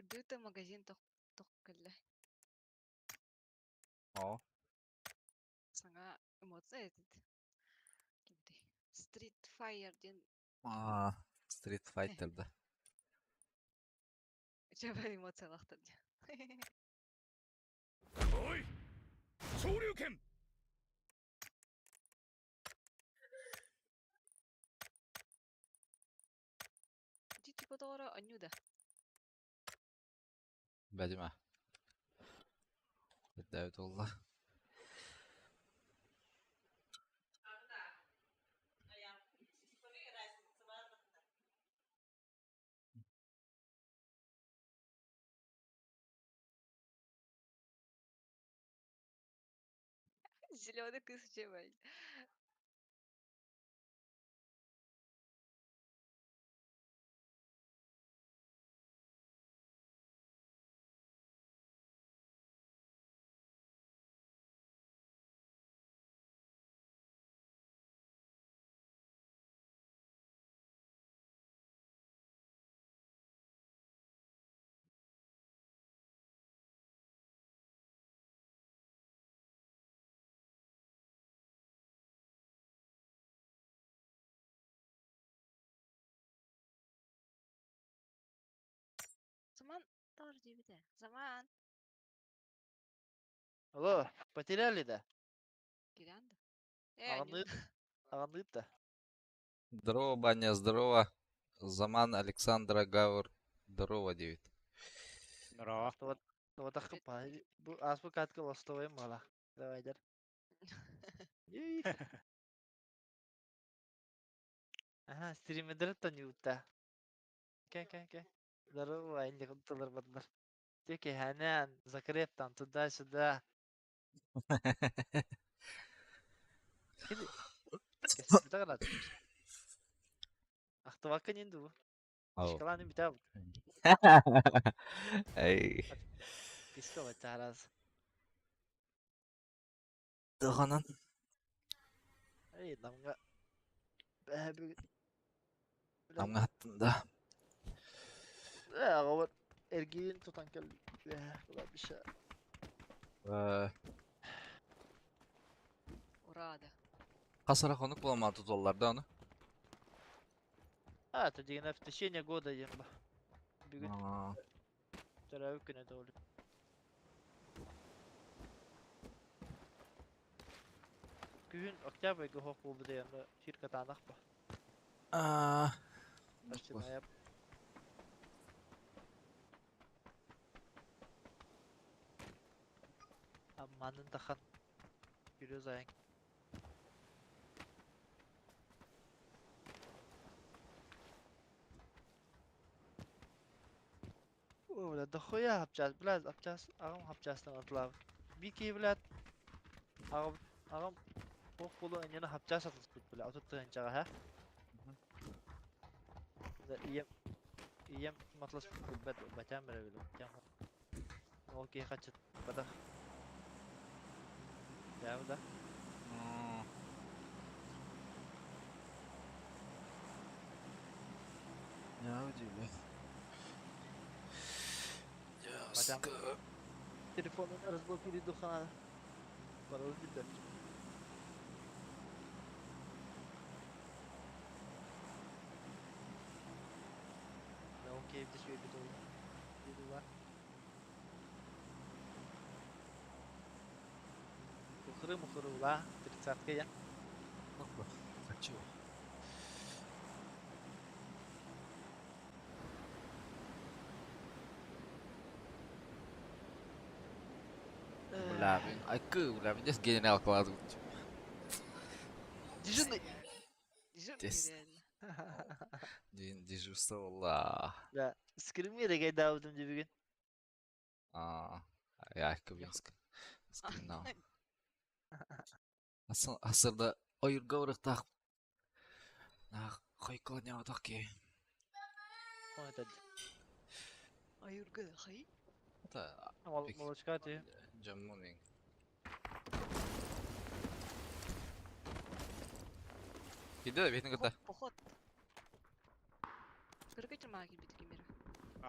Дута магазин тох кэллэ. О. Саҥа эмоция этот. Кимтэй? Street Fire диэн Аа, Street Fighter да. Үчүгэй эмоциялаахтар дии. Ой!昇竜拳! Ити типа тоҕоро анньуу да? Бэдимэ. Үрдээбит буолла. Зеленый кыс үчүгэй. Заман тор диэбитэ. Заман. Алло, потеряли, да? Кириан да? Э, Аҕыныыт, аҕыныыт да? Здорово, Баня, здорово. Заман Александра Гаур. Здорово, диэбит. Здорово. Туотаххы бу ааспыт катка лостовой мала. Давайдар. Ага, стримердер ньуутта. Кэ кэ кэ. Здорово, инде тылыр бардылар. Теке ханан, закреп там туда-сюда. Ахтыбакка нин дуу? Шоколадын бүтэ Эй. Писка баччаарас. Тыханан. Эй, намга бэһэ Намга хаттын да. Э, аҕабар эргиин тутан кэлбит. Кладбище. Ура да. Хас эрэ хонук буолан туталлар да ону? А, это дигэнэ в течение года диэн ба. Бүгүн төрөөбүт күнэ тоҕулу. Күһүн октябрьга хоох буолбут онно сир катаанах ба. Начинаем. Амманын тахан күрү зайын. О, бля, дохуя хапчаас, блядь, апчаас, аҕам хапчаастан атылаабыт. Биир киһи, блядь, аҕам, аҕам туох буолуо иннинэ хапчаас атылыспыт, бля, 30 тыһыынчаҕа, һэ? Да, ийэм, ийэм матыласпыт билбэт, батям эрэ билэр, батям. Ол киһи хаччыппатах. Дьаабы да? Я удивлен. Батям телефонун разблокируй духана. Пароль билбэт. Да, окей, здесь Дедула. Мухры-мухры тридцатка я. Хочу. Бля, блин, айкы, бля, мне с генерал кладут. Дежурный. Дежурный реально. Дежурство Да, скримир гайдаабытым дии бүгүн. А, я айкы скринал. Асырда ойырга ырыктаах хойко няватах ки. Это Ойурга хай. Это молочка ти. Джаммунинг. Киде битин кытта. Поход. Кыргы чырмаа килбит кимера.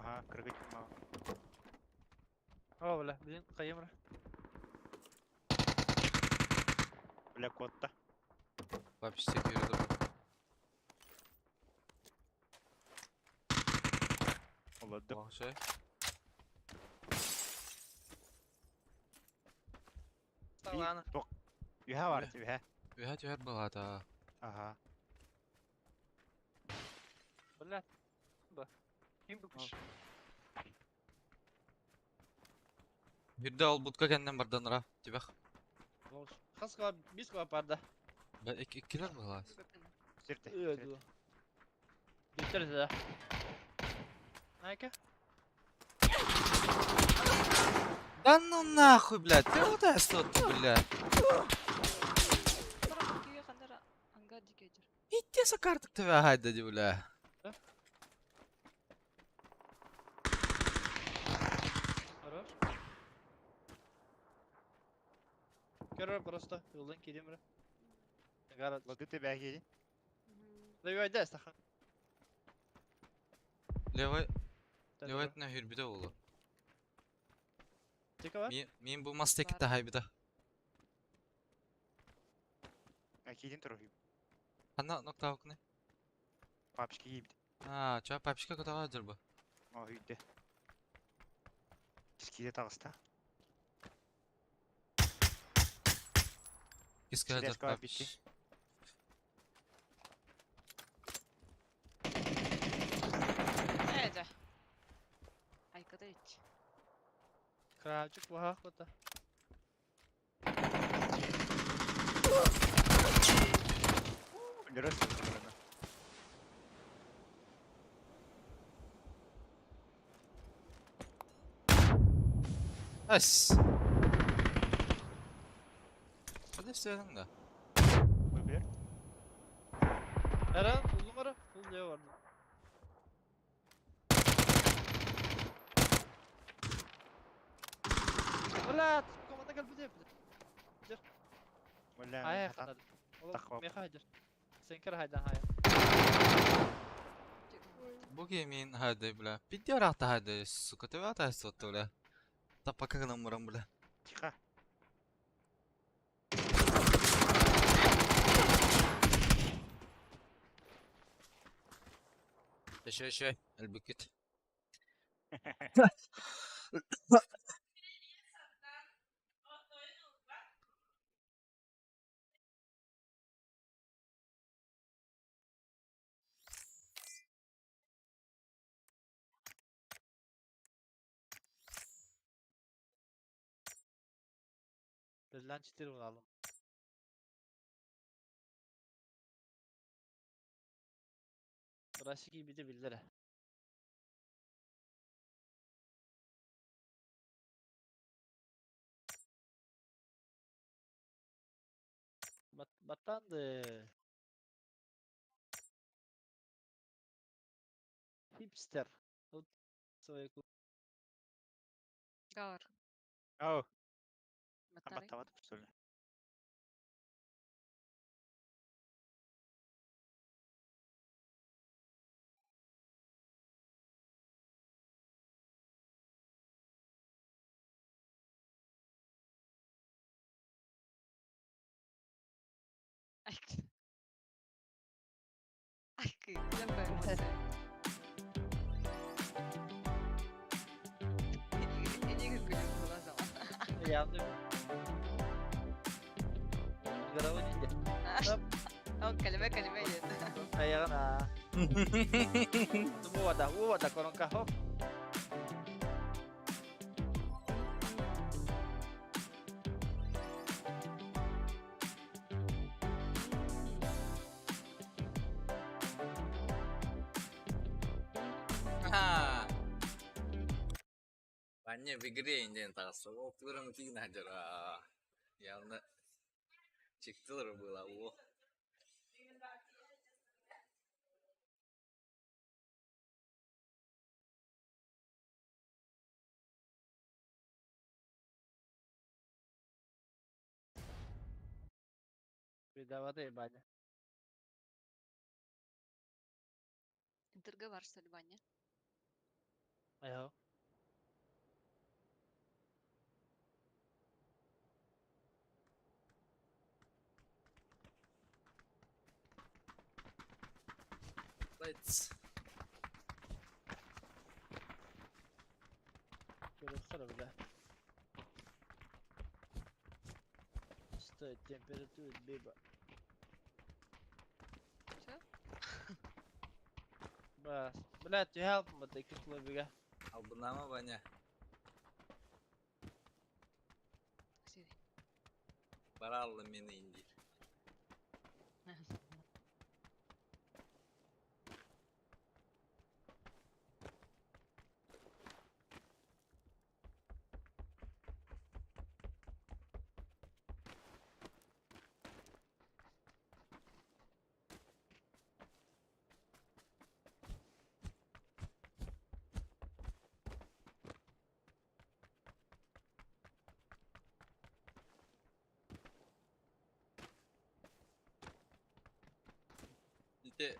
Ага, кыргыт маа. О, бля, блин, кайымра. Бля, котта. Вообще yürüdü. Олорду. Bak şey. Салана. Ток. Үһэ бар, үһэ. Үһэ түһэр былата. Ага. Бля. Ба. Ким бу? Хүрдэ ол будка кэннен барданыра. Түбэх. Хас кыла, бис кыла парда. Ба иккилер былас. Сирте. Öldü. Bitirdi de. Найка? Да ну нахуй, блядь, ты вот это блядь. Итте сакартык тебе хайда ди, бля. Хорош. Көрөр просто. Yoldan gireyim bire. Гарат. Лады тебе киди. Левой стахан. Левой, левой на хүрбүдэ болу. Тика бар? Мен бу мас текитте хайбыда. А кидин туру. Ханна нокта окны. Папочки кийбит. А, ча папочка котага жыр бу. О, үйдө. Киде тагыста. Киске жыр Железка папич. битти. Evet. Айкада ич. Кравчик буха кота. Өлөрөс. Ас. Hadi istedim de. Өлөр. Eren buldum ara. Bul diye vardı. Бля, команда калбыты. Бля. Ай, хатады. Тахва. Меха хадыр. Сен кір хайдан хая. Bu геймин hadi бля. Пидде рахта hadi, сука, ты ата сотты бля. Та пока гынан мурам бля. Тихо. Еще еще, элбүкүт. Bizden çitir bulalım. Burası gibi de bildir. Bat batandı. Hipster. Тут свою Гар. Ау. Матары. Аматтабат псуль. Ай. Ай, какая эмоция. Иди как глаза. Явно. Гаравы нинде. О, калime калime деді. Аяғына. Увода, увода, коронка, хоп. Ваня в игре инден тағысы. О, турам тигін ажыра. Явно чиктылар было. О. Видоватый баня. Интерге бар что ли, Ваня? Айho. Lights. Көрөхсөр, бля. Стой, температура, биба. Чё? Бас. Блядь, you help me, ты кисло бега. Албынама, Ваня. Сири. Баралла мени индир. Ите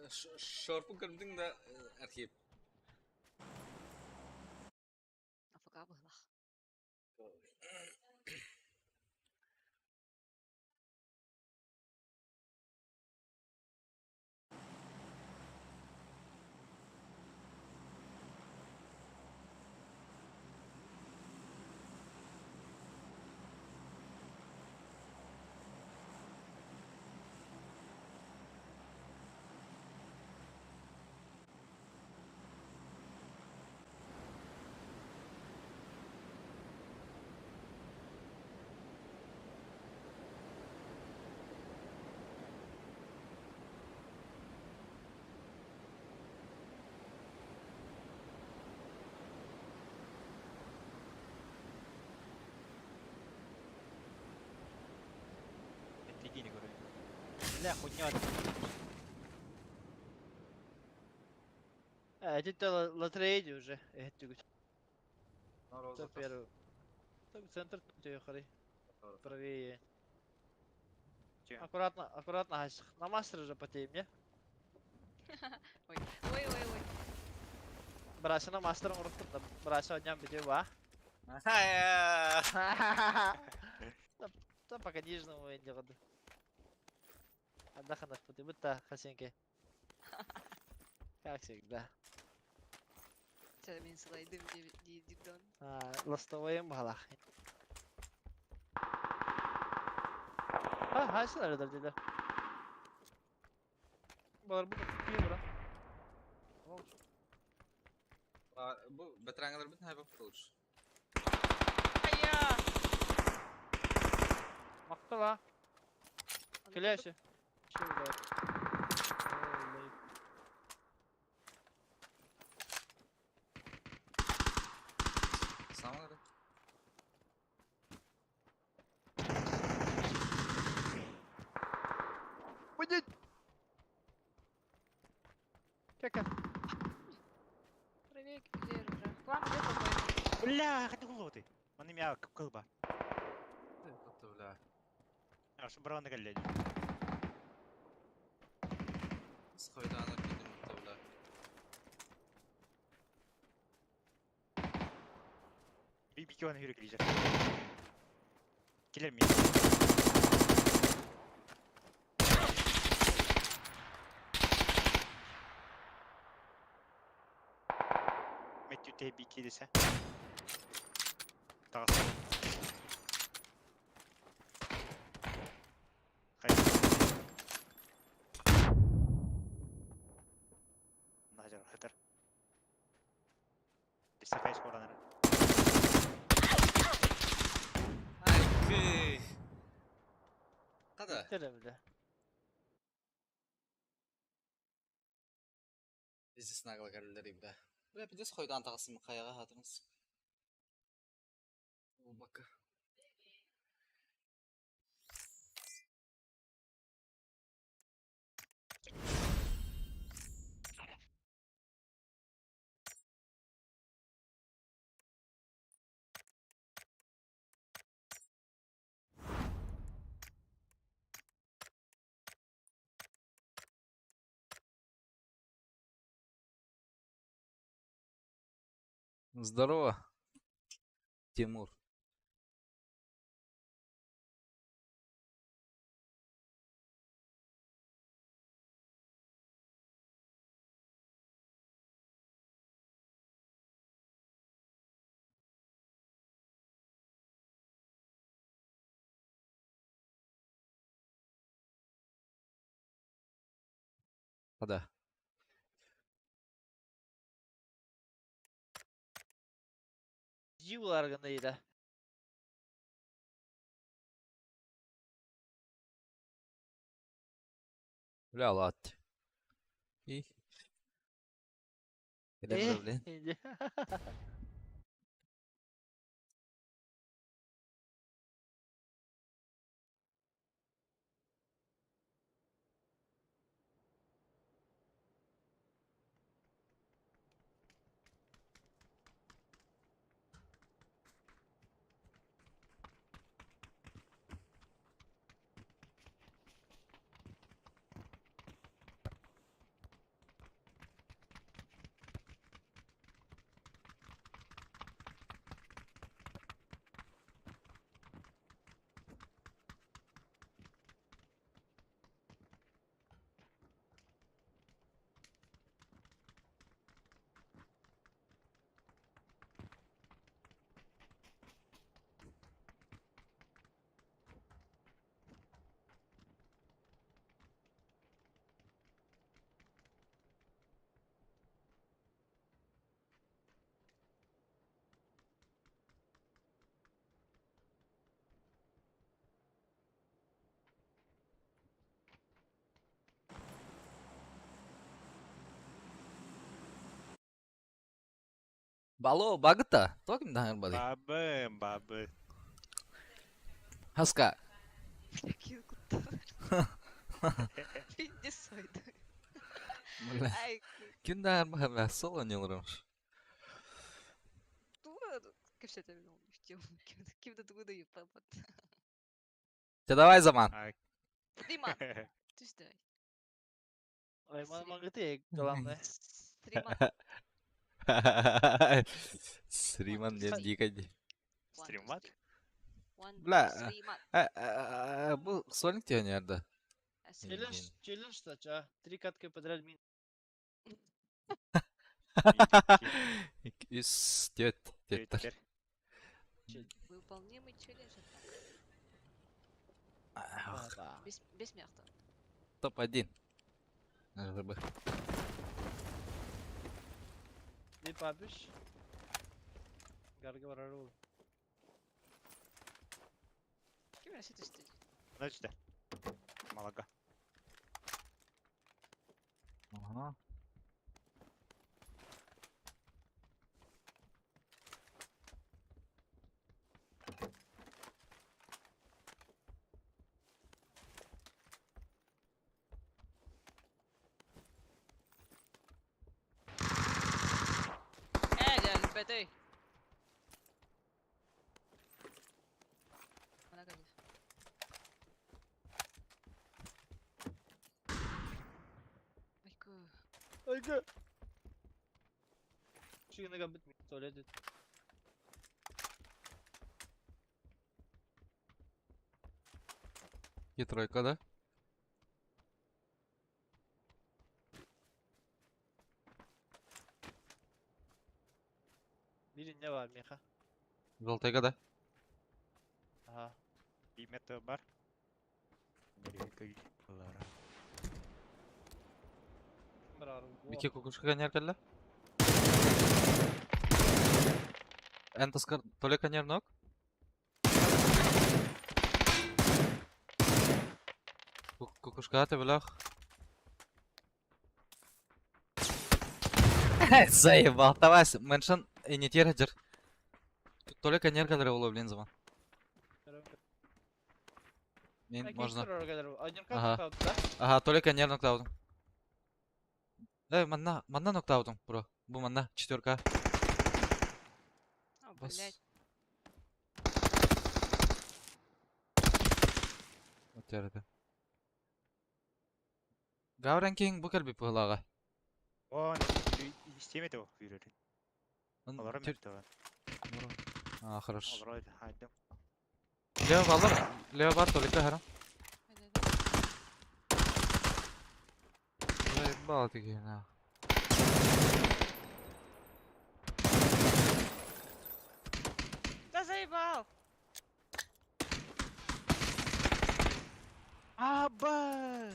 шорпу көрдүң да, Архип. Афака быһлах. Тигини көрөйүн. Бля, хуйня. А, это лотерея уже. Это Это первый. Так, центр тёхари. Правее. Че? Аккуратно, аккуратно, Гасик. На мастер уже потеем, не? Ой, ой, ой, ой. Брася на мастер урухтум да. Брася дням бите ва. Да, пока нижнему не году. Отдохнуть пути, будто хасенки. Как всегда. Чэ, мин слайдым дидон. А, ластовоем балах. А, хайсы nerede dediler. Балар бу кие бура. Бу бәтрәңгәләр бит хайбап лучше. Ая! Мактала. Келеші. Чего? Самары. Будет. Кака. Правее килер уже. К вам где какой-то? Бля, хати ты. Он меня кылба. Это, бля. А что брал на галле? Схойдана кидим, бля. Би он хүрек лежер. Килер ми. Метью те би килесе. Тагасы. Хай. Нажар хатар. Бисе кайсы боранар. Ай, кый. Када? Теле бля. Здесь нагло кәрелер бля. Бля, пидес хойдан тагысым каяга хатырыңыз. Бака. Здорово, Тимур. Да. Дьиэ булаар гына ида. Бля, лат. И. Э, Блин. Бало багыта. Токим да бали. Бабы, бабы. Хаска. Какие куда? Иди сойду. Бля. Ай, Ким да бля, соло не лрымш. туга кэпсэтэ Ким да тугу да юппат. Те давай заман. Ай. Стрима. Түстэ. Айман мангыты главное. Стрима. Сриман ден дикади. Стримат? Бля. Бу сольник тебе не да. Челлендж, челлендж а? Три катка подряд мин. Үс тет теттер. Выполнимый челлендж. Да. Без без мяхта. Топ-1. РБ. Не пабиш. Гарга барарул. Ким рәсә төстө? Значит, Малага. Ага. Э, дәл бәтей. Ана кәле. Айку. Айга. Шигына габит туалет. И тройка, да? Бир не бар меха. Желтайга, да? Ага. Бимет бар. Бики кукушка конер кэллэ? Эн таскар толе конер ног? Кукушка ты блях. Заебал, давай, меншин и не тердер. Толе конер кэллэ улы, блин, звон. Мен можно. Ага. Ага, толе конер ноктаудым. Э, манна, манна ноктаудым, бро. Бу манна, четверка. А, Бас. блядь. Өтерді. Гаврен Кинг бу кэлби пыһылаҕа. Он истемет о yürür. Олору мертвый. А, хорошо. Олору хайдым. Лево балар. Лево бар только харам. Заебал ты на. Да заебал! Аба!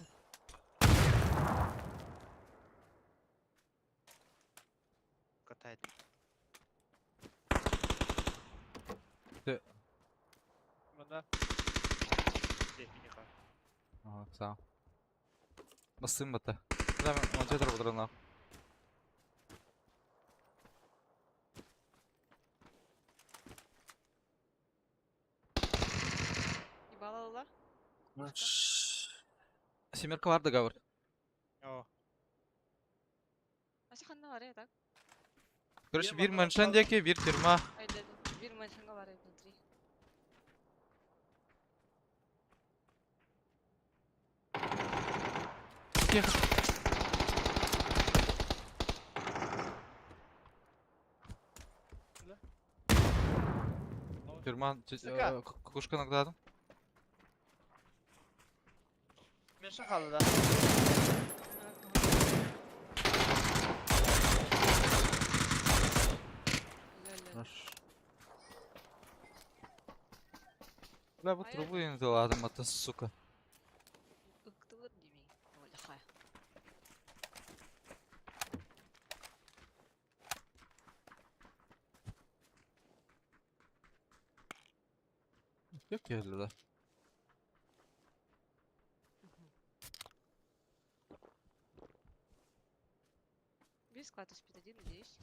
Катает. Мына. Миниха. Ага, сау. Басым бата. Да, он тебе патронов. Ебала. Семерка бар договор. О, А ханна бар так? Короче, бир маншан деки, бир тюрьма. Ай, да, бир маншанга бар внутри. Тихо. Тюрьма, кукушка наградом. Менше қалды да. Хорошо. Бля, вот трубу им взяла, там, это сука. Как я да? Без склад спит один, надеюсь.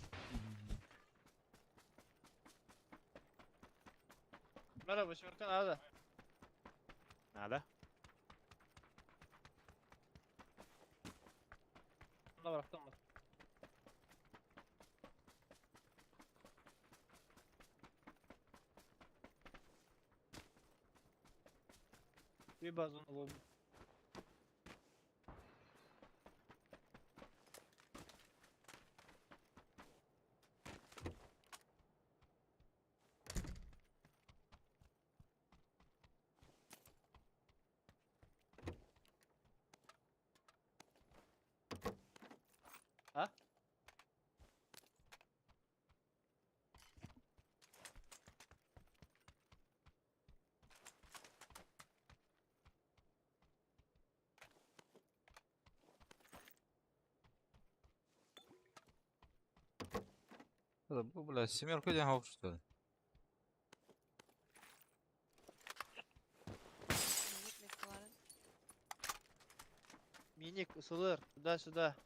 Merhaba, семерка надо. Надо. Мына bıraktım mı? Bir bazon alalım. А? Это, бля, семерка один что ли? Миник, ысылыр, туда-сюда.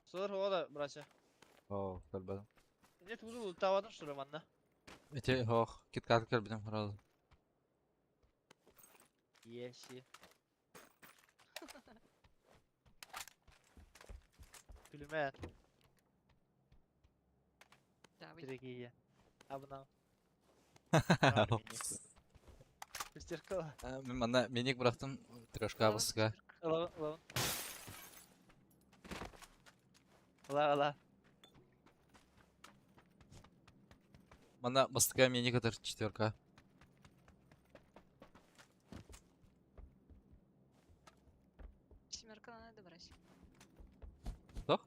Ысылыр ода, братья. О, кэлбэдим. Нет, уже лутавадым, что ли, манна? Эти, ох, киткат кэлбэдим сразу. Еси. Күлүмэ. Да, вы. Дорогие. Абнам. Шестерка. Мен манна миник бырахтым трешка баска. Лавын, лавын. Ла, ла. Манна бастыка миник атар четверка. Семерка надо брать. Что?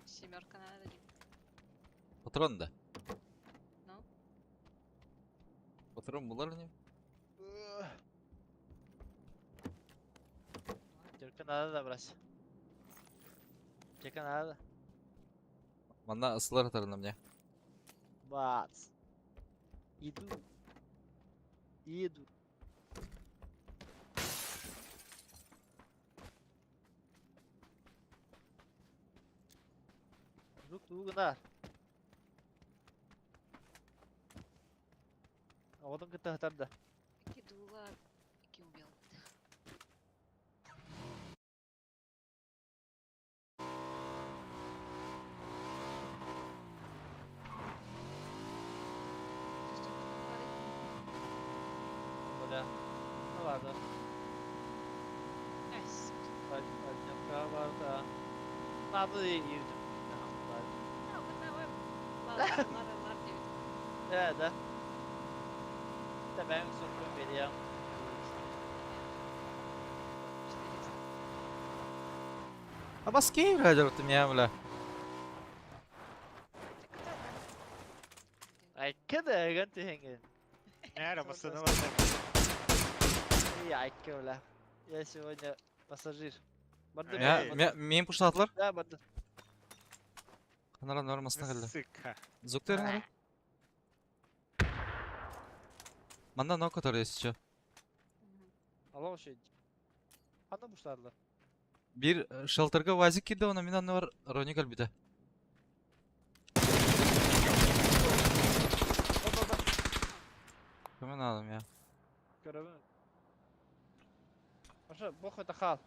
Семерка надо. Дим. Патрон да? Ну? Патрон булар не? Шестерка надо брать. Шестерка надо. Манна ысылар атар на мне. Бац. Иду. Иду. Звук тугунар. Оҕотун кытта хатарда. Ики дула, ики убил. Бля. Ну ладно. Nice. Одинка vardı. Надо Да, да. Да ben sokun veriyorum. А баски, блядь, ты меня, бля. Айка да гантı hengen. Наверное, машина вот И айка, бля. Я сегодня пассажир. Барды Меня, меня, меня пуштатылар. Да, барды. Канара нормасына келди. Сука. Звук терин Манда нок который есть еще. Ало şey. Хана буштарлар. Bir шелтерге вазик кирди, она минан бар Роник албиде. Ода да. Hemen aldım ya. Görevim. Аша, бог это хал.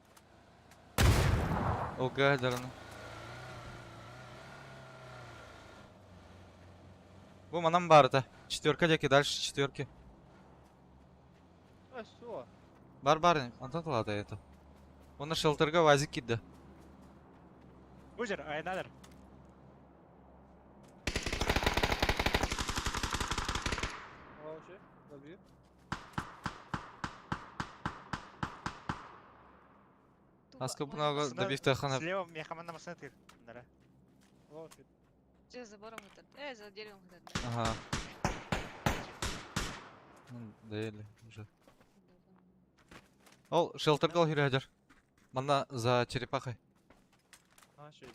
О, гадарны. Бу манам бар да. Четверка деки, дальше четверки. А, все. Бар бар, антон талады это. Оны шелтерге вазик кирди. Бужер, айнадыр. Ало şey. Добью. Аска буна добив хана. Слева мехаманда машина тыр. Нара. Ало şey. За забором вот это. За деревом вот это. Ага. Доели уже. Ол, шелтерге ал хирәҗер. Мана за черепахой. А, şey.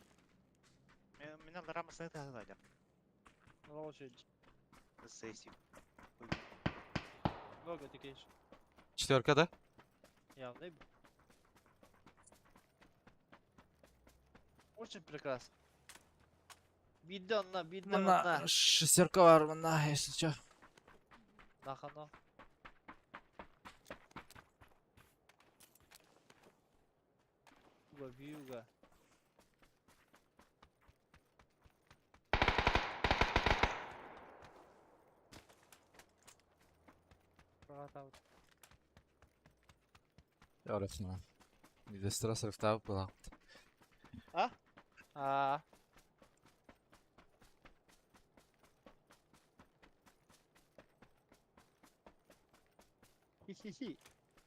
Меня нара машина тыр. Ало şey. Сессию. Много тикеш. Четверка, да? Явный. Очень прекрасно. Бидонна, бидонна. Мана шестерка бар, мана, если чё. Нахано. Вьюга, вьюга. Öğretmen. Bir de sıra sırf была. А? А. Хи-хи-хи.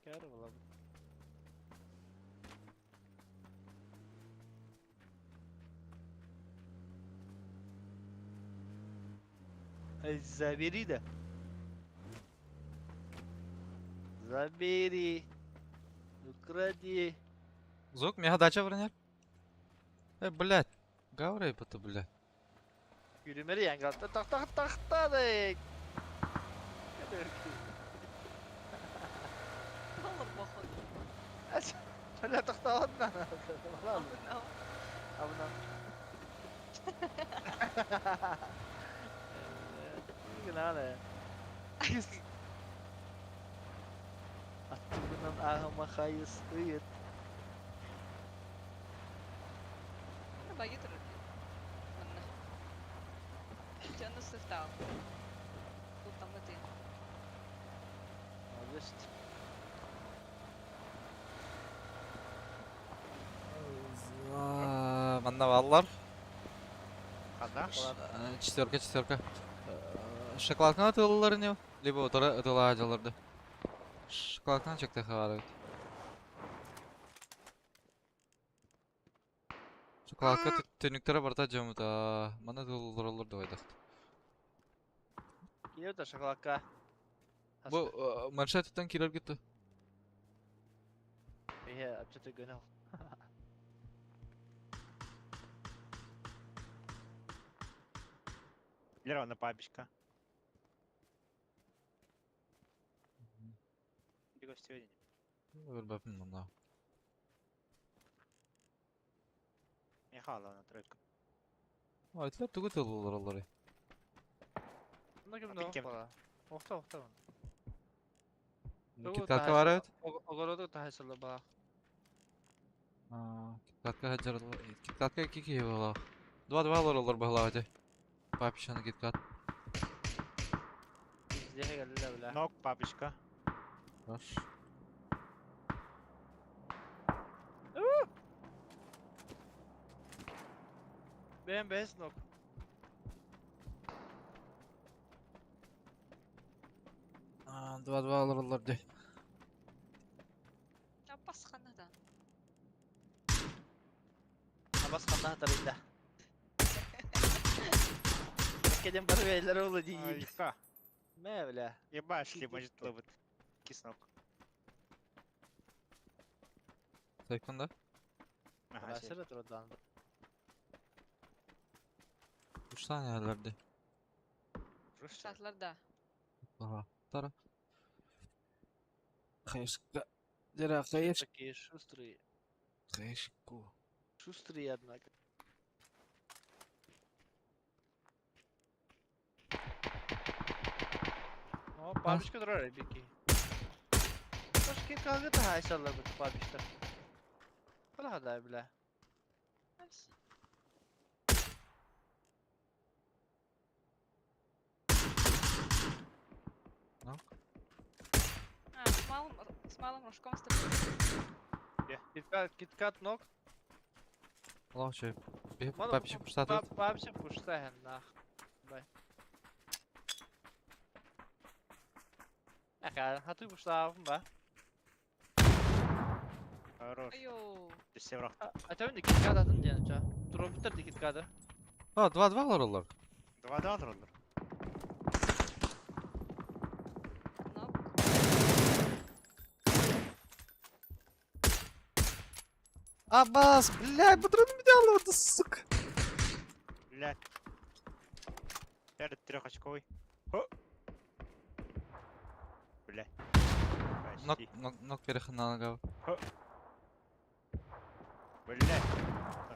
Кәрі. Забери да. Забери. Укради. Звук, мега дача бронер. Блядь. Гаврей это, блядь. Yürümeli yani. Tak tak tak tak tak. والله باخذ. لا تختارنا. أبنا. أبنا. Аттыгынан ағыма хайыс ыйыт. باقي ترى. Манна. Жаны сыфтал. Тут там это. Молодец. Манна баллар. Хана? Четверка, четверка. Шоколадканы атылалар не? Либо отыра атыла ажаларды. Шоколадканы чекте хабар. Шоколадка төнүктөрө барта жомута. Мана тылалар олар да байдак. Киев да шоколадка. Бу маншеттен кирер кетти. Иә, апчаты гөнел. Лера на пабишка. Сегодня. Өлбәпин мына. Михайлова на тройку. Айтылар түгү тылалар олар. Мына ким Кем? бала? Охта, охта. Киткатка бар эбит. Огороду тахайсылы бала. Киткатка хаджар. Киткатка кики була. Два-два олар олар баглаа эти. Папишаны киткат. Здесь geldiler bile. Ног папишка. Баш. Бэйэм бэһис нок. 2-2 олороллор дии. Аппас ханна да. Абас ханна тарыйда. Кеден бары бэйэлэрэ олу дии. Айка. Мэ бля. Ебать, шлем лыбыт. Киснок. Секунда. Ага, сей. Başarı turdan. 3 saniyeler дии. Слушай, Сатлар да. Ага. Тара. Хаешка. Дера хаеш. Такие шустрые. Хаешку. Шустрые, однако. О, бабушка турар бики. Башка калгы да хайсалар бу бабушка. Кала да бля. Nice. Ну? А, с малым рожком стреляют. Киткат, киткат ног. Аллах чөй. Бихип Мана папичи пуштаты. Бабша пуштахан нах. Бай. Аха, хату пуштаавын ба. Хорош. Айо. Ты все враг. А там киткат атын диэн ча. Туробуттар ди киткаты. А, 2-2 олороллор. 2-2 роллер. Нок. Аббас, блядь, патроны меня ловят, сука. Блядь. Перед трехочковый. Хо. Блядь. Нок, Почти. нок, нок переханал гав. Блядь.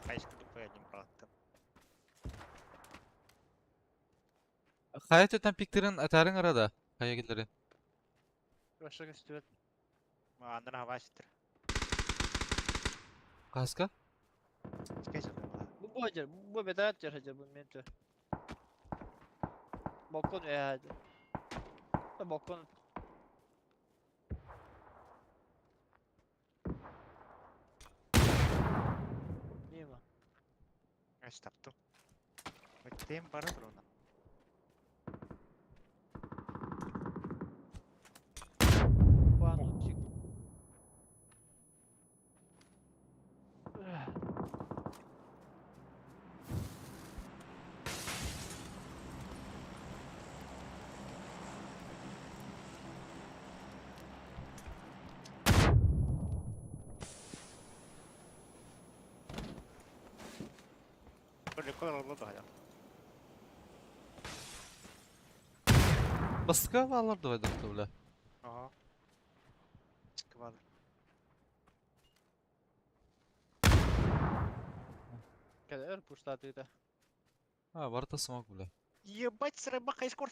Хайска тупая один брат. Хайа төтен пиктерин атарын арада. Хайа гидлери. Башка көстүбэт. Андан хаваситер. Каска? Скажи, Бу бу хажар, бу бетарат жер хажар бу мен Балкон э хажар. Балкон. Мимо. Стоп. Тем бара дрона. Панучик. Прикол да. Баска алар давай доктор, бля. Ага. Сквад. Кэлэр пуштатыта. А, барта смог, бля. Ебать, срыба хайскор.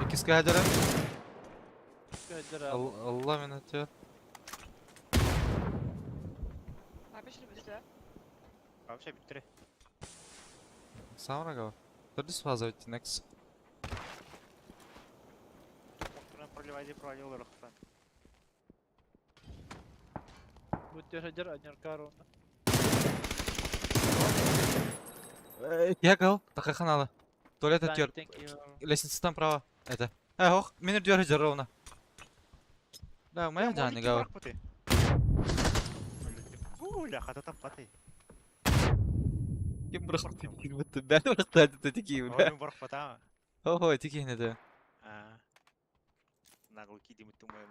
Икиска хажара. Хажар. Алла мен атıyor. Бабиш ребята. Вообще битре. Самра гав. Төрдүс фаза өтті, next. Проливай, провалил рахтан. Буттер хажар аньяр карона. Я гал, такаханала. Туалет атıyor. Лестница там право. Это. Ох, меня дёр хажар ровно. Да, моя жаны гав. Бля, хата там паты. Ким бырахты тики бітті. Бән бырахты тики, бля. Ой, барах пата. Ого, тики не да. А. Наглый кидим тумаем.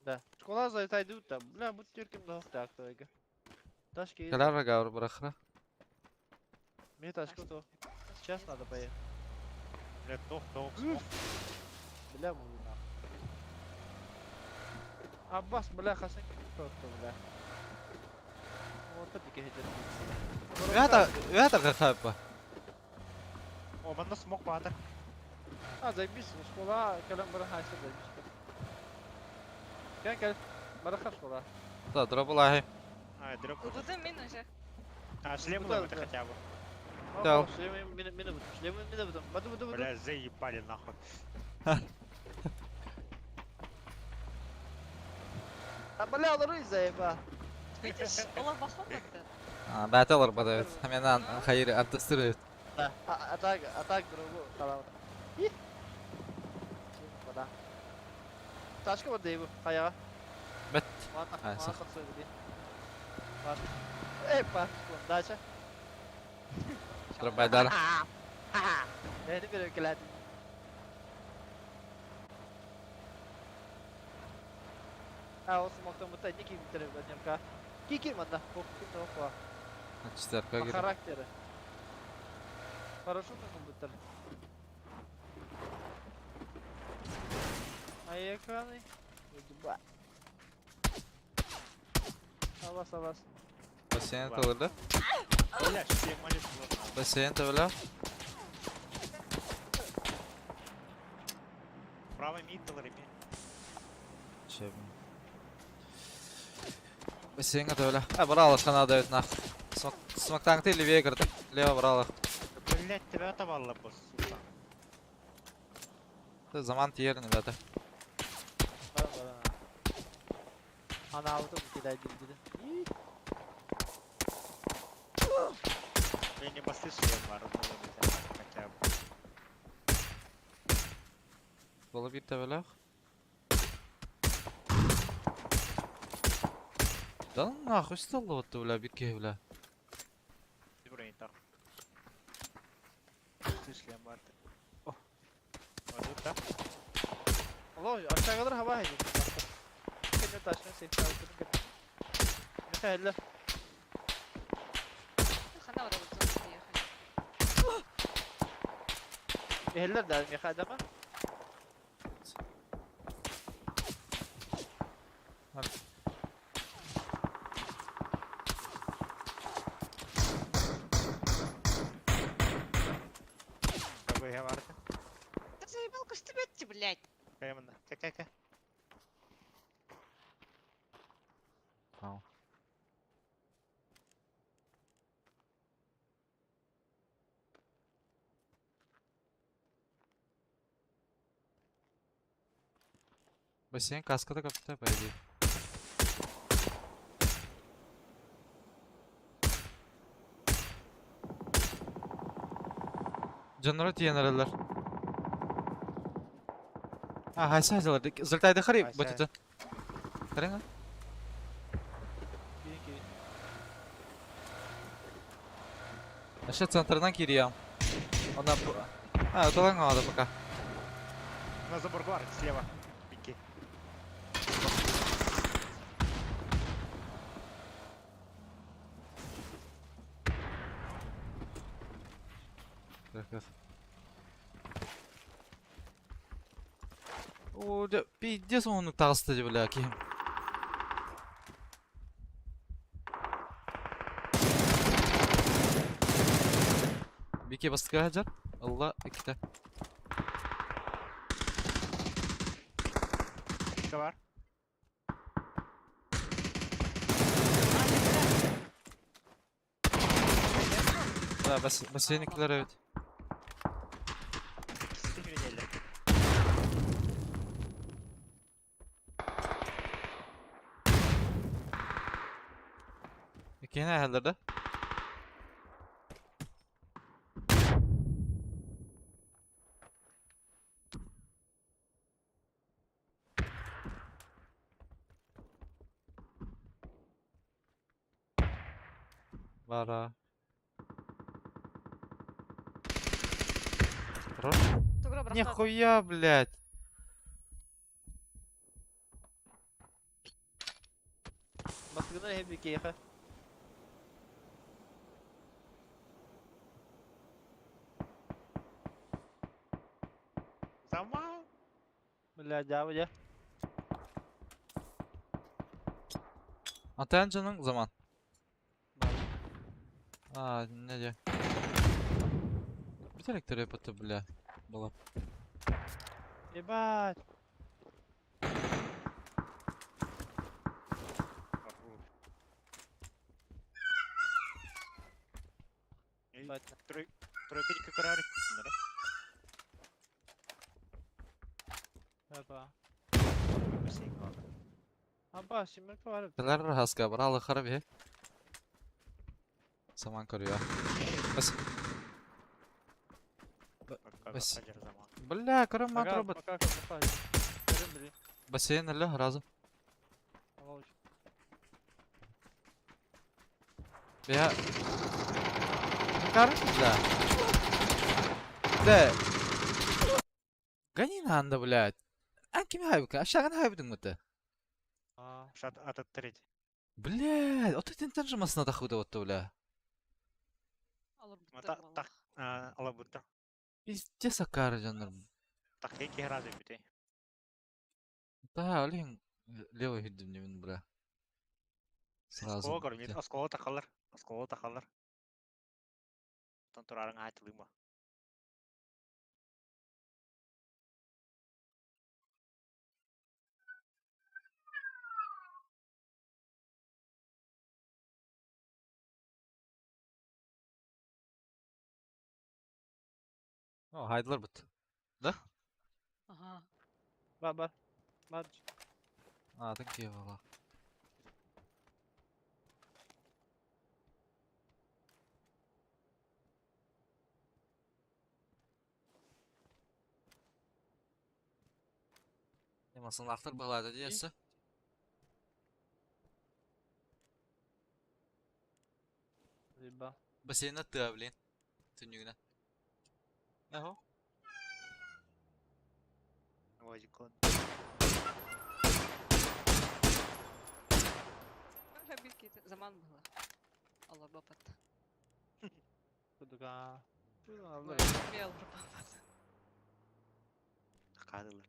Да. Школа зайтайды да. Бля, буттер ким да так тойга. Ташки. Калара гав бырахра. Мне ташку то. Сейчас надо поехать. Бля, тох, тох, Бля, муна. Аббас, бля, хасан просто, бля. Вот это хеджер. Вята, вята кахапа. О, манна смог патер. А, заебись, школа, калам бараха, заебись. Кел, кел. Бараха школа. Да, дробалай. А, дроп. Вот это мин уже. А, шлем Куда ловит это? хотя бы. Да. Шлемы, мины, мины, шлемы, мины, баду, баду, баду. Бля, заебали нахуй. А, бля, лоры заеба. Видишь, олорбоххун баттан. А, бэйэтэ олорбот эбит. Мен хайыр артыстыр эбит. Да, а так, а так другу халабыт. Вода. Тачка вот дейбу, хаяга. Бэт. Мана, А, мана сах. тахсыгы ди. Бар. Эй, бар, дача. Турбайдар. Бэйни бир кэлээти. А, ол смоктан бутта не ким битер бәнемка. Кики манна, бу ким тоқва. Четверка По кир. характеру. Хорошо нужно бутер. А экраны? Ба. Авас, авас. Бассейн толырды. Бля, шлем молит. Бассейн төбөлө. Правый мид реми. Че. Бассейнге төбөлө. А, брал ханада эбит нах. Смок смоктаңты левее кірді. Лево брал. Блять, тебя отобрала босс, сука. Заман тиерин, ребята. Баран, баран. Ана алды кидай билдири. Я не басты шлем бар, хотя бы. Бола бир төбөлө. Да нахуй столла вот бля бир киһи бля. Уровень так. Басты шлем бар. О. Вот тут, да? Алло, aşağı hava haydi. Кене ташны септе алып кет. Михаил. Хана вот вот ехали. Михаил да, Михаил ма? Какой я варта? Да заебал костыбетти, блядь. Каймана. Какая-ка? Ау. Бассейн каскада капта, по идее. Дьонноро тиийэн эрэллэр. А, хайса хайсалар. Залетайды хари, Хайса. бөтөтө. Караңа. Киrin киrin. Аша центрынан кириям. Она... А, толан надо пока. На забор гвард, слева. Пики. Так, так. О, да, пиздец он таҕыста бля, киһим. Бике бастыка хаджар. Алла икките. Бар. Да, бас бассейникилер эбит. Кисти Иккиһин эһэллэр да? Бара. Хорош? Нихуя, блядь. Бастыгына хеп бикеха. Заман. Бля, дьявол я. Антен canın zaman. А, не де. Bir электро бля. Была. Ебать. Ебать. Тройка көрәрік. Опа. Аба, семерка бар. Кэлэр хаска баралы хара бе. Саман көрүө. Бас. Бас. Бля, көрөм ма Ага, робот. пока, пока. Көрөм били. Бассейн әлі разы. Алау. Бля. Кар, бля. Бля. Гони надо, блядь. А ким хайбыка? Ашаган хайбыдың мыты. А, Шат ататтырить. Блядь, вот это же масна тахуда вот бля. Алар Мата буттар так ала бутта. Пиздец акары жандарм. Так екі разы бите. Да, олин левый хүддүм немен, бля. Сразу. Оскола көрмейді, оскола тақалар. Оскола тақалар. Тон турарың айтылыма. О, хайдылар бут. Ага. бар, бар. Бар. А, такие вала. Ямасын лақтыр балады дейсі. Либо. Бассейн тыа, блин. Түнюгіне. Ахо. Ой, Заман было. Алар бапат. Кудуга. Ой, Мел бапат. Қадылар.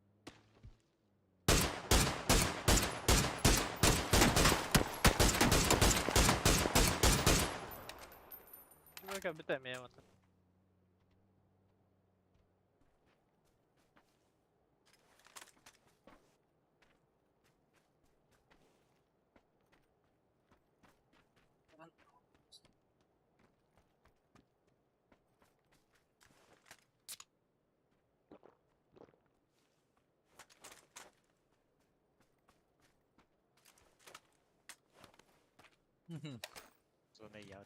Семерка бите мен вот. Зона я.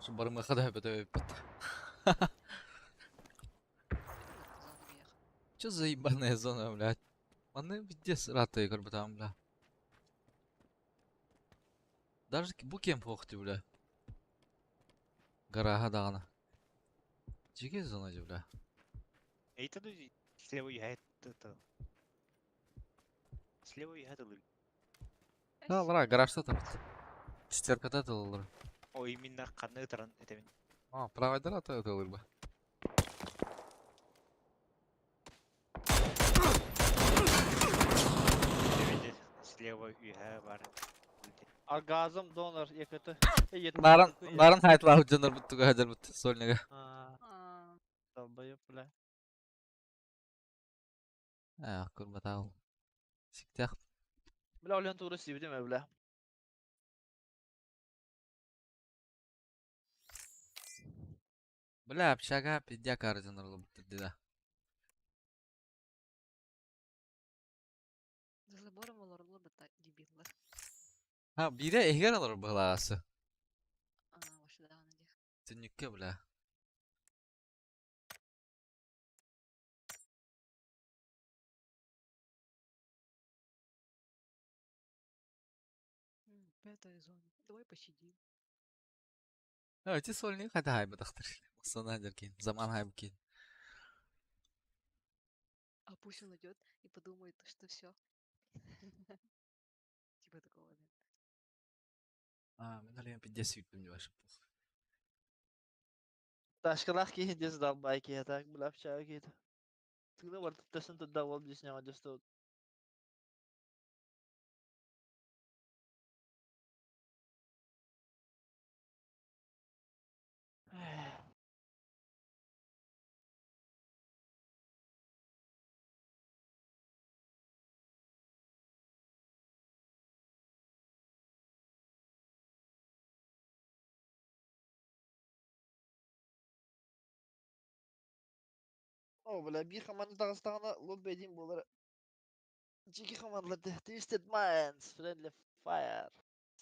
Şu барымы қада бит. Чё за ебаная зона, блядь? Они пиздец раты, как бы там, бля. Даже бу кем похты, бля. Гора дағана. Жеке зона, бля. Это слева я это. Слева я это. Да, лара, гаражда там. Четверкада да лара. О, именно қаны тұран это мен. А, правайда да это лырба. Слева үйе бар. Оргазм донор ЕКТ. Барын, барын хайтлау жанар буттуга хаджар бут сольныга. А, А, долбоёб, бля. А, көрмәтау. Сиктях. Бля, олен туры сибдеме, бля. Бля, общага пиздяк арзанар бут да. За забором олар бата дебиллар. Ha, бире эхер алар баласы. А, вообще да, на них. Түннүккө, бля. Пятая зона. Давай посидим. А, эти сольник хата хайбы тахтыр. Масана деркин, заман хайбы кин. А пусть он идет и подумает, что все. Типа такого, да. А, мен әлем пиздец сүйттім деп ашып. Ташкалах ки дес долбай ки так, бля, общага ки. Тыгда бар төсен туда бол десне десте. О, бля, бир команда тагыстагана лобби един болар. Дьиги командалар Twisted Minds, Friendly Fire,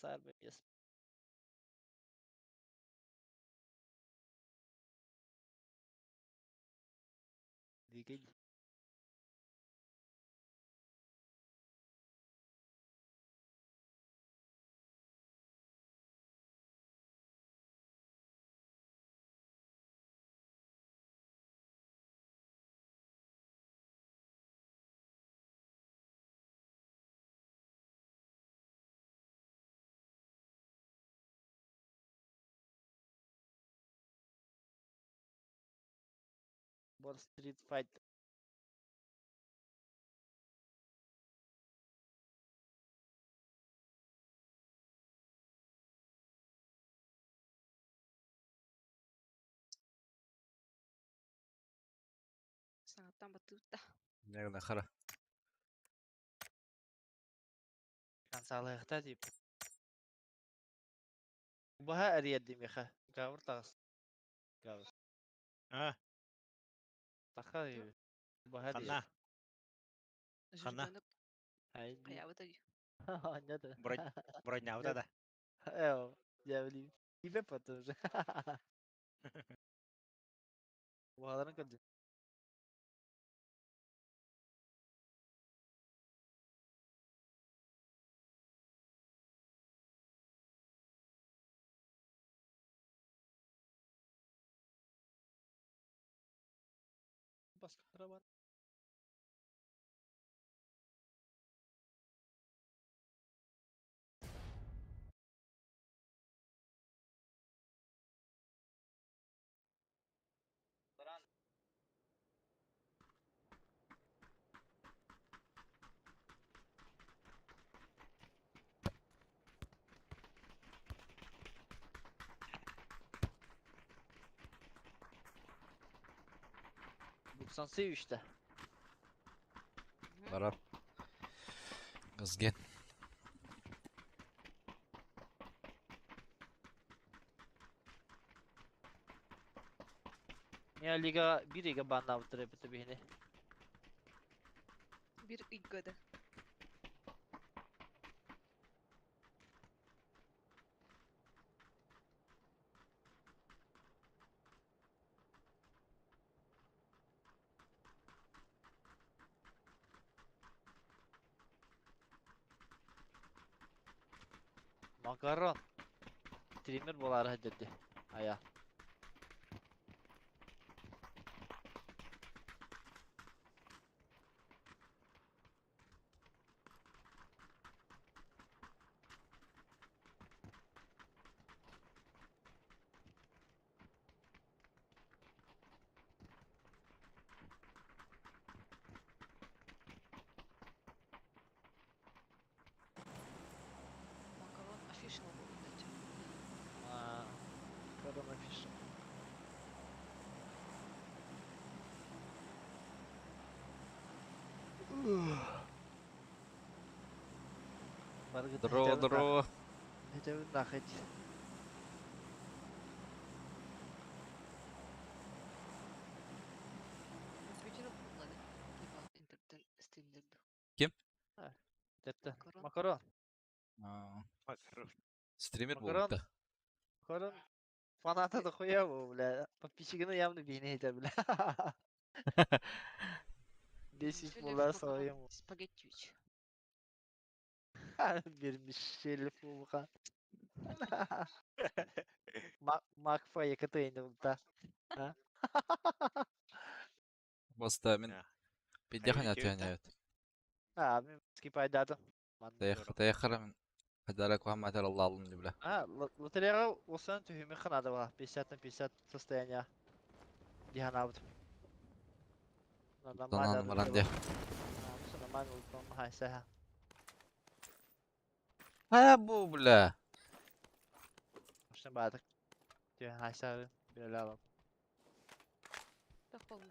Cyber Yes. Двигатель. Wall Street Fight. Саҥаттан баттыытта. Нервно хара. Саалыахта дип. Баһа эрийэрди миэхэ. Гавр таҕыс. Гавр. А, Таха баһа ханна? Ханна? Жирдөнүк хайабыта дии. Аннята. Броньабыта да. Эо, я блин. Тебе потом уже. Баһаларын көрдүм. Баскара бар. 93'te. Барар. Кызген. Ya liga bir liga banlaabıttır эбит биһини. Бир ыйга да. Makaron. Trimmer буолаары сылдьар Ая. Макарон official буолбут. Макарон official. Здорово, здорово. Хотя нахать. Компьютер буллады. Типа интернеттен стримдер ду. Ким? Это Макарон. макарон. Макарон. Стример Макарон. буолбута. Макарон. Фаната дохуя был, бля. Подписчигini явно бейне это, бля. 10 Мишель була макарон своему. Спагеттич. Bir Мишель Фулха. Макфа Екатерина да. Баста мин А. пидяхан Хайы атыан кеута. эбит. А, мен скипайдадым. Таяхара мин хадара кухам атар Аллах бля. А, лотереяға olsan түһүмі қанады бала. 50 на 50 состояние. Диханабыт. Тонан баран дия. Нормально ултон хайса. Ха бу бля. Ошны бадык. Түһүн хайса биреле алам. Тохолла.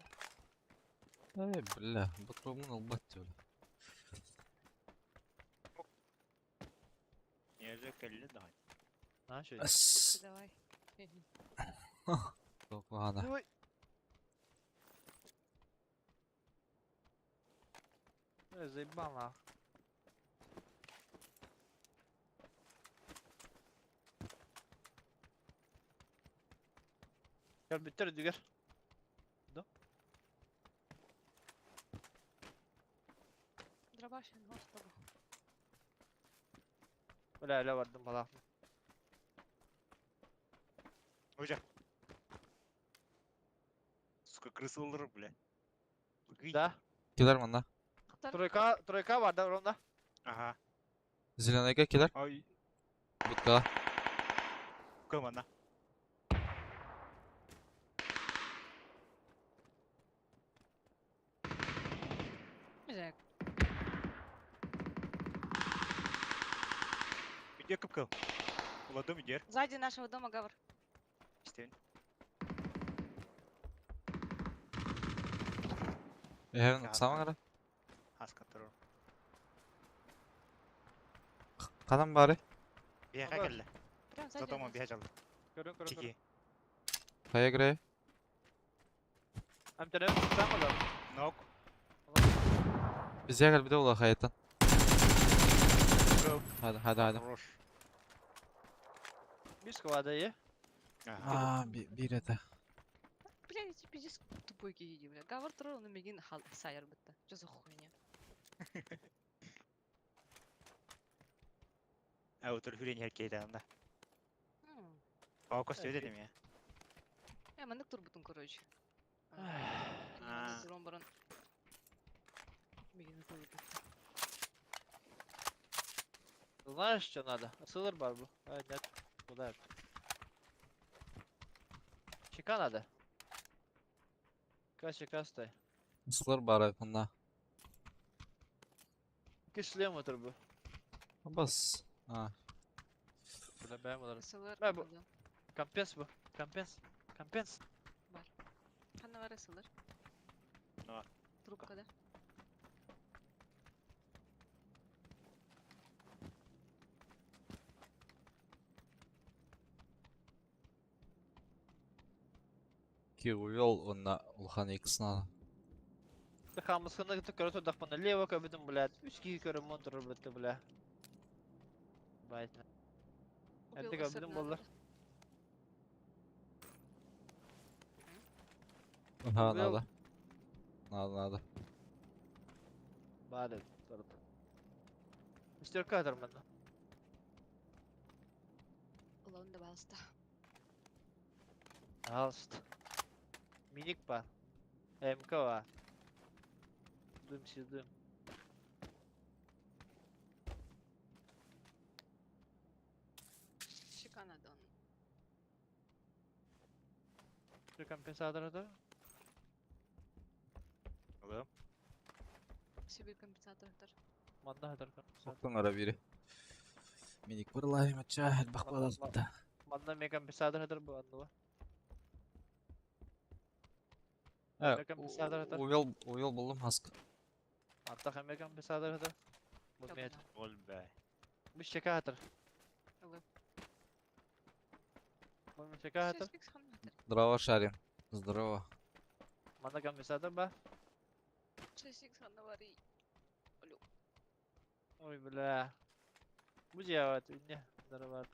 Эй бля, батромун албат бля. Нерже келли да. На шөй. Ас. Давай. Токуана. Ой. Заебал нах. Кэлбиттэр үрдүгэр. Да? Дробаш господи. Бля, эле бардым балаах. Уже. Сука, крысы olur, бля. Да. Килер манна. Тройка, тройка бар да ровно. Ага. Зеленайга килер. Ой, Будка. кым она? Не знаю. Где кыпкыл? Уладым идер. Сзади нашего дома гавр. Истен. Эһэн самаңара. Аска турur. Канам бары. Бияха Ага. келле. Прям сзади. Затома нас. бияха жалды. Көрүн, көрүн, көрүн. Чики. Кая кире? Әмтере, сам олар. Нок. Бизге кел биде ула хаяттан. Кыл. Hadi hadi hadi. Хорош. Бис квада е. Ага. А, бир это. Бля, эти пиздец тупой киһи, бля. Гавр турар, оны мигин сайар бітті. Что за хуйня? А отыр хүрен herkeydi анда. М. Фокус дедим я. Я маннык турбутун, короче. А. Турон баран. Мигин ытылы бітті. Знаешь, что надо? Сылыр бар бу. А, нет. Куда это? Чека надо. Чека, чека стай. Сылар бары мында. Кишлем отыр бу. Бас. А, Бля, бэм олар. Сылыр. Бә, бу- булды. Компенс бу. Компенс. Компенс. Ханна бар сылыр. Но. Трубкада. ки увел он на улхан иксна. Хамысыны көрө турдахпына лево көбүтүм, блядь. Үч киһи көрө монтор бітті, бля. Байт. Убил Әнте СР көбүтүм надо. боллар. Ага, Увел. надо. Надо, надо. Бары. Мистер Кадр манна. Улан да балыста. Алст. Миник па. МК ва. Дым сидым. Щека надо он. Şu компенсатор да? Алым. Себе компенсатор. Манна хатар компенсатор. Оттон ара бири. Миник барлай мача, бак балас бата. Манна ме компенсатор хатар бу анны. Э, Ме компенсатор хатар. увел, увел булдум хаск. Атта хаме компенсатор хатар. Бу мет. Ол бә. Бу чека хатар. Алым. Бу ме чека хатар. Здорово, Шарин. Здорово. Манна компенсатор ба. 6 ханна бар. Ой, бля. Бу жават, инне. Здорово.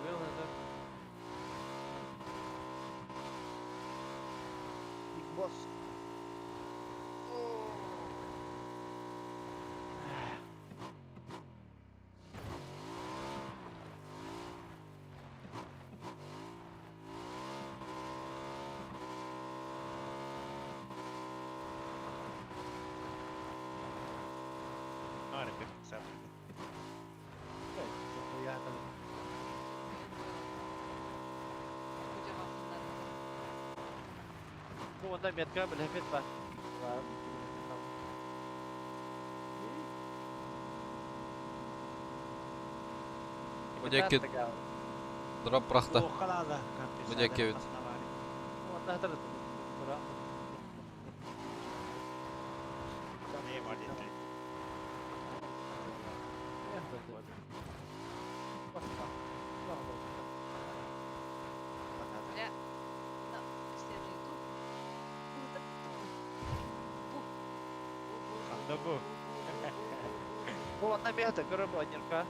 Увел это. Big Boss. Нары компенсатор. Дохуя там. Ну, онда метка, бля, мет бар. Будеки дроп прахта. Охалада. Будеки бит. Онда хатар. Бра. Не бар деді. Онно бу. Бу онно миэхэ көрөр бу аньырка.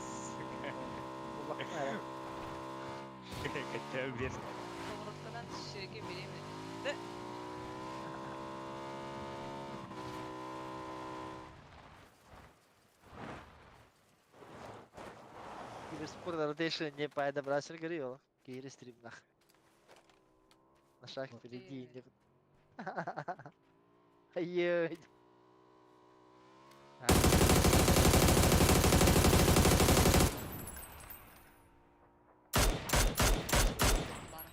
Сука. Улахана эрэ. Кэттэ без. Повороткадан ширеке беремин. Киберспорт rotation не пайда брасер говорил. Кири стрим нах. На шаг впереди. не- Ай-яй. Бара.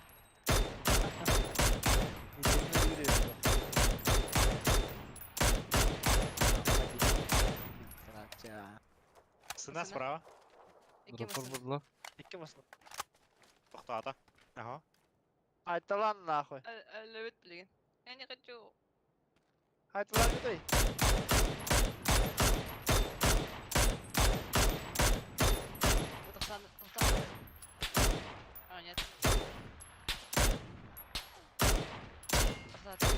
Сына справа. Икки Дропор машина. булдулар. Икки машина. Тохтоото. Ага. Айталан нахуй. Лөбөт билигин. Я не хочу. Айталан кытай. Тоқтан, тоқтан. А, нет. Тоқтан,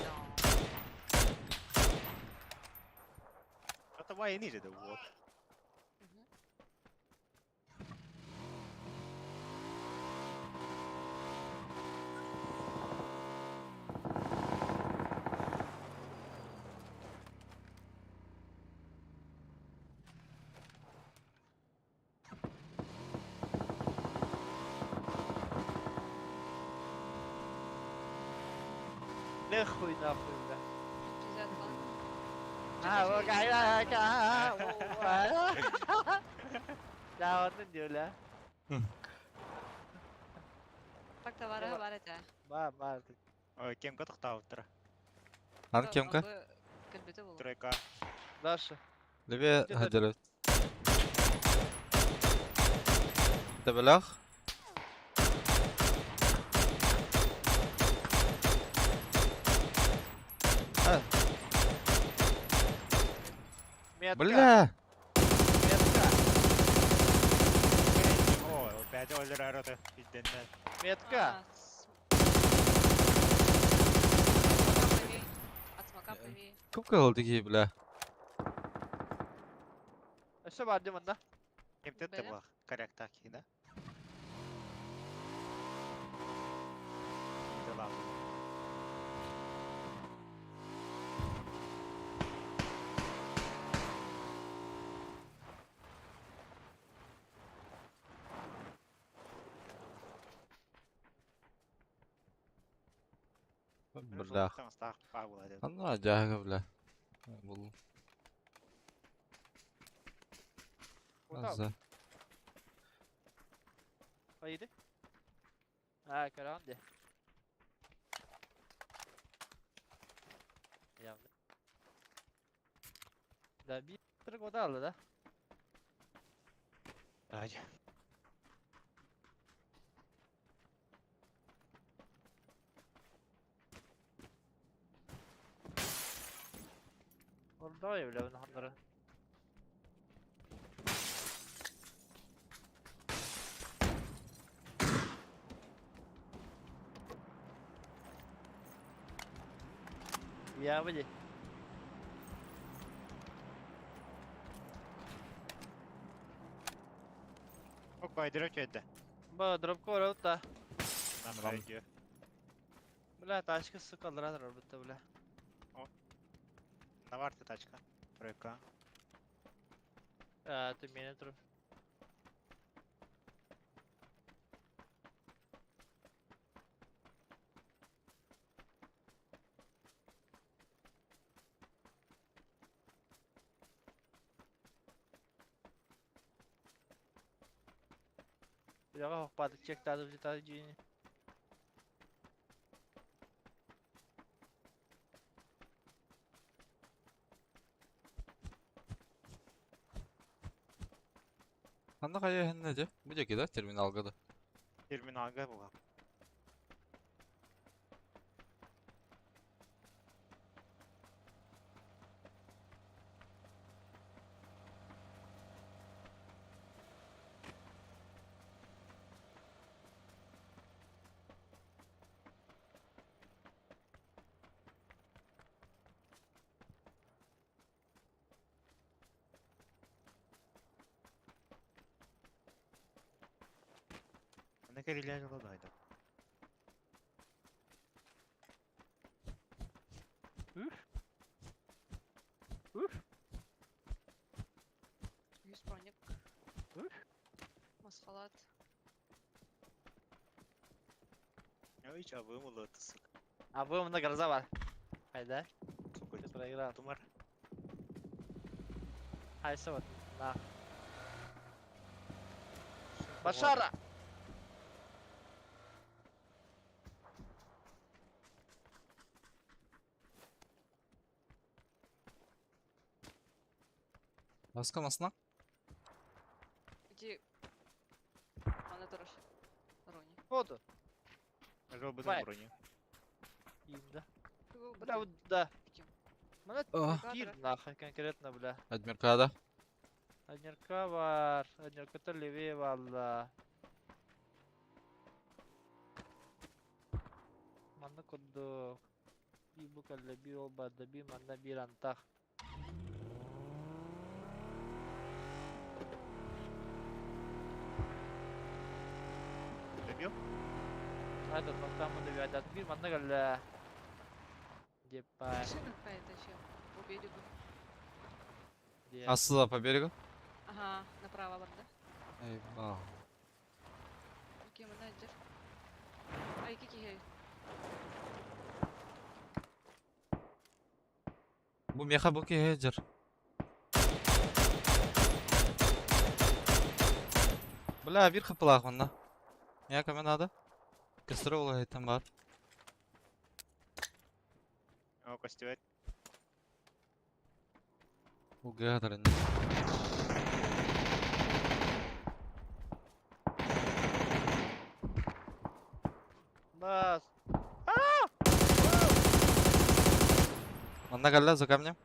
Это why не же вот. Нахуй нахуй, бля. 50 лан. А, вот кай, кай, Да, вот не бля. Так товары бар это. Ба, ба. Ой, кемка тохтообуттара. Аны кемка? Көлбөтө болу. Тройка. Дальше. Левее Где-то- хаджалет. Табалах. А, Метка. бля! Метка. О, опять олер ароты. Пизденнен. Метка. От смока правее. Кім кылды ки, бля? Все бар диман да. Кемте Бля. была корректа да? Да ладно. Бля. Ана жағы, бля. Бұл. Аза. Поеди. А, каранде. Явно. Да, би года, да? Ай. Orada ya bile onları. Я выйди. Ок, байдыры өтеді. Ба, дропка var da. Нам өйдө. Бля, тачка сука лрадер бітті, бля. Наварты тачка. Тройка. А, ты меня труп. Бляға хоқпады, чек тады, тады жүйіне. Анда қая хәнне же? Бу жеке да терминалга да. Терминалга була. Ханна кэрилээн ыла да Үф. Үф. Үс броник. Үф. Масхалат. Я ич абым улы сука. А вы у гроза бар. Хайда. Сука, Ты проиграл. Тумар. Хайса вот. На. Башара! Баска масна? Иди. Ана турар. Рони. Воду. Жол Бай. бытын брони. Им, да. Бля, Бля, вот, да. Мана О, тир нахуй конкретно, бля. Адмиркада. Однерка бар, однерка левее валла. Манна курдук. Би бу кэллэ, би ол барда, би манна биир антах. Добил? Этот там добивать, биир манна кэллэ. Депай, Машина какая-то чем? По берегу. где? Асыла по берегу. Ага, направо бар, да? Эй, вау. Окей, менеджер. Ай, кики хей. Бу меха бу кехеджер. Бля, бир хапылах онна. Я кому надо? Костро ола там бар. О, костюет. Угадыр. Бас. Манна галла за камнем.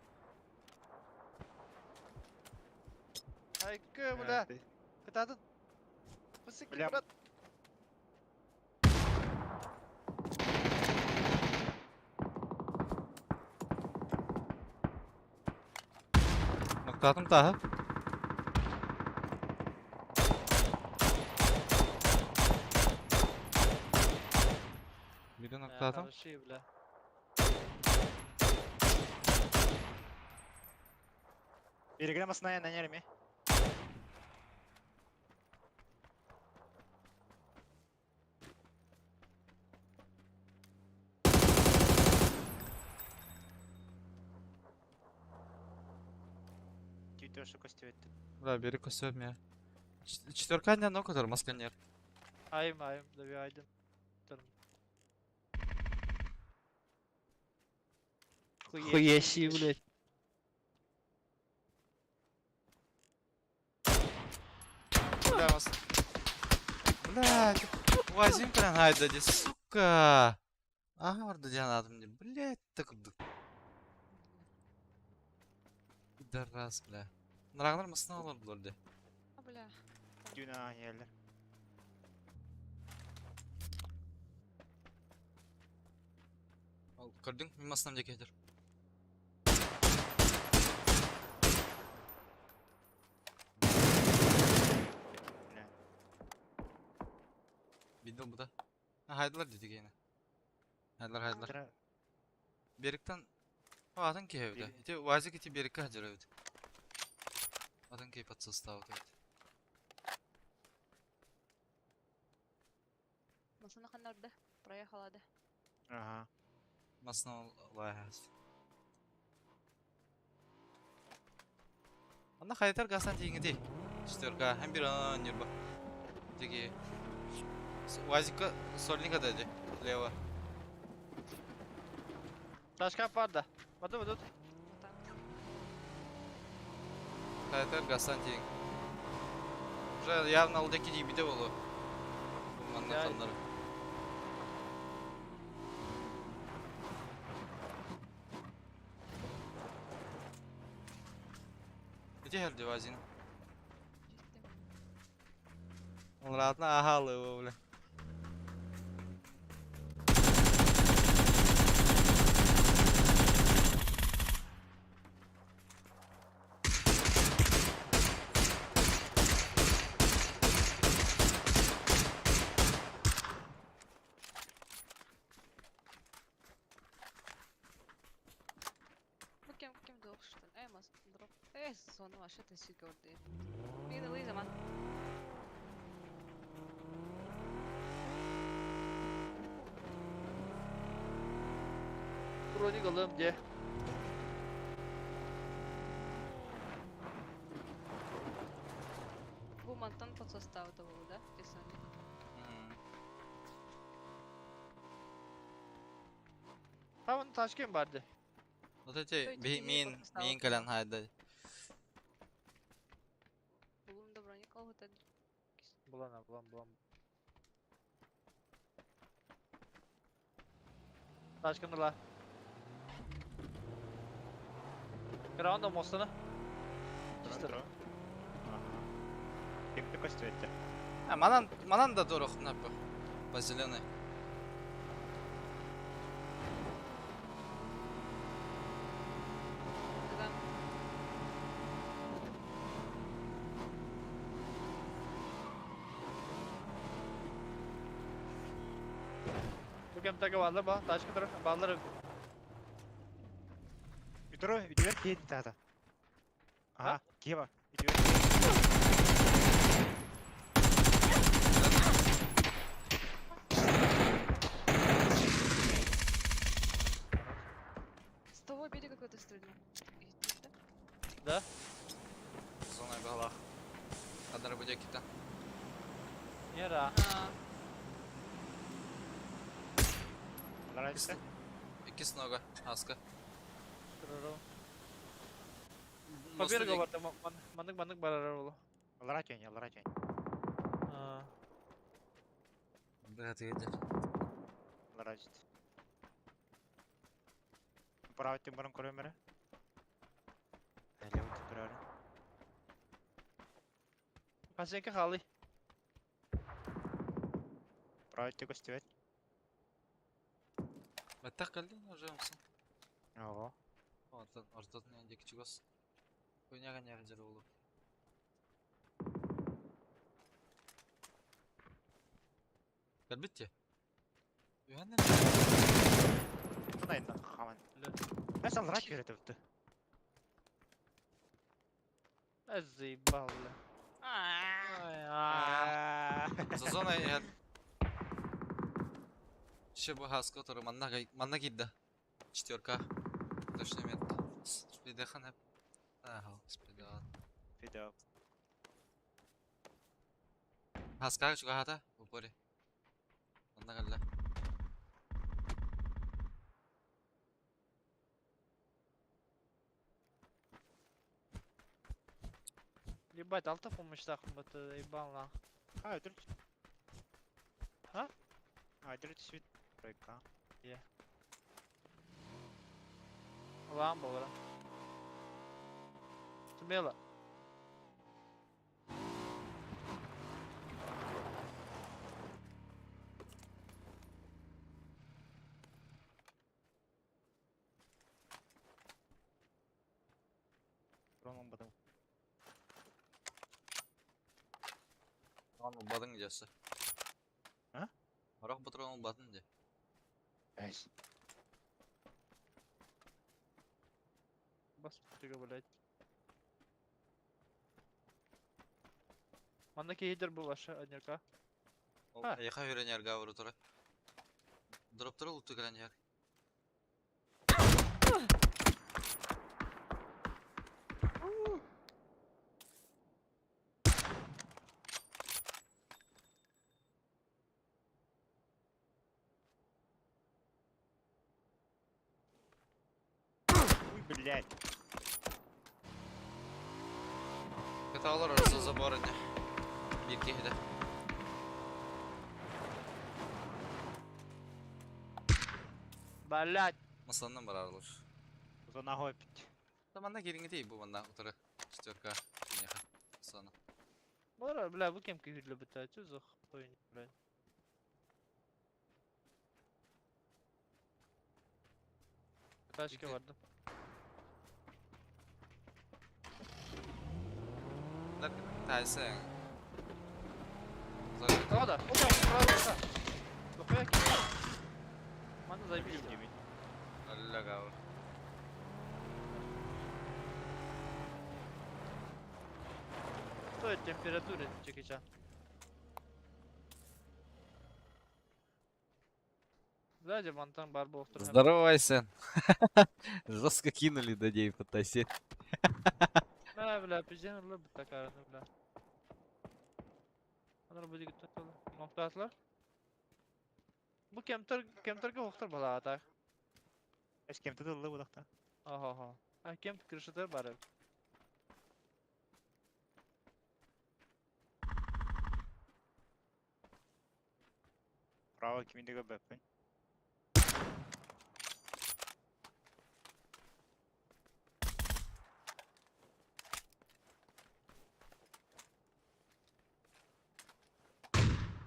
Айкы, бля. Кытатын. Пысык, Бля. брат. Ноктатым тахы. Бири ноктатым. Хороши, бля. Берегре масная на нерме. Түйті костюет. Бля, бери косөп меня. Четверка не но который масканер. Айым, айым, добивайдым. Хуеси, блядь. Бля, мас... Бля, Вазим прям хайда сука. Ага, варда дианатым мне. Блять, так Пидорас, бля. Нрагнар масна алар булар де. А, бля. Дюна ерлер. Ал көрдүң, мен маснам деке кетер. Бля. Видел бу да. А, хайдылар деди гейне. Хайдылар, хайдылар. Тра- Бериктен Атын кебди. Бери- Ити вазик ити берикке хажырабыт. Атын кей под состав вот. Машина ханнарда. Проехала, да. Ага. Масна лайхас. Анда хайтар гасан тиңи Четверка, хәм бир нюрба. Теги. Вазика сольника дади. Лево. Ташка парда. Воду, воду. Вот так. Хайтар гасан тиң. Уже явно алдaki дибиде болу. Бу манна Я- каннары. Ити херди вазин. Жеттим. Ладно, ага, лыва, бля. Аны вообще тесик көрдü. Мин ылый заман. Броник алым де. Бу мантан под состав того, да? Тесани. Tamam Ташкент барды. Вот эти Той мин мин кэлэн хайда. Булум да броник алгыта. Булан булан булан. Ташкент ла. Ground mostana. Чисто. Кемте көстүөттэ. А, манан манан да дорох напы. По зеленой. Да. Bu кемтеге баалар ба. Ташкент тур. Баалар. Үтөрө үтүгэр киһи тата. Аха, киһи бар. Үтүгэр киһи. С того берега кто-то стрельнул. И ты, да? Да. Зона голах. Адара будет кита. Нера. А, Алар айтты. Иккис нога. Аска. Туруру. Побега барды. Маннык маннык барар болу. Алар айтын, алар айтын. А. Да, ты иди. Алар айтты. Правый баран көрөмөрө. Әле үтүп көрөрү. Касенке халы. Правый көстүөт. Баттах калдың уже умсын. Ого. Ортан ортотун энди кичигос. Ойнаган ярын жер болу. Калбитте. Юханнан. Тунайын хаман. Эс алар айт берет өттү. Заебал, бля. А. Ой, а. За зоной я. Ще бу хаска который манна манна кидда. Четверка. Точно метка. Спидехан. Ага, спидехан. Видео. Хаска чугахата упоре. Манна галла. Ебать, алта помощь быты, ебал на. А, өтүр. А? А, өтүр свит. Пройка. Лам болра. Смело. Роман бадым. Аны бадың десе. А? Арақ бұтырған бадың де. Эс. Бас түге, блядь. Манна кейдер бұл аша однерка. А. Яха үйренер гавру тұра. Дроп тұра ұлтты кәлен жер. Уй, блядь. Каталар арасы забор не. Bir kehde. Блядь. Масаннан барарлар. Зона хопить. Таманда керіңі дей бұл манда отыры. Четверка. Неха. Саны. Бара, бля, бу кем күйірлі бітті, чё за хуйня, блядь. Тачка Иди. барды. Тайсың. Да, да, опа, право, да. Дохуя кем? Мана заебись. Алла гавр. Температура Джеки Чан. Бля, мантан бар буолуохтарын сөп. Здорово, Айсен. Жестко кинули до ней фотосеть. Бля, бля, пизден ылла бутакараны, бля. Анар бу дигиттен толы. Ноктаатылар. Бу кемтер, кемтерге охтор балаата. Эс кем-то дылы булакта. Ага, ага. А кем крышата бар. Право киминде көбөппүн.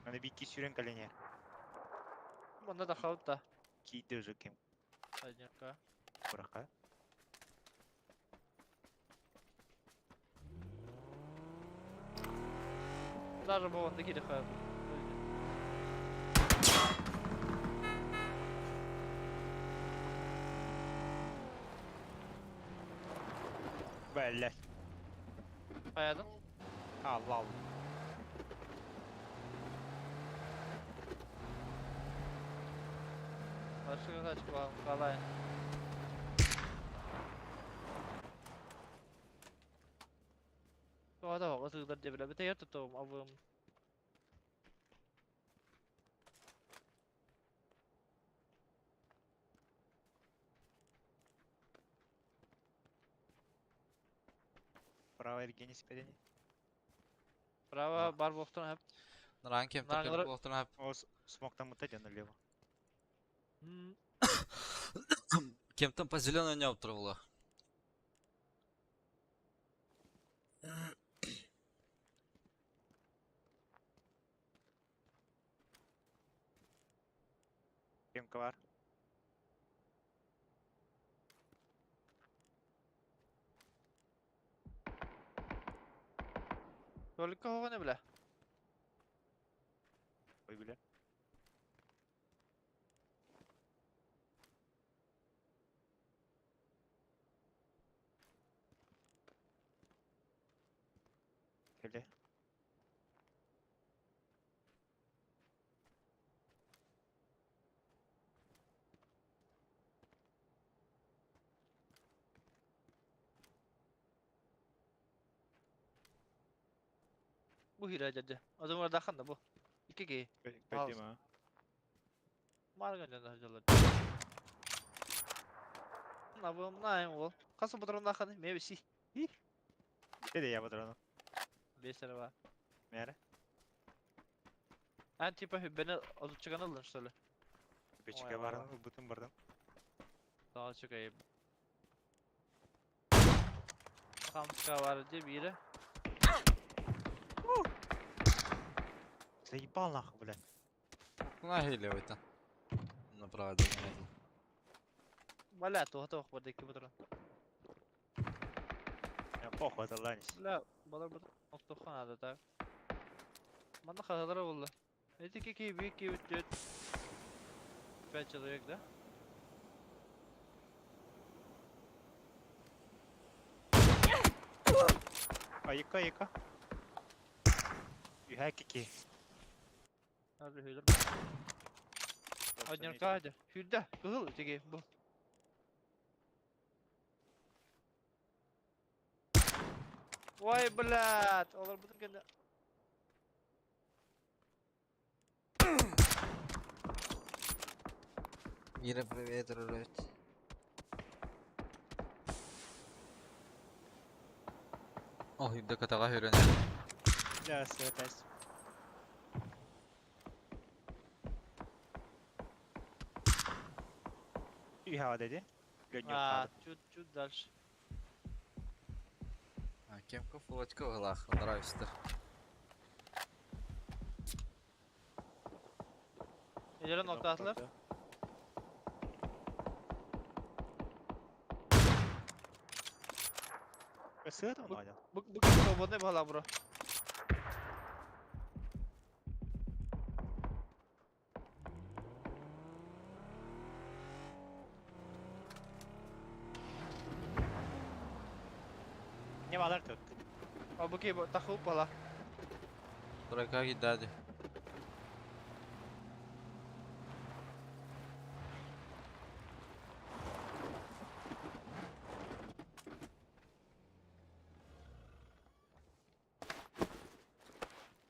Аны бикки сүрен калене. Онда да хаут да. Кийди уже кем Одинка. курака. Даже бу онда кири хаут. Бәллә. Хаядын. Allah Allah. Başka kaç kalay. Тоҕо оҕо сыгдар дебиле бите тутум абым. Право Евгений спедени. Право бар буохтун хап. Наран кем Наран- төр болтун О, смоктан мута ден налево. Кем-то по зеленой не оптырвала. Кемка бар. Только оҕо не биле. Ой, бля. Келе. Бу хира деді. Адамар дахан да бу. Икки ки. Көтем а. Марган жана жалар. Абым найм ол. Касы бұдырын дахан мебеси. Деде я бодрону. Бесер бар. Мәре. Эн типа бени озуччыган ылдын что ли? Бечке Ой, бардым, бутын бардым. Daha çok ayıp. Kamska var diye biri. Заебал нахуй, блядь. На геле это. Направо заметил. Бля, туһа туох бар дикки бұдырын. Я похуй, это ланис. Бля, балар бұдыр оқтоқан ады так. Манда хаталар болды. Эти какие вики өтет. 5 человек, да? Айка, айка. Юхә кики. Hadi hüdür. Однерка hadi. Hüdde. Kızıl tigi bu. Vay блядь. Олар бұдыр кенде. Мира, привет, рулет. О, да катага хүрен. Я светас. Юхә dedi. А, чуть чуть дальше. А, кемка фулочка вылах, нравится. Нелere nokta attılar? Сыт он айда. Bu bu свободный бала бро. Не балар тут. А bu ki bu takı bala. Тройка киирдэ.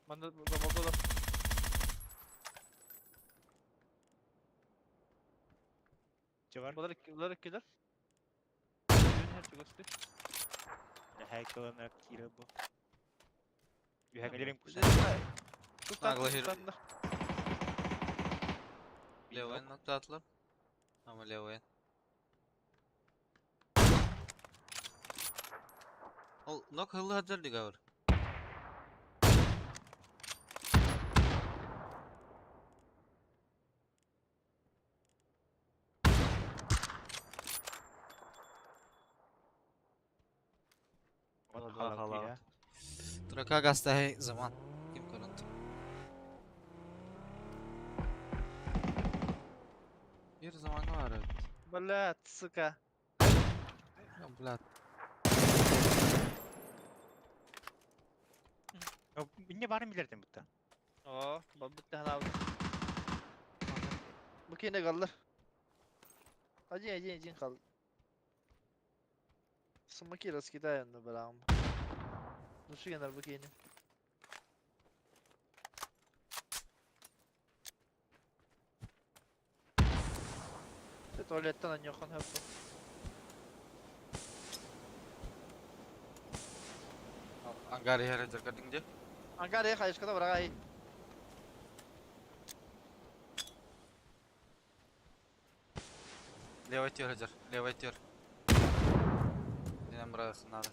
Манна заболдолар. Чувар. Бұлар бұлар иккилер. Yön her чугасты. Хайкалана кира бу. Үһәңелерин куса. Нагло хер- Туктандар. Левый ноктатлар. Ама левый. Ол нок хыллы хаджар дигавр. Хала. Тройка гастахи заман. Ким көрүнт. Bir zaman var evet. Блядь, сука. Ya блядь. Минне барын билердим бутта. О, бабытты ханабы. Бу кене kalır. Один, один, один kaldı. Sumaki раскидаем на барам. Ну что я на букине? Туалеттен аньохан хөппө. Ангар хер кадың де. Ангар хайышкада барагай. Левый тер хаджар. Левый тер. Динам брах надо.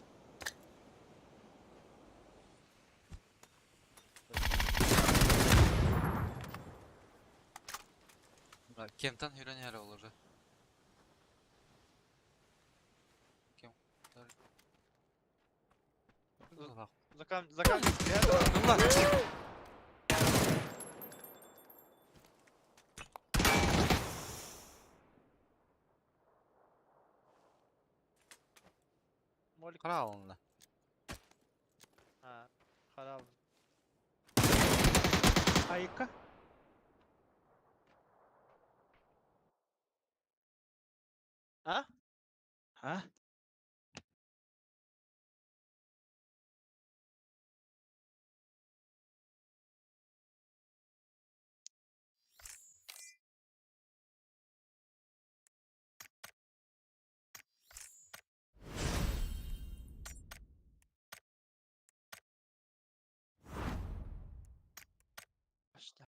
Кемтан хүрен хер olur. Кем? Закам закам. Ла. Молик. Кара алынды. Ha. Хараб. Айка. А? А? İşte.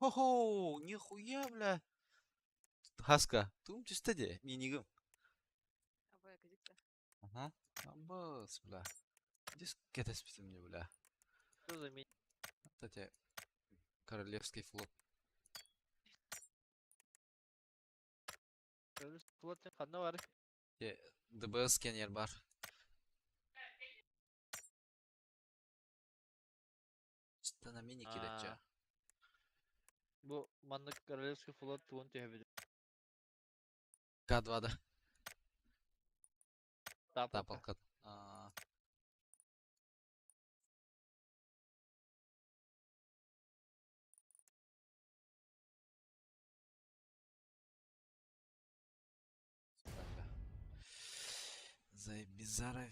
Хо-хо, нихуя, бля. Хаска, тум чисто де, минигым. Абай кадикта. Ага. Абас, бля. Здесь кетес мне, бля. Что за ми? Кстати, Королевский флот. Флотын ханна бар. ДБС сканер бар. Что на мини кидать, А. Бу маннык Королевский флот туун түһэбит. К2 да. Тапалка. Тапалка. А. Бля. Заебизара.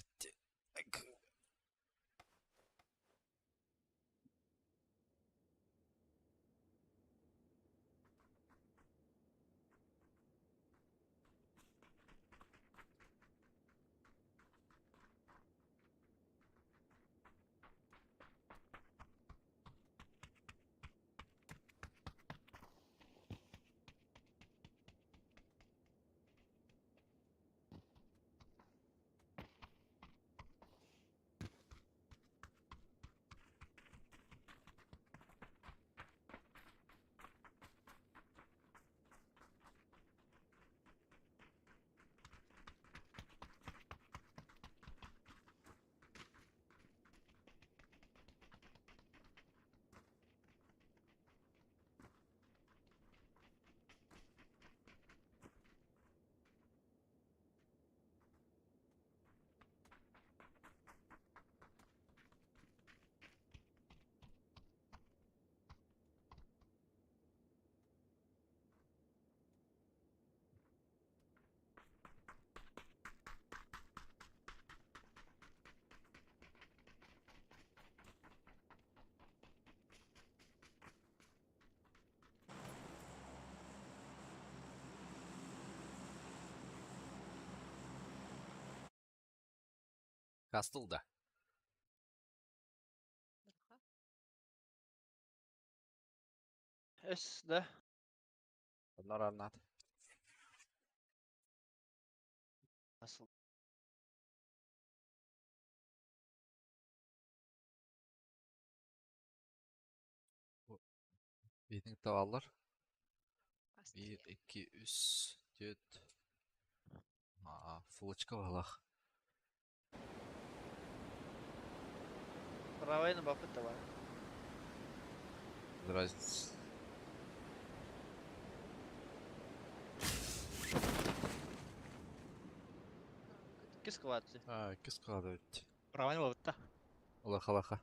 Кастыл да. С, да. Норарнат. Nasıl? Биитин табаллар. 1, 2, 3, 4. Аа, фулочка балах. Правайны бапыт давай. Без разницы. Кис квадли. А, кис кладывать. Правайны лабытта. Лаха лаха.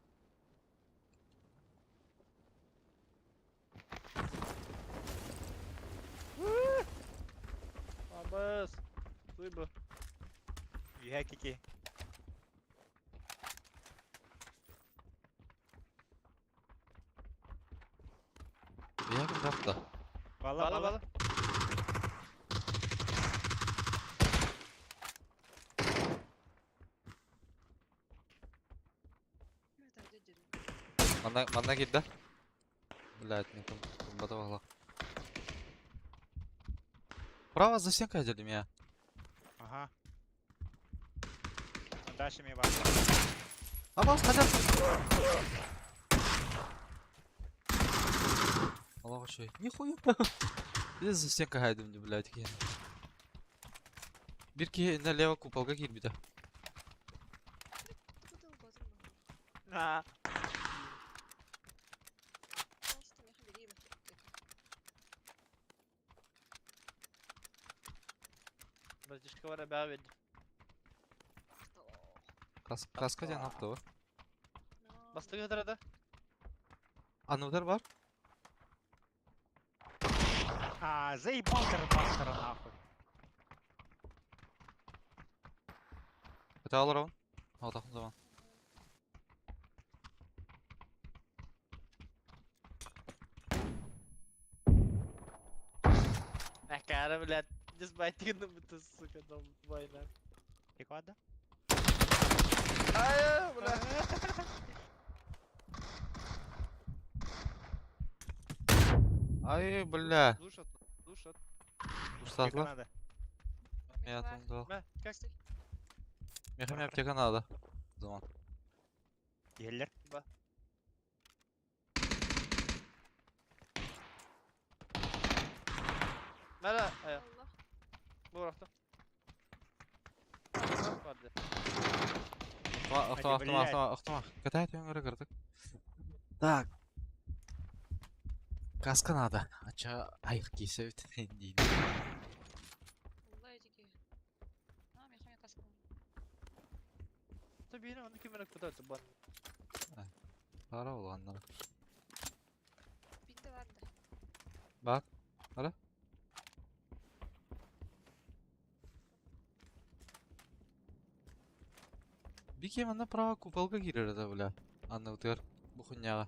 Абас. Выбор. Үһэ кики. Я кым Бала Бала бала. бала. Манна манна киирдэ. Блядь, не там комбатовала. Право за стенкой одели меня. Ага. Дальше мне бар. А вас хотят. Аллах что? Нихуя. Здесь за стенкой хайдым, блядь, такие. Бирки налево куполга киирбитэ. На. Братишка var abi. Кас каска диэн аптыбы. Бастыгы kadar Анудар бар. А, заебал карабастера нахуй. Это алыр он. Атақын zaman. Акара, блядь. Не спайтигн это, сука, там война. Ты куда? Ай, бля. Ай, бля. Душат, душат. Устатла. надо. Я там дал. Мә, как? Меха мне аптека надо. Zaman. Еллер. Ба. Мәрә, ая, бу bıraktım. Vardı. Ахтама, ахтама, ахтама, ахтама. Катает өңірі кірдік. Так. Каска надо. Ача айық кесе дейді. Tabii onu kimine kutardı ban. Пара болғаннар. Бар. Ара. Бике манна права куполга кирер да бля. Анны утыр. Бу хуйняга.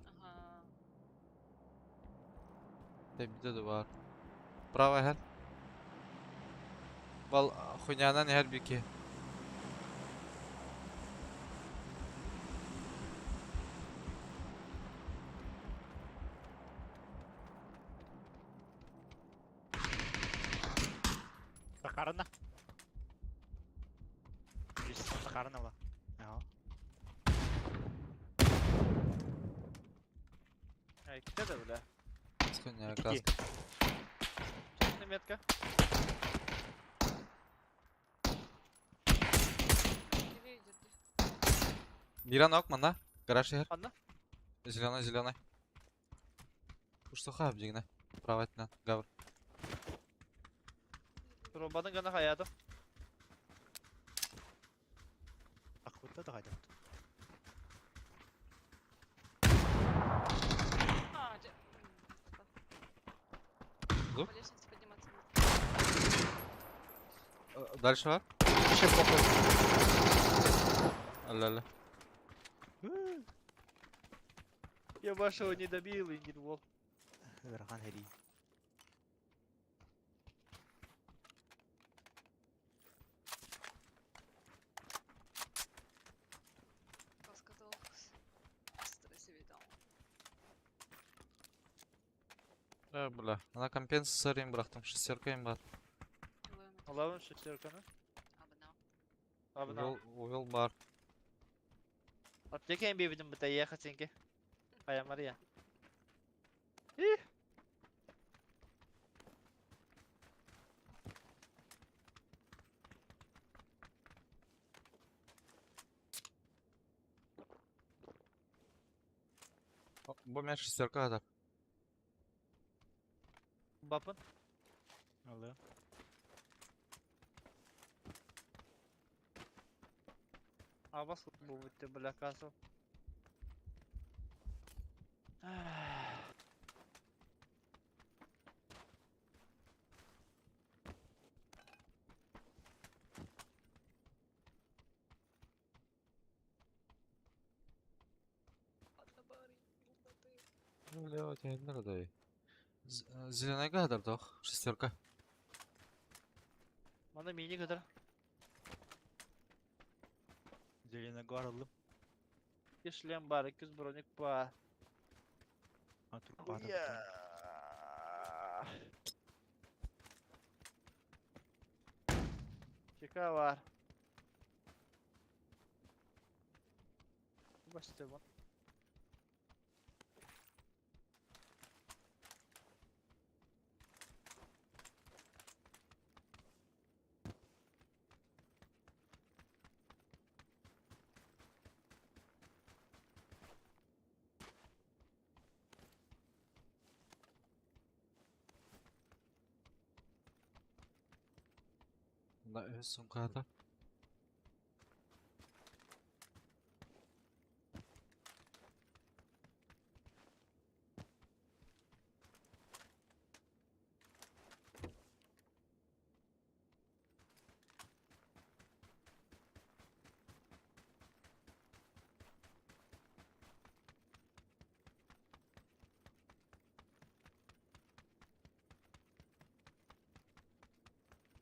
Тебиде де бар. Право хәл. Бал хуйнянан хәл бике. Сахарына. Сахарына була. Ага. Ай, ките de бля. Хуйня Кики. каска. Честная метка. Миран ок манна. Гараж хәл. Анна? Зеленый, зеленый. Уштаха бигне. Право этнен. Гавр. Робанın gana hayatı. Акутта да кайда. Зуб? По лестнице подниматься. Дальше бар. Вообще похуй. Алла-алла. Я вашего не добил и не рвал. Ырахан хери. Да, бля. Она компенсация бырахтым, шестерка им бар. Алабын шестерканы. Абына. Увел, увел бар. Аптека им бибидим бит я хатинки. Ая Мария. Их. Бу мен шестерка адар. Бапын. Алло. Абас бу битте бля касыл. Бля, тебе дай. Зеленый гадар дох, шестерка. Мана мини кадar. Зеленогор алым. 2 шлем бар, 2 броник бар. А труп бар. Хуя. Чека бар. Басты бу. Да, сумка адар.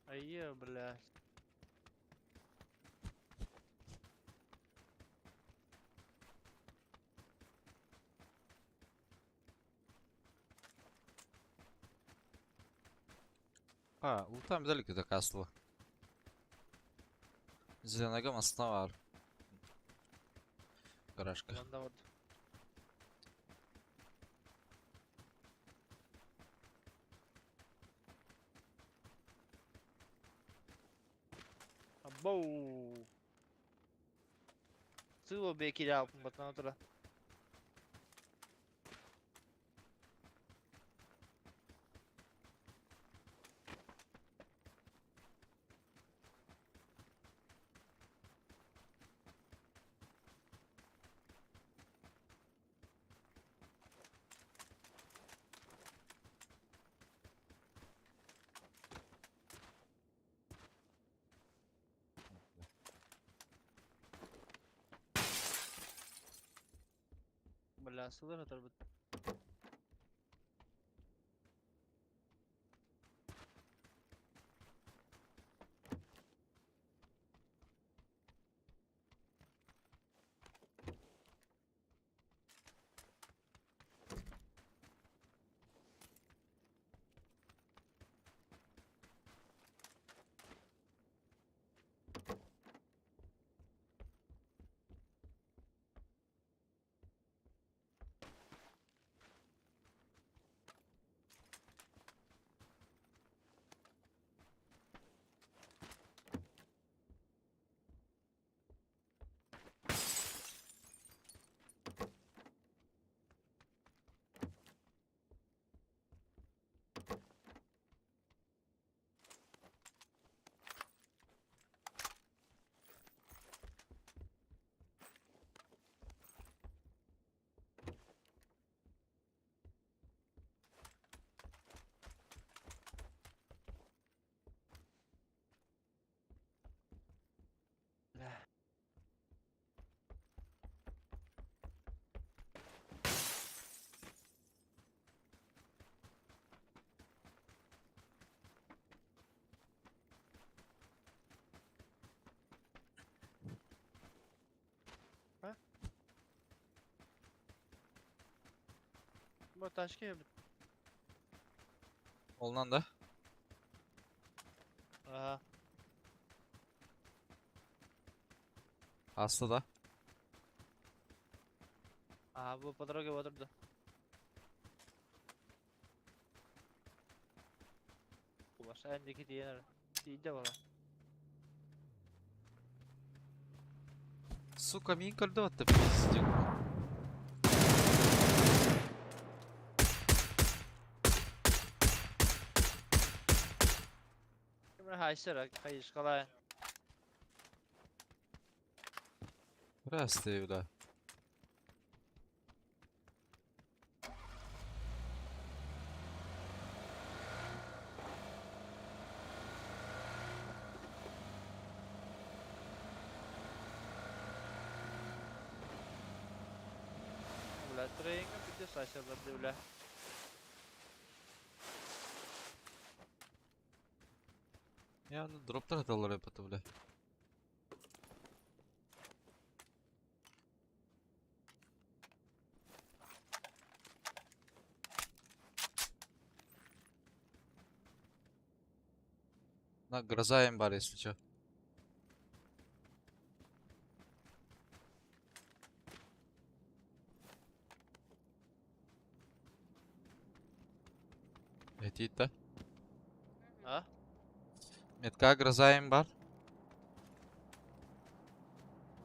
Айе, блядь. А, лутаем далеко до касла. Зеленого моста бар. Гаражка. Манда вот. Абоу. Сыло бекире алпын батан отыра. Бля, сылыр отыр бит. Бля. А? Бу ташка бит. Олнан да. Ага. Аста да. А, бу по дороге отырды. Баша эндики тиенер. Тиийдэ бала. Сука, мин көрдө атты пиздец. Ким хайсыр хайышкалай. Здравствуй, бля. Бля, тренинг пиздец хайсырлар бля. Я ну дроптар аталар эпата, бля. На, гроза им бар, если чё. Этит, да? А? Метка гроза им бар.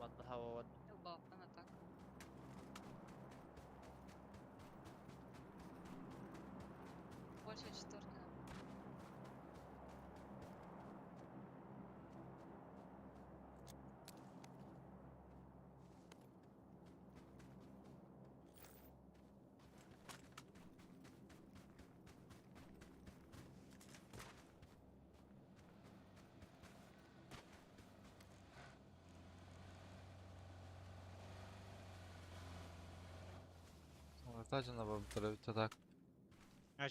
Манна хава Балкан так. Больше четверка. Тажына бабытара бүттэ так.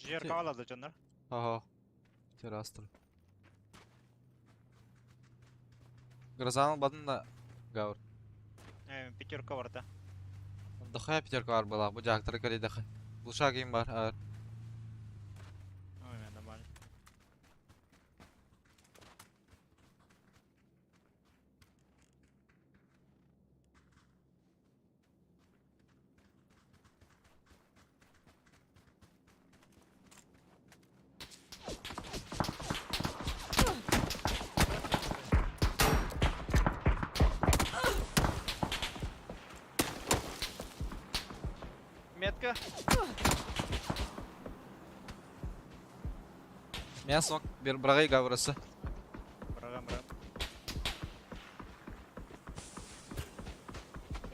Жер кавалады дьоннор. Ага. Террастр. Грозаны бадын да гаур. Пятерка барда. Дохая пятерка бар была, бу жактар кали даха. Булшак им бар, ар. Ой, мен нормально. Метка. Мен смок бир брагай гаврасы. Бырагам, бырагам.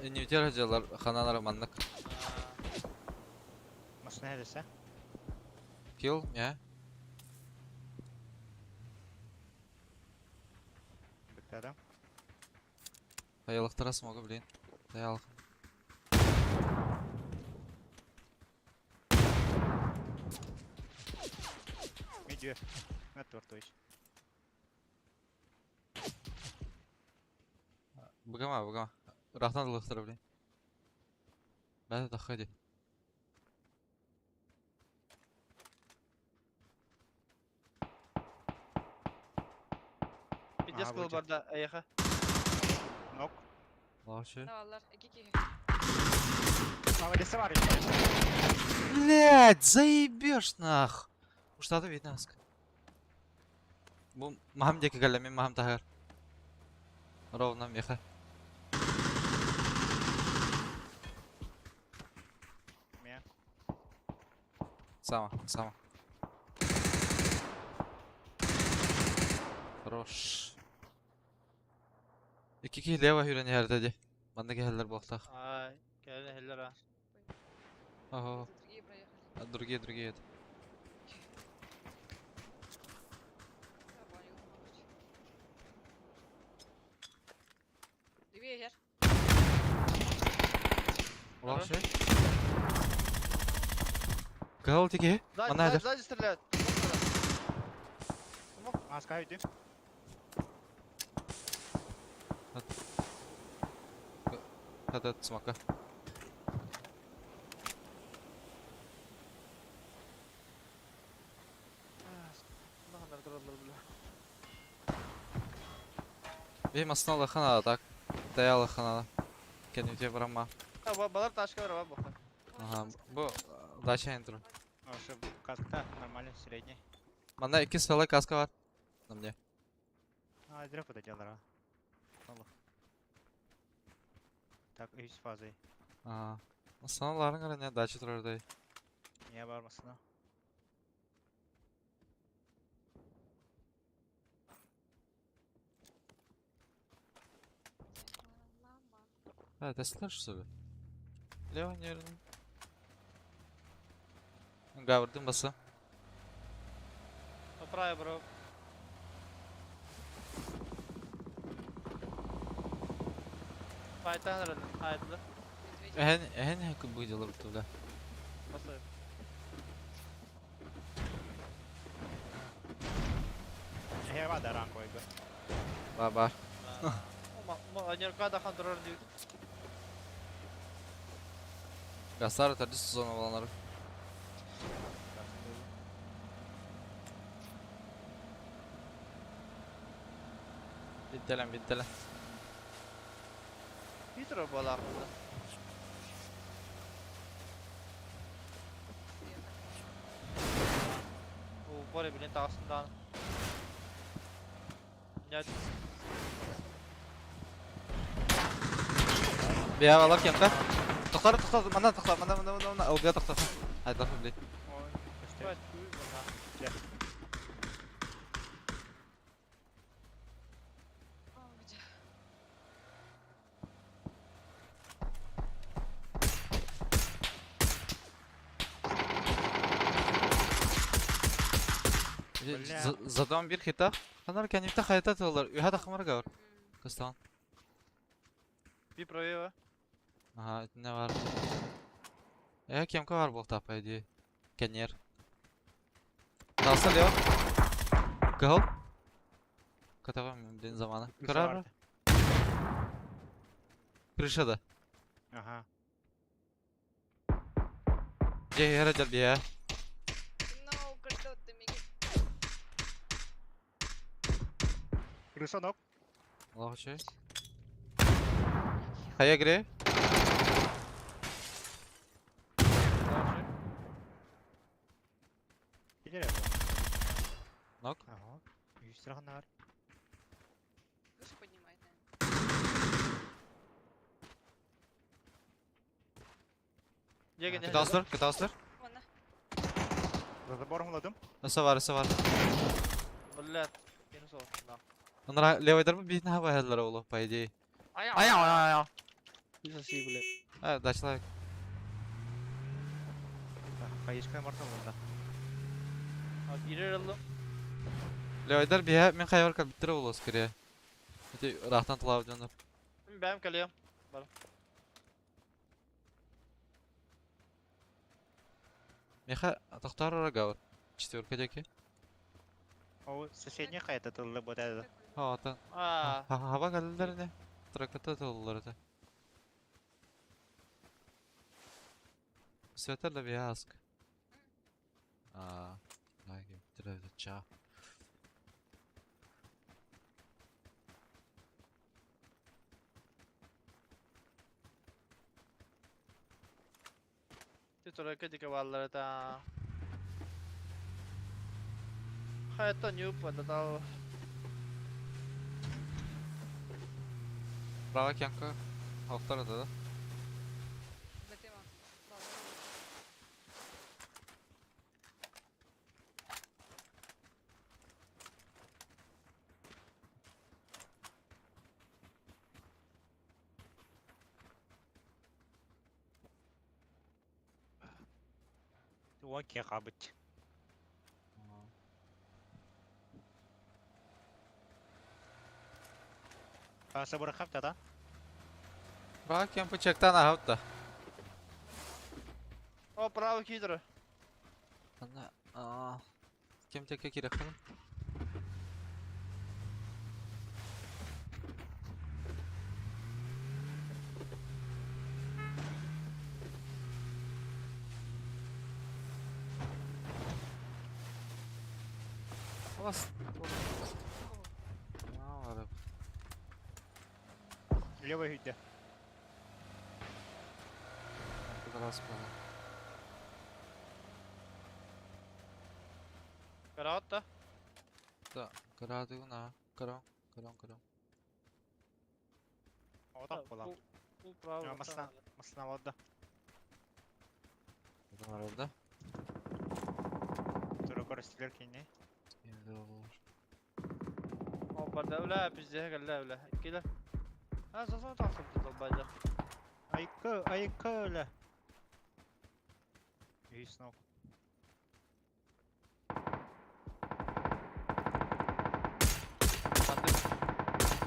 Не утер жалар ханалар маннык. Машина десе. Килл, я. Бүттәдім. Таялықтыра смогу, блин. Таялық. Медиа. Мет то есть. Бұгама, бұгама. Рахтан лықтыра, блин. Бәді доходи. Пиздец Ага, кыл вроде. барда аяха. Нок. Вообще. Давалар, iki Мама десе бар еще. Блять, заебешь нах. Уштады видно аска. Бу махам деки галля, мен махам тахар. Ровно меха. Мен. Сама, сама. Хорош. İki ki лево хүрен yerде Манда келдер болтақ. Ай, кәлі хеллер а. Ого, Другие проехали. а другие, другие это. Я понял, короче. Левее, Гер. Вообще. Кал тики. Сзади, Мана сзади, сзади стреляют. Маска үйді. Хата смока. Бей масына алахан ала так. Тай алахан ала. Кеннете барама. Балар ташка бар, бар. Ага, бу дача энтру. А, что, каска нормально, средний. Манда iki сала каска бар. На мне. А, зря пододелал, а. Так, үс фазы. Ага. Масыналарын қара не дача тұрар дай. Не бармасына. А, это слышишь, что ли? Лево не верну. Гаврдың басы. Поправь, бро. Файтан айдылы. Эһен, эһен хөкүм бу дело бля. Басай. Э, бада ранговый бы. Ба бар. Анерка да хан турар дейт. Гастар тәрді сезон балалары. Биттелен, биттелен. Питер бала. О, боре билен тағысындан. Нет. Бия балар кемка. Тоқтар, тоқтар, мана тоқтар, мана, мана, мана, мана, ылга тоқтар. Айда, блин. Ой, Задам bir хита. Ханар кәнифтә хайта тыллар. Үһә тахмар гавр. Кыстан. Би проева. Ага, не бар. Э, кемка бар был по идее. Кенер. Талса лево. Кыл. Катава блин замана. Карар. Крыша да. Ага. Же хера жал бия. No, крыша ты миги. Крыса ног. Аллах чей. Хая гре. Ног. Ага. Жүз. Выше поднимает, наверное. Кыталсыр, кыталсыр. Вон, на. За забором уладым. Ысы бар, ысы бар. Блядь. Минус ол. Онра левый дармы бит на хава олу, по идее. Ая, ая, ая. Соси, блядь. А, да, человек. Хаешка мартын да. Girer aldım. Левый бия мен хайвар кал биттире олу скорее. Эти рахтан тылап жаныр. Бәм калем. Меха тохтар ора гавр. Четверка деки. О, соседний хайта тыллы вот это. Ха, ата. А, Хаба калдылар не? Траката тыллар это. Светер да бия аск. А, да, биттире ча. Ти тройка дике баллар та. Хайта нюп да. Права кемка. Хохтар да. Уон ке қабыт. Аса бұры қапта да? Права кемпа чектан ахавта. О, право кидр. Ана, а. Кем теке керек қылым? Вас. Левый үйде. Раз было. Караат да. Да, караты на. Карон, карон, карон. Отак була. Бу право. Масна, масна вода. Это народ, да? Туры көрөстүлөр кини. Опа, да бля, пиздец, кэллэ бля. Килер. А, зазон тахсып долбайда. Айкы, айкы өлө. Үс нок.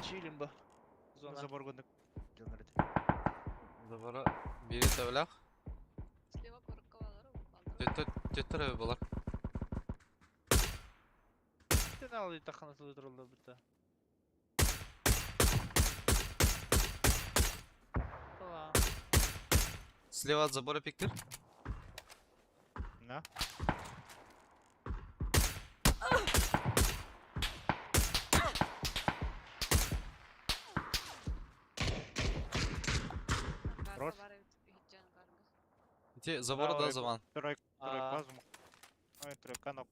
Чилим бу. Зона. Забор гындык. Забора бири тәвләх. Слева корыкка балар. Төттөр, төттөр булар. Сен ал тахана сылдырылды бітті. Tamam. Слева от забора пиктер. На. Рос. Ити забора да заман. Тройка, тройка, Ой, тройка нок.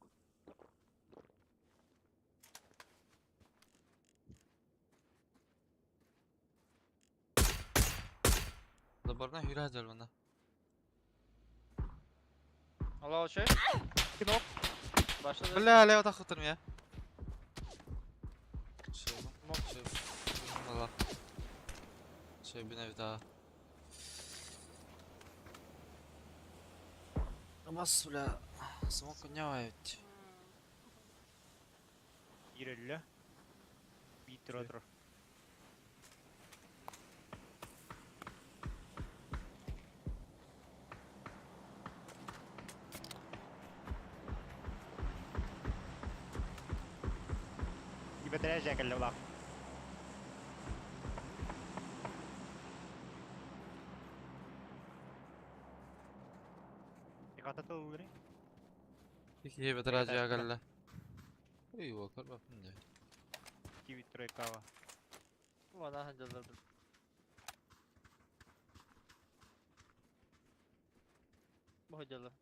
Заборна hüra bana. Allah şey. Нок. Başladı. Бля, лево тахытыр я. Şey, şey, Allah. Şey bir nevi daha. Намаз, бля, смок ведь. Ирелле. Битер отыр. Ибетре жекелле булак. Иката тылгыры. İki beter acı. Ey bakar bakın de. Киви тройкава. Bana hancalar. Bu hocalar.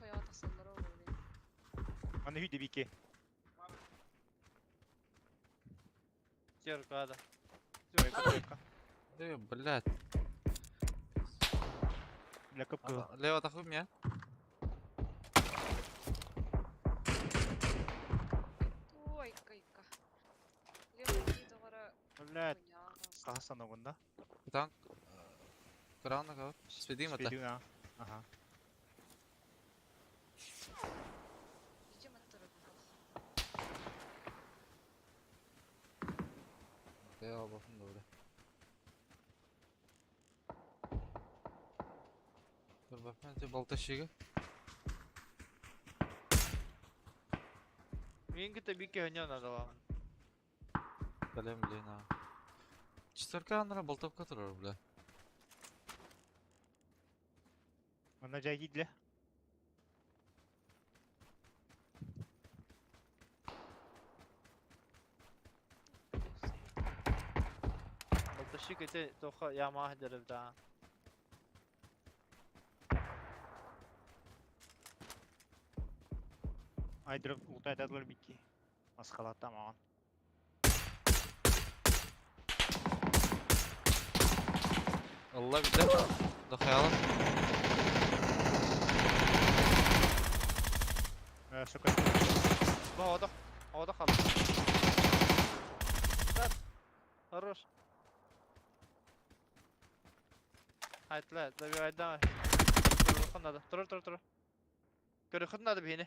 Koya тахсаллар ол. Аны үйдө бике. Черкада. Тройка, тройка. Ey, блядь. Бля, кып-кызыл. Лево тахым я. Ой, кайка. Лево доҕоро Блядь, кахасан огунда. Танк. Крана кавар. Спидим это. Спидим, Ага. Я bakın doğru. Dur bakın önce balta şiği. Мен ките бике хөнья надала. Kalem bile ha. Четверка анра болтовка турар бля. Мына жай кийдиле. Балташи ките тоха яма дерев да. Айдырып ултайтадылар бикки. Маскалатта маған. Allah bir de. Da hayalım. Сука. Bu havada havada kaldı. Да. Хорош. Haytla, добивай давай. Көрүхүн надо. Тур тур тур. Көрүхүн надо бихини.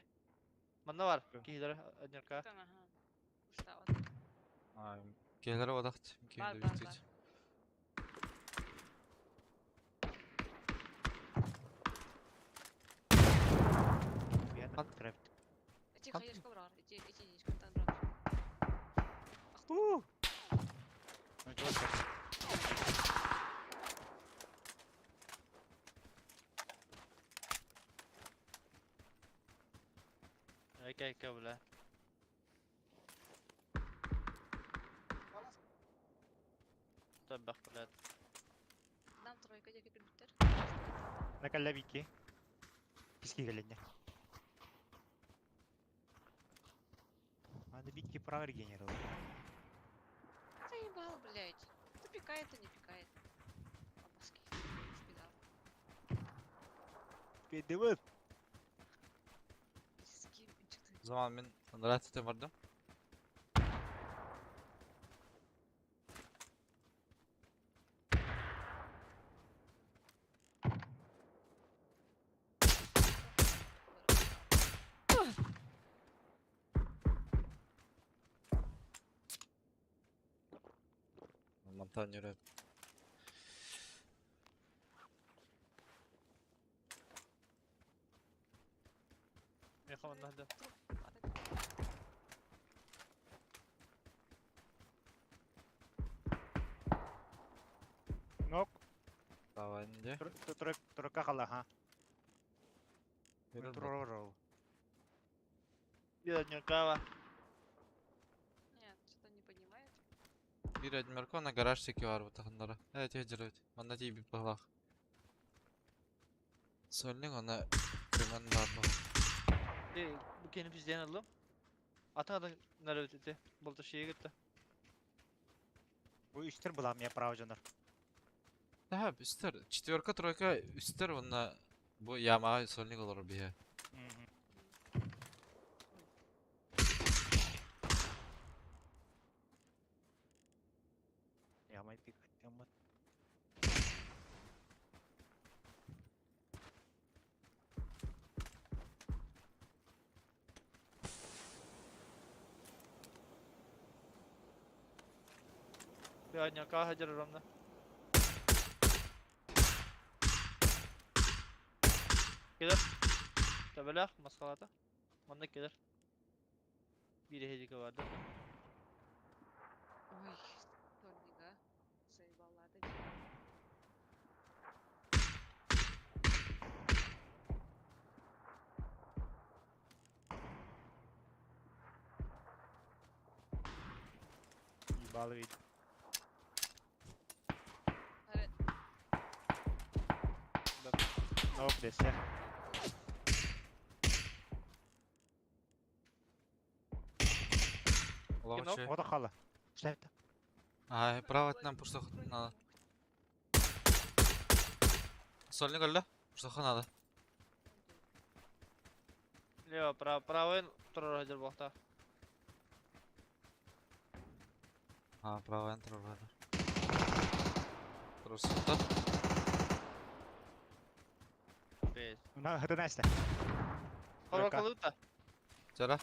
Манна бар. Киһилер однерка. Келер одақт. Бар, бар, бар. Эти хаешка брар, эти эти яичко там брар. Ну, Эке эке бля. блядь. Нам тройка диэки кэлбиттэр. Накалла бики. Киски кэлиннэ. Надо битки право регенерировать. Заебал, блядь. То пикает, то не пикает. Абаски. Спидал. Педевет. С кем? Что-то. Zaman мен rahat etем бардым. Мантан yürü. Меха онно да. Нок. Давай инде. Тройка кала, ха. Yürü. Тророл. Bir однюкава. Нет, что-то не понимает. Bir Edmerko на гараж секи var bu takımlara. Evet evet. Manna değil bir balak. Сольник она күмән бар бу. Ди бу кени бизден алым. Атын атын нары өтөтө. Болду шеге кетти. Бу үстер була мне право жанар. Да, үстер. Четверка, тройка, үстер онна бу яма сольник олар бие. Ямай пик ямат. Bir однюкава хажыр ромда. Келер. Табелах маскалата. Манда келер. Bir hediye vardı. Ой, сольник, а. Заебала, да. Ебало ведь. Evet. Нок десе. Олар Кино? şey. Ода кала. Что это? Ай, право нам пустох надо. Сольник алла. Пустох надо. Лево, право, право турар хажыр бохта. А, право энтер бар. Просто. Бес. На, это Настя. Хорва Тройка. калыта. Жара.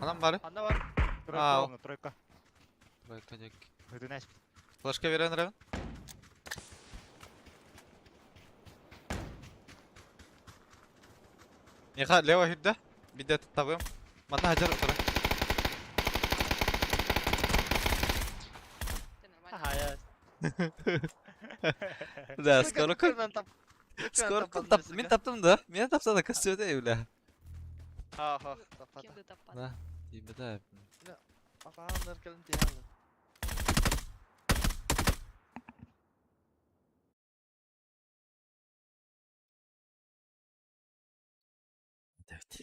Анам бар. Анда бар. Тройка, Ау. ровно, тройка. Тройка дек. Это Настя. Флешка берен ревен. Меха лево хидде. Бидде табым. Манна хажар утара. Ты нормально. Ага, я. Да, скоро Кырдан тап. Скоро тап. Мен таптым да. Мен тапса да костюмде бля. Ха ха, таппата. Кем ты таппат? Да. Тиби да. Апаандар келин тиялы. Evet.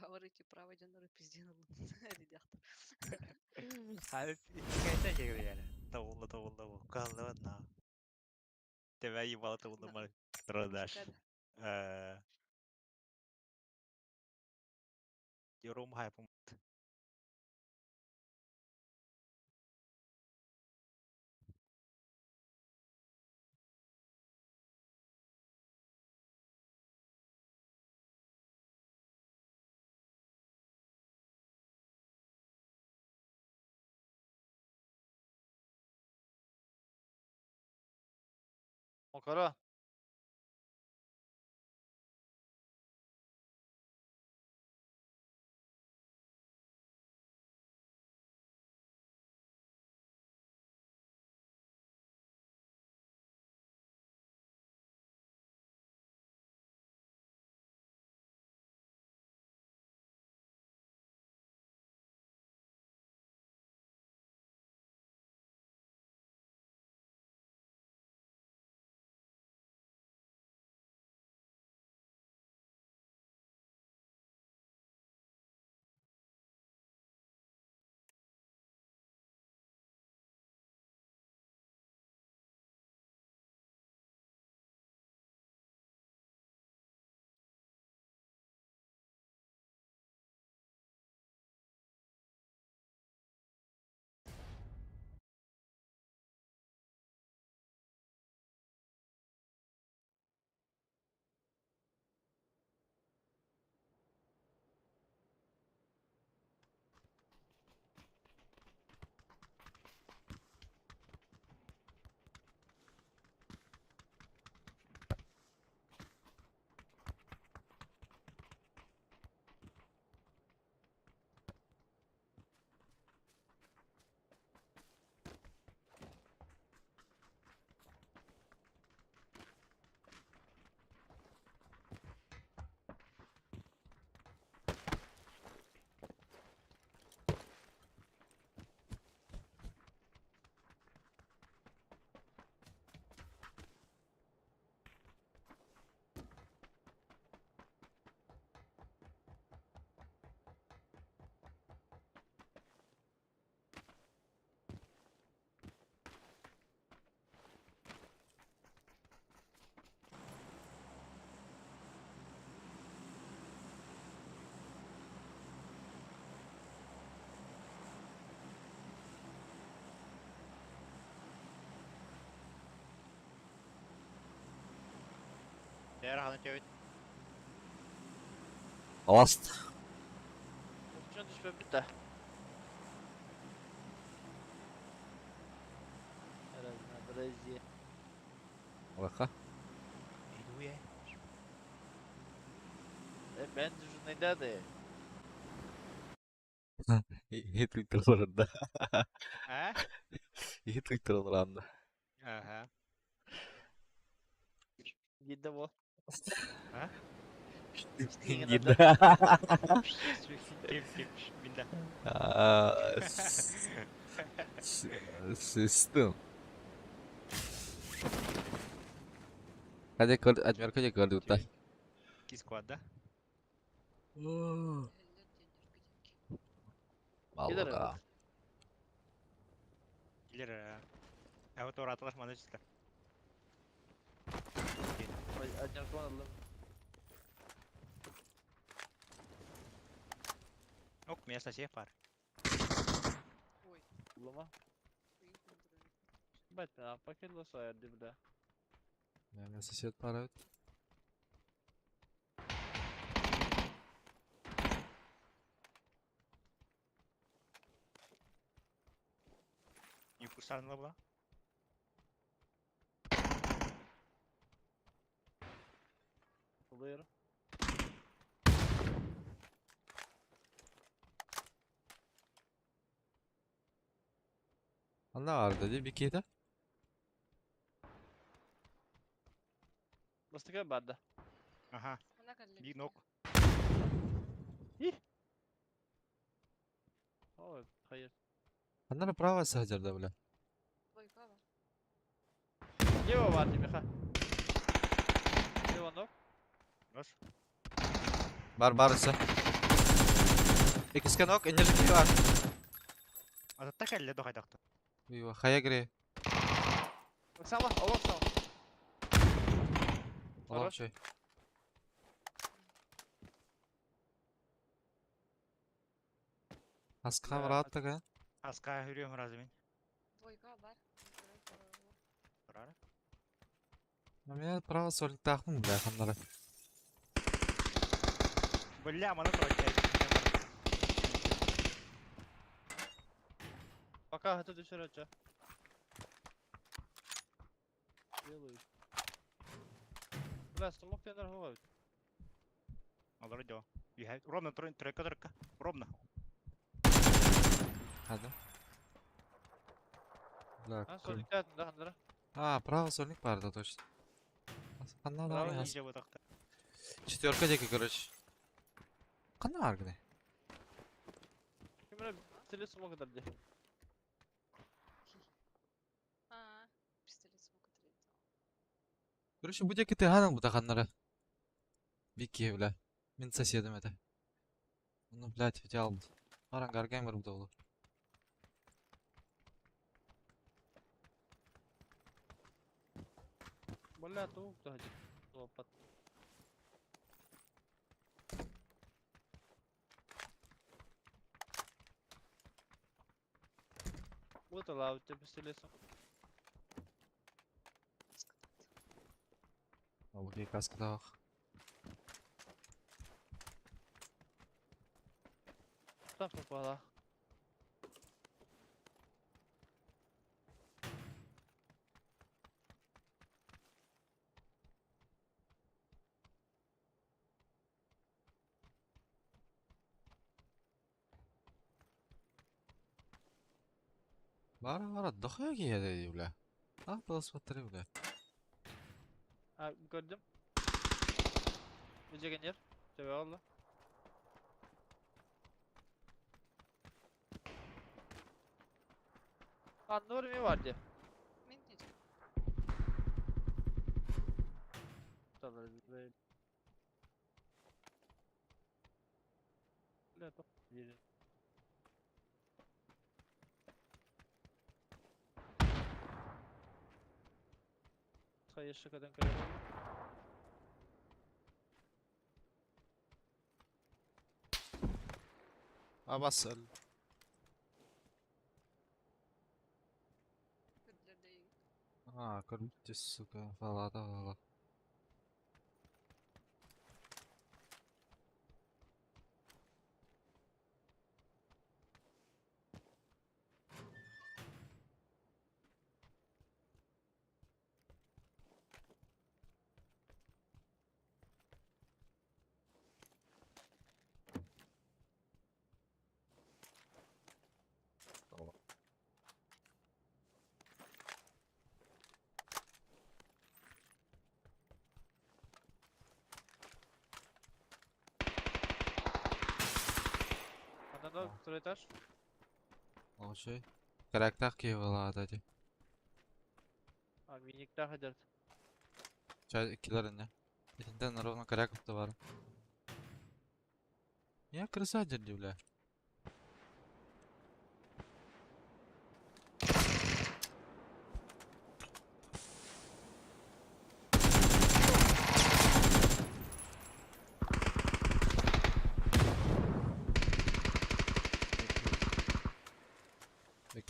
Говорите право, жанары пизден Ребята. Хайда yani. Тавулла тавулла бу. Калла на. Тебя ебало тавулла На. мар. Продаж. Э. Yorum хайпум. Окоро. Бэйэр ханан төбүт. Ласт. Uçan düşme bitti. Herhalde Brezilya. Лаха. Иду я. E ben düşündüm de. Иһит да. Ә? Иһит ыйтыраларанда. Аха. Gittim o. А? Гида. Ким ким минда. Систем. Hadi kör, Admiral kör көрдүк Ки склад да? Баллага. Килер. А вот ораталар мана чисто. Admiral aldım. Ок, место сеф пар. Ой, Улама. Бать, пакет лосо бля. Мен сосед пара. Не кусарнала была. Oluyor. Анда бар dedi bir kere. Бастыка барда. Ага. Биг ног. Ой, hayır. Анда право саджарда бля. Ева бар дейм, Ева ног. Нож. Бар барысы. Икиске ног энергия бар. А так әллә дохайдакты. Уйва, хая гре. Сама, аллах сама. Аллах чой. Аска Бля, бараттыга. Аска хүрүм разы мен. Двойка бар. Барара. Мен право сольник тахмын бля ханнары. Бля, мана тройка. Пока это düşür Делаю. Бля, смог ты норговать. Алар дё. Ровно тройка тройка. Ровно. Hadi. Бля. А, сольник да, андра. А, право сольник бар да точно. Ханна Право да. Иже бутакта. Четверка деки, короче. Кана бар гне. Кимре пистолет смог дабди. А, пистолет смог отрезать. Короче, бу деки ты ханың бу ханнары. Бики, бля. Мен соседом это. Ну, блядь, идеал. Баран гаргеймер бу долу. Бля, ту кто Лопат. Вот лау тебе пистолет. Окей, каска тах. Там попала. Бара бара дохуя киһи бля. А, посмотри, бля. А, gördüm. Бу yer. Төбе алды. Анны mi vardı? Мен не Бля, то бери. Хайыр шыкадан кэлэр. А басыл. Көрдүлөр А, көрбүт сука. Фалата фала. Второй этаж. Лучший. Карактах киевала дати. А, миниктах идет. Чай киллер не. Итинтен ровно коряков товар. Я крыса дерди, бля.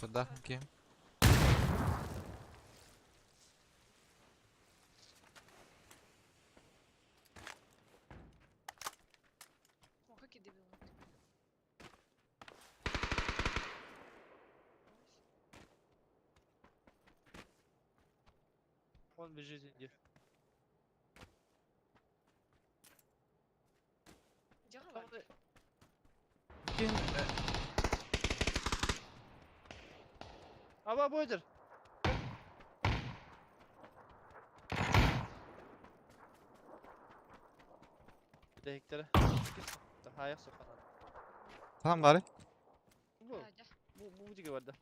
Виктор кем? О, какие дебилы. Он бежит иди. Где говорит? Кем? Аба, бойдер! Бүтэһиктэрэ. Хаайах соханан. Там бары. Бу, А, дьэ. бу, бу диге барда.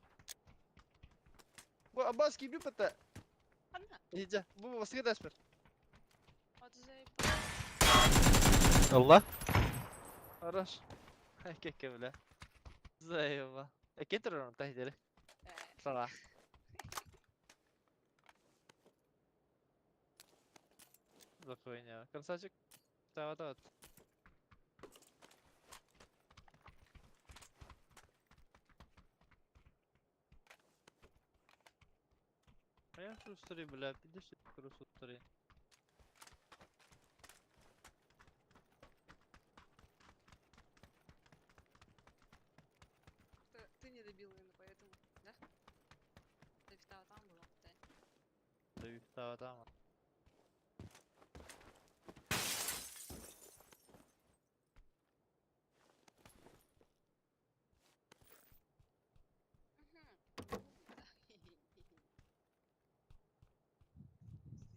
Бу Аббас киирбит бата. Ханна. Иһдьэ, бу бастакы этээспэр. Вот заебал. Allah. Хорош. Кэккэ бля. Заеба. Кетер он таһидere. Сара. За хуйня. Красавчик. Давай, давай. А я шустрый, бля, пидешь шустрый. Ты не добил именно поэтому, да? Давид там была, да? Давид там. Мгм.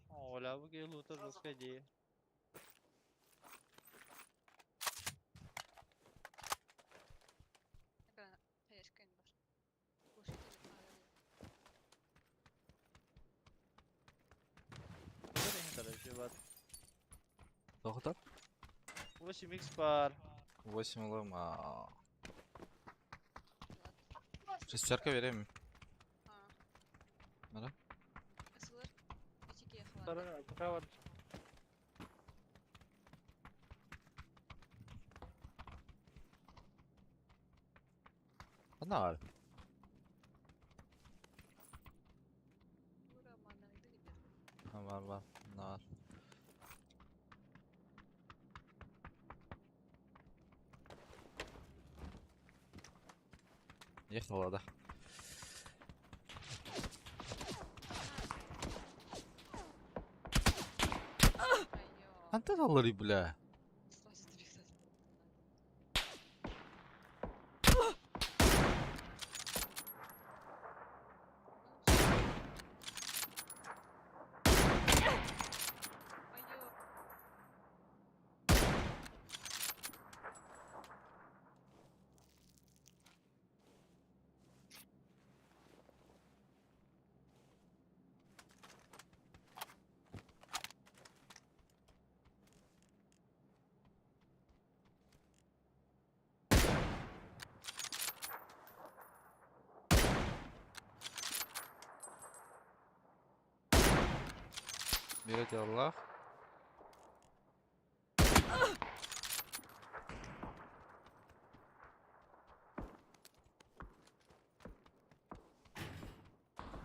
Оля, бу киһи лута жесткая идея. Такая хаешка бар. Глушитель, а, Доктор? 8 х пар. 8 лома. ладно. Шестерка верим. А. Мара? СЛР. Этики Второй, пока вот. Одна var. Ha, var var. Ne var? Ехала, да. Антон аллари, бля. Сразу 300. Моё. Берете Аллах.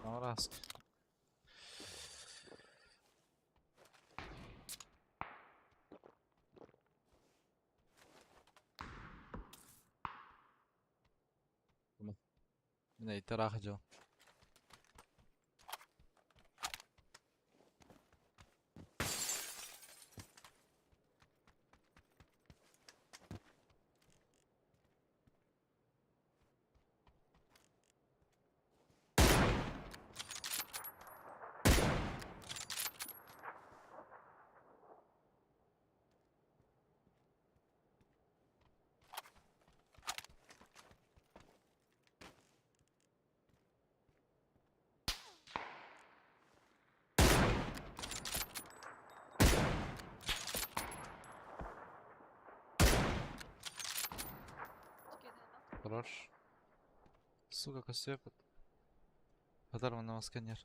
Ну, раз. Не, тарахджо. Хорош. Сука, косепот. Хатар манна сканер.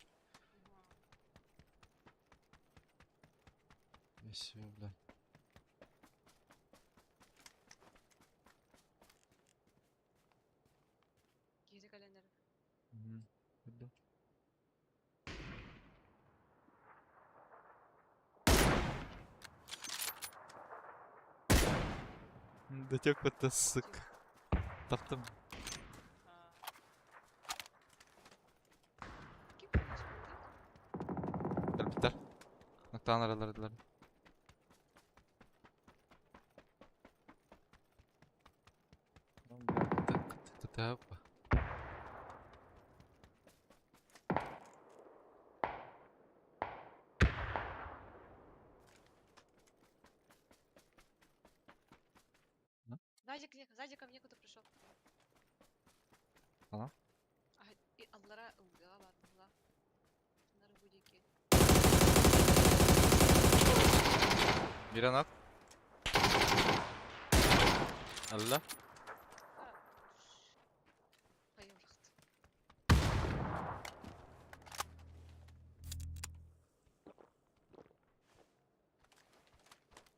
И все, бля. Киһи кэлэннэр. Мгм. Иду. Дотек вот сука. Таптым. Ким кэлбит? Кэлбиттэр. Ноктаан аралардылар. Тап. Сзади, сзади ко мне кто-то пришел. Ана? А, и аллара ылга бар, була. Нары будики. Бир анат. Алла. Хайым рахт.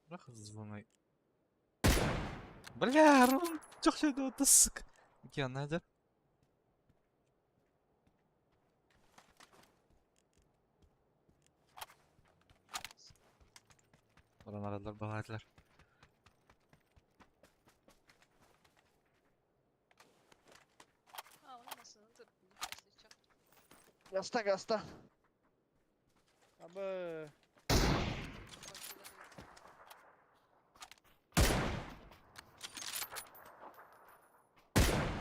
Рах звоной. Бля, Ром, чохшайды вот сука. Киан надер. Баран aradılar, bağladılar. А, он нас тут. Если чё. Gazdan gazdan. Abi.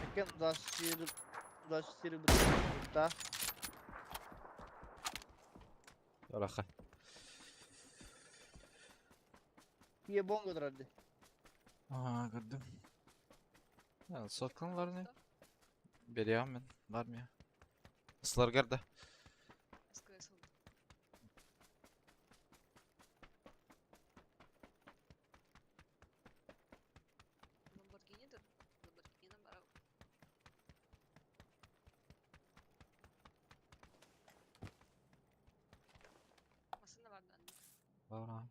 Ekken 24 бutta. Раха. Кие бонго дырарды. Aa, gördüm. Ya, сотканларны берем мен, бар мия. Сылар керді. СКС. Ламборгини да? Ламборгини барау. Масына бар да. Бар.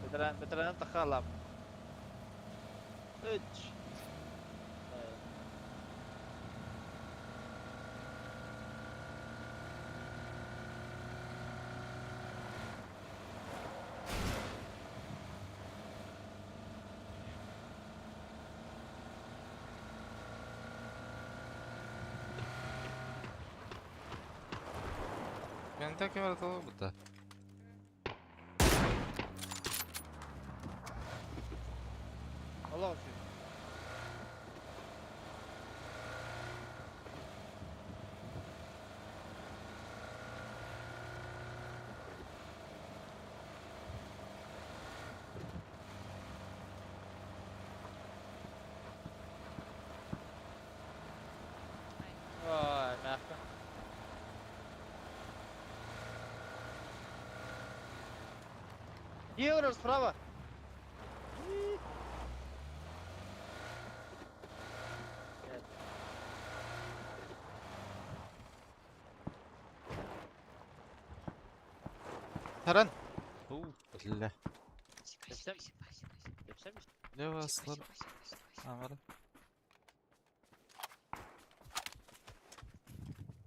Veteran veteran takhalap. Üç. Мен так и бар бutta. Allah olsun. Vay, мягко. Евро справа. Нет. Таран. Бля. Сикай, сикай, сикай, сикай. Yapsam Лево Сикай, слар. сикай, сикай, сикай. А, бар.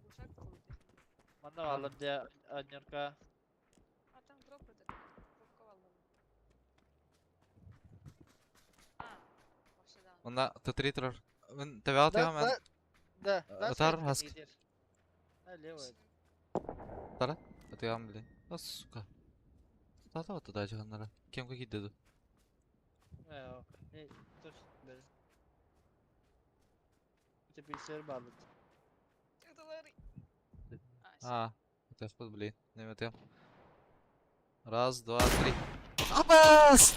Глушак был. Манна алыр diye Анюрка. А там дроп этот. Дропка валлы. А, вообще да. Онда Т3 турар. Мен тебе атыга мен. Да, Э, да. Атар, аск. А, левая. Атыгам, блин. А, сука. Тохтоото туда дьаһаннара. Кемка киирдэ дуу? Э, точно. Это bilgisayar bağladı. А, это блин, не тем. Раз, два, три. Абас!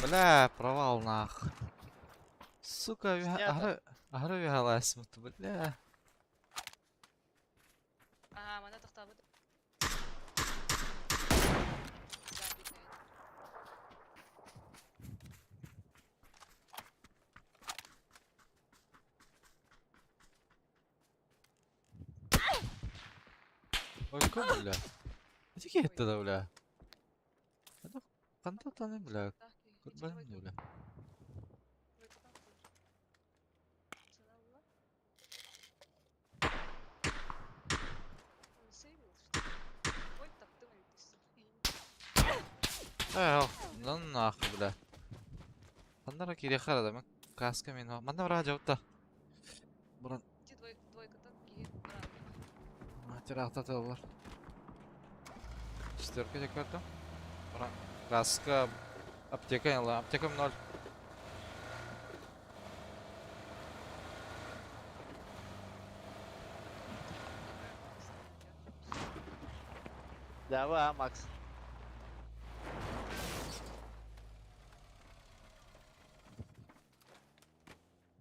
Бля, провал нах. Сука, Снято. ахры вигалась, бля. Аа, манна тохтообут. Ой, как, бля? Эти это, да, бля. Это хантатаны, бля. Курбан, бля. Э, ну нахуй, бля. Ханнара кире харада, мен каска мен. Манна бара жауытта. Буран Терахта алар. Четверка четверка. Буран каска аптека яла, аптека ноль. Давай, Макс.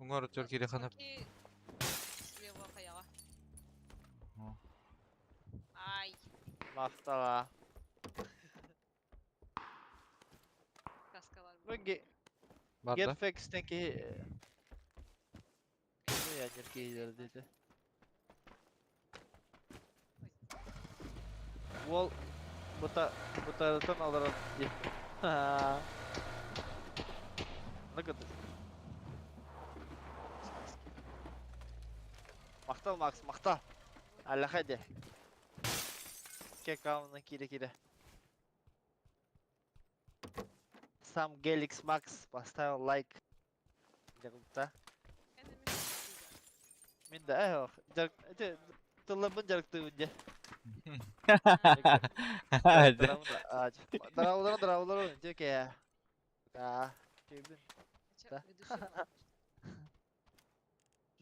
Уңар өтөр кире ханап. Слева хаяға. О. Ай, Махтала. каскалар. Bu ge Бар Get да. Fix'teki ядер dedi. Wall buta butaratан аларан ди. Look at this. Махтал Макс, махтал. Алла хайде. Кекауна кире кире. Сам Геликс Макс поставил лайк. Жарыкта. Мин да эх, жар это тыллабын жарыкты үдде. Дравлар дравлар теке. Да. Кебин. Да.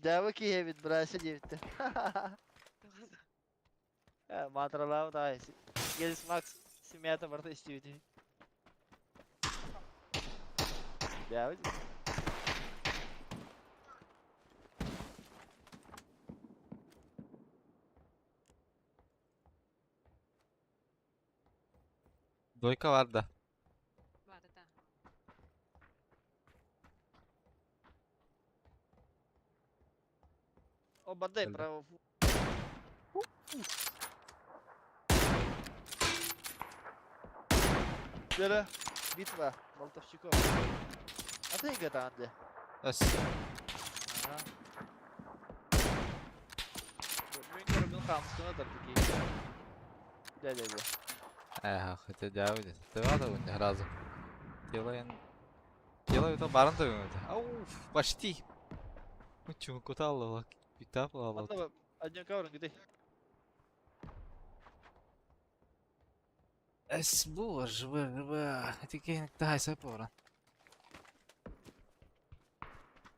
Дәві киебит брася дебитти. Матралау да. Геликс Макс семьята барта истибити. Дәві. Двойка бар да. Бар, да. О, бадай Әлде. право. Бері битва болтовщиков. А ты гатанды. Эс. Ага. Мен көрбін хамскını da такие. Да, да, да. Эх, это дәві. Тыва да үнде разы. Делаем. Делаю то барын да үнде. Ау, почти. Ну чего, куда алла, пиктап алла. Ладно, одним кавером где? Эс, боже, боже, эти кейнк та хайса пора.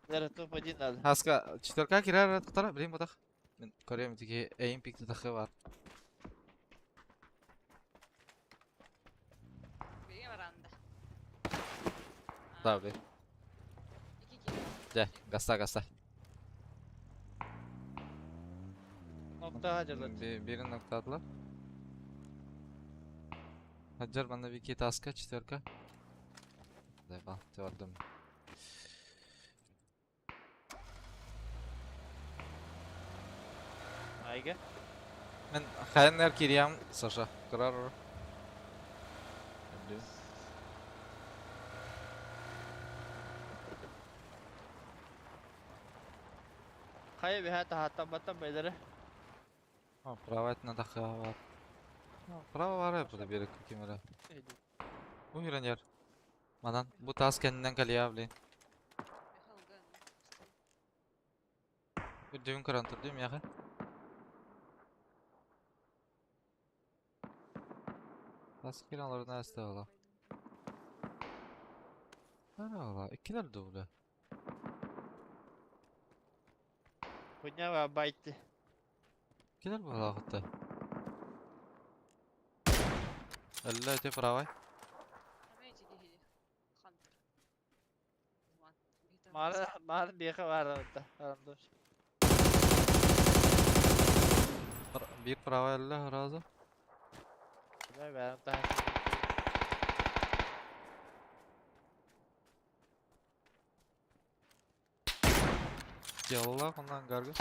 Бері топ-1 надо. Хаска, четверка кирер тақтара, блин, батах. Мен көрем тиги эйм пикти тахы бар. Берген баранда. Да, блин. Iki кире. Жа, гаста, гаста. Nokta harcadı. Бирин ноктадылар. Хаджар банда бики таска, четверка. Дай бал, твердым. Айга. Мен хайнер кириям, Саша, кырар. Блин. Хайа бихата хата бата бедere. А, право это надо хавар. Право бар burada bir kimere. Уйранер. Манан бу тас кэннинэн кэлиэ блин. Бу дүн көрөн турдум яха. Тас киирэн олорон ааста Ала, иккилэр дуу бля. Хуйня байты. Иккилэр буолаахыта. Әллә те правай. Маар маар биэхэ баар да. Арам Биир правай әллә разы. Бәрім та. Делала оннан гарга.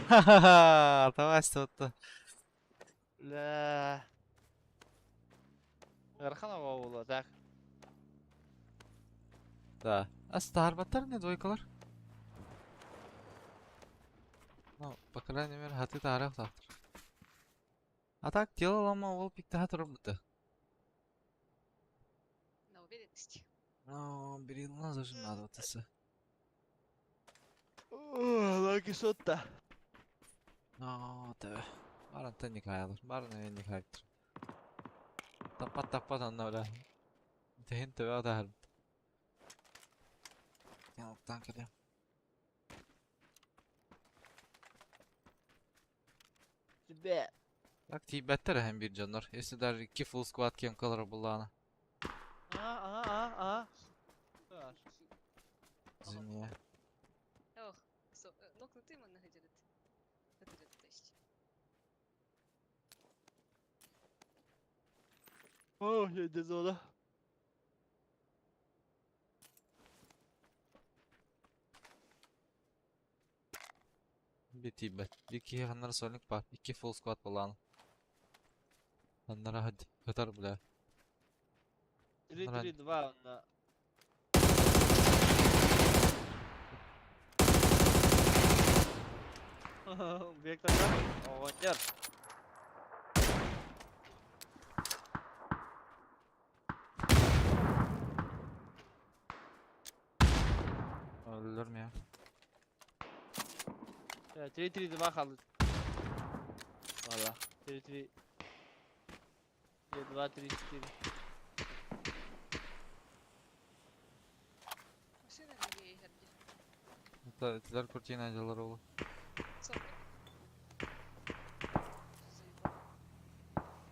Ха-ха-ха, давай что-то. Лә. Ыарахан оҕо буолуо так. Да. А старбаттар не двойкалар? Ну, по крайней мере, хаты тарах завтра. А так, тело лома ол пикта турбута. На уверенности. Ну, бери даже надо вот это. Лаки сотта. Ну, да. Баран тенник хаялар. Баран энник хайттыр. Таппат таппат анна бля. Тehen төбө атахар. Ялыктан келем. Тебе. Так тиийбэттэр эһэм биир дьоннор. Если даже икки full squad кем кылар буллаана. А, а, а, а. Извини. Ох, нокнутый манна хадирит. Это то есть. О, я дезола. Биир тиийбэт. Биир киһи ханнара сольник баар. Икки full squad буллаана. Ханнара хытар бля. 3 3 2 на. Вектор Оҕонньор. Өлөр я. 3 3 2 хаалбыт. Вала. 3 3 2 3 4. Машина не ехерди. Это этилер куртина дьалар ол. Сорок. Заебал.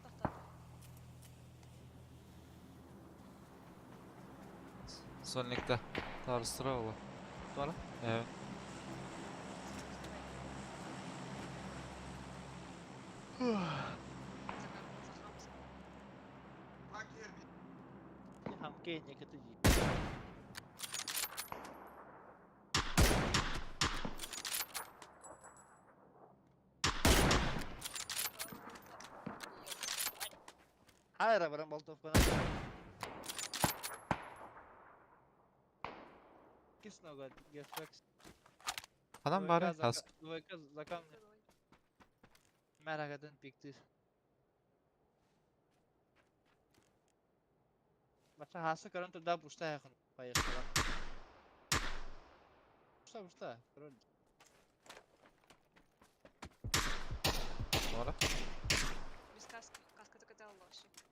Так-так. Сольникта. Тарыстыра ола. Бара? Evet. Хамке некоторые. Хайра баран болтовканы. Киснога гефекс. Адам бары каск. Двойка за камнем. Мәрәгәдән пиктир. Баша хасы көрөн турда пушта якын поехала. Пушта, пушта, король. Бара. Без каски. Каска только дала лошадь.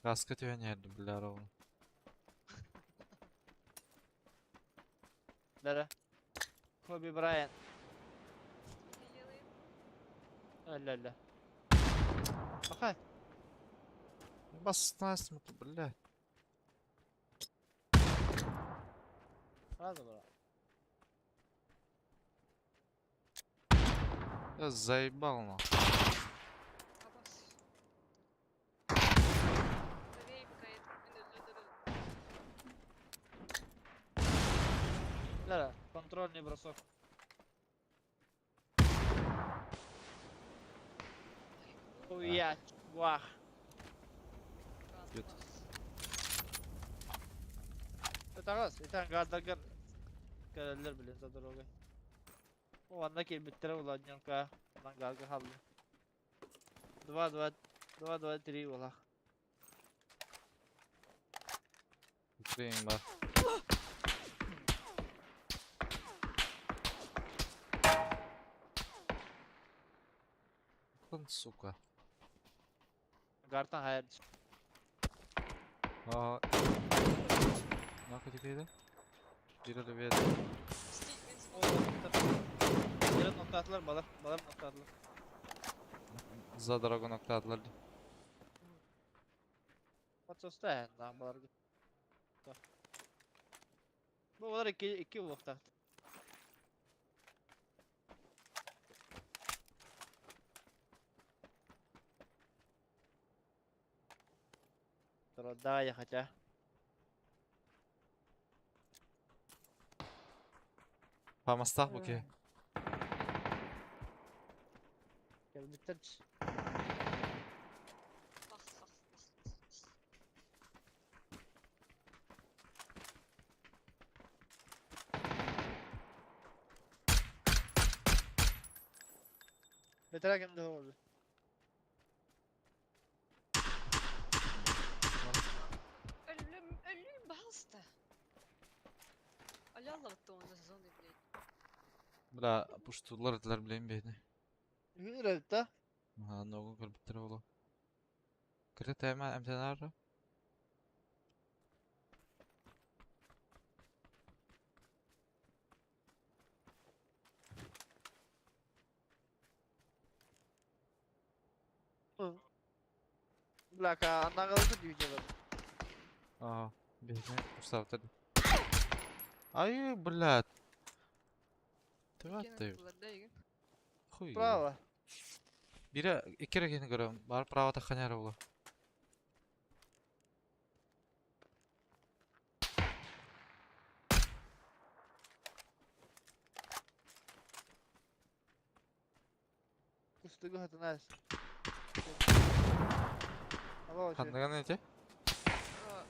Каска түһэн иһэрди бля ровно. Лара. Коби Брайан. Ла ла. Бахай. Бас бля. Сразу бра. Я заебал нахуй. Абас. Забей, пока это. Лара, контрольный бросок. Хуя, вах. Күт. Это раз, это гадагар. Кэлэллэр билин за дорогой. О, анна кэлбиттэрэ уладненка. Манан галга халлы. 2 2 2 2 3 улах. Блин, бар. Сука. Гартан хайар. А. Нахуй тебе Бире левее. Yere nokta attılar balar. Balar nokta attılar. За дорогу nokta attılar. Patsosta yani balar. Bu balar iki iki nokta. Да, я хотя. Памастах буки. Кэлбиттэр. Ах, ах, ах, ах. Бэтэрээ ким да oldu. Өлүм, өлүм, пожалуйста. Аля Алла он за зоной, блядь. Бля, пуштулар этилер билейм бейни. Үһүн да. Ага, ногу көрбүттэр болу. Кыры тайма эмтенар. Бля, аннагалыты дүйдө. Ага, бейни пуштаптар. Ай, блядь. Кен Ты аттылар да, егин. Хуй. Право. Бире икки регени көрөм. Бар право таханяр болу. Кустугу хатынас. Алло, Хандыган эти? А,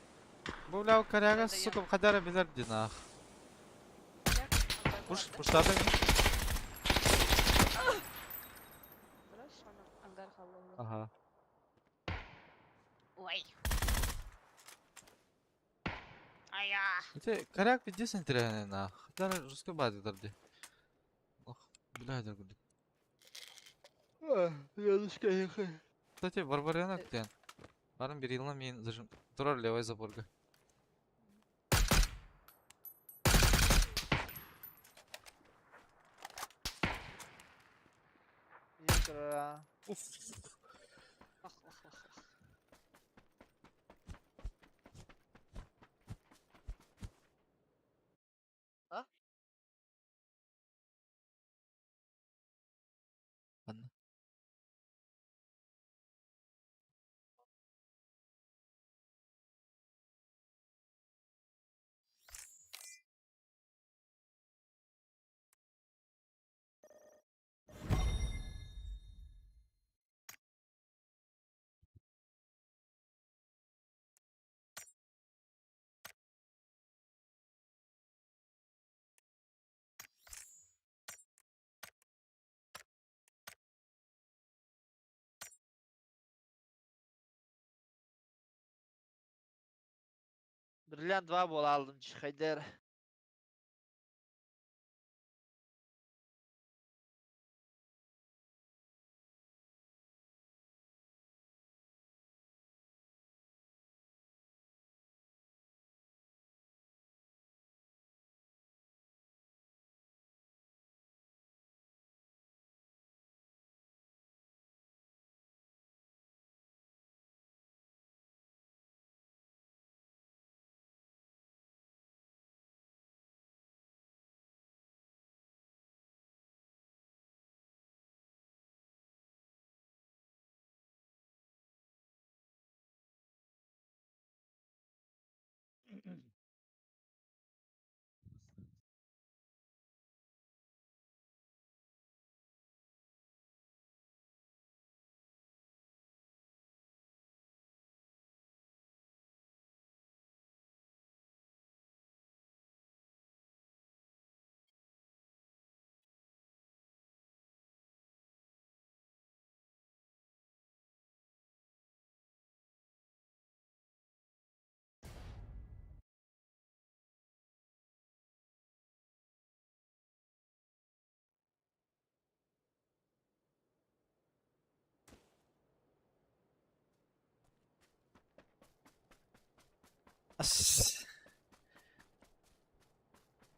Бу бля коряга, Это я. сука, хадара билер динах. я ангар Пуш, бар, да? пуштаты. Хорошо, ана ангар халлы. Ага. Ой. Ая. Эти коряк пиздец интересный нах. Хадара русский базы дарды. Ох, бля, дарды. Ядушка ехай. Кстати, Барбаренок тен. Барым бир йылна мин зажим. Турар левой заборга. Икра. Уф. Ах, ах, ах, ах. А? Ладно. Бриллиант 2 бол алдым. Хайдер.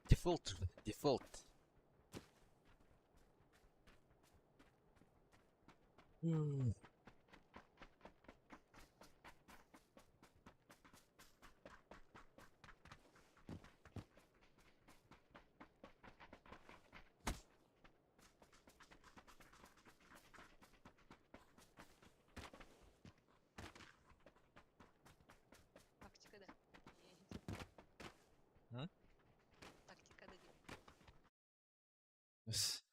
Дефолт, дефолт. Тактика да. М? Тактика да диэн. С.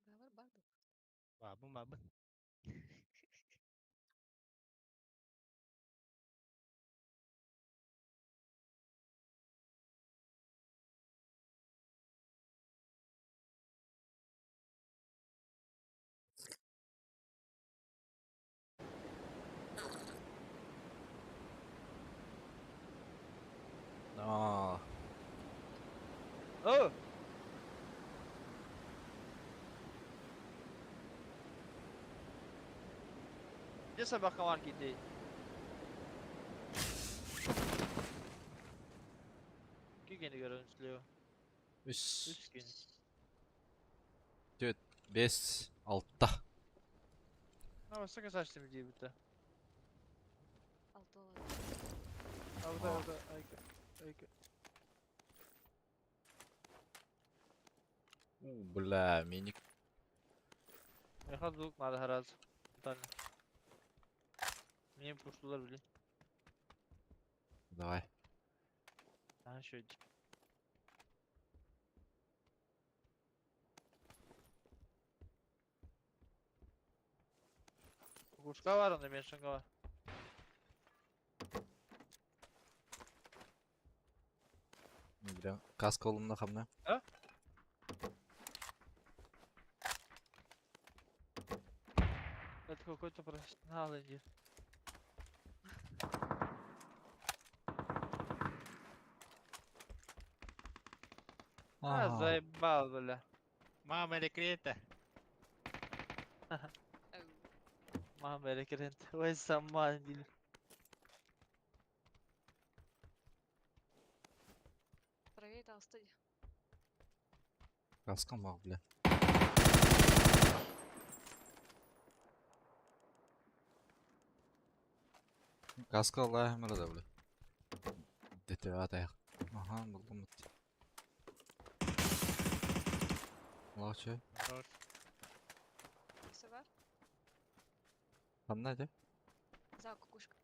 Баҕар бар дуо? Баабын баабын. Аа. О! Где собака марки идей? Кигени көрөн слева. Үс. Үс кини. Түөрт. Бэс. Алта. На высоко сачтым диэбитэ. Алта Алта Аа. алта айка. Айка. У, бля, миник. Меха звук надо гораздо. Тотально. Мне пуштулар, блин. Давай. А, еще Кукушка var onda меньше var. Бля, каска олымна хамна. А? Это какой-то профессионал иди. А, заебал, бля. Мама рекрета. Мама рекрент. Ой, сама değil. Правее таҕыста дии. Каска мах, бля. Каска Аллах да, бля. ДТА таяқ. Ага, булдум. Лачы. Хорош. Өссө бар? Ханна де? За кукушка.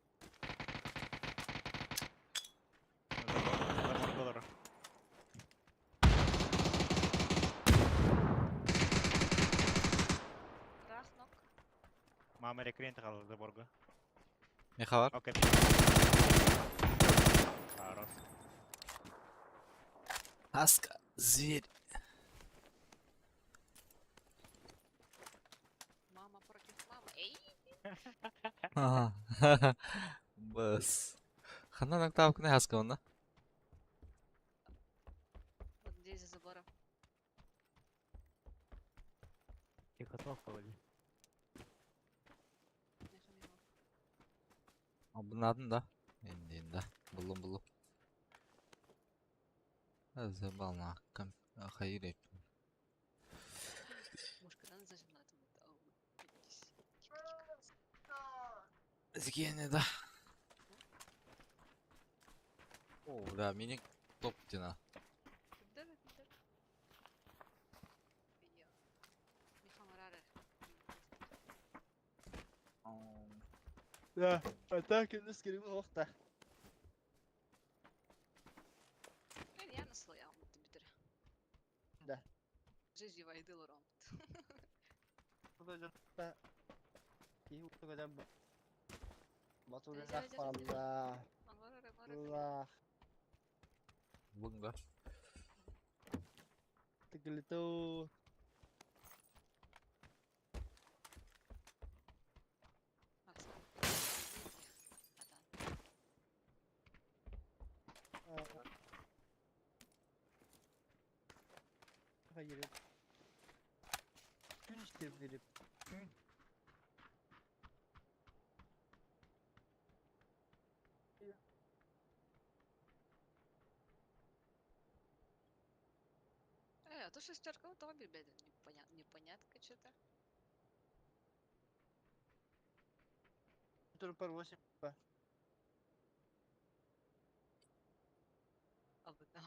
Забор доллара. Рах нок. Мама рекрента хал заборга. Не хабар? Окей. Хорош. Каска, зверь. Мама против мамы. Эй! Ага. Бас. Ханна нактавкны хаска онна. Вот здесь за забором. Тихо, тохо, блин. Нехай мимо. Абынадın да. Енді енді. Булдум булдум. Забална. Хайыр. Мушкадан зажимнатым. Тихо, тихо. Згене да. О, бля, мини топ дина. Кимдер, кимдер? Видео. Михамарары. Да, а так и несколько охта. Мен я наслояммыт бүтүр. Да. Жизнь войдылар омут. Да. Киһи устугада Батуринах палла. Аллах. Бунга. Тыгылыту. Hayır. Gün isterim. Gün. А то шестерка, ну там непонятка что-то. Турпар 8. А вы там.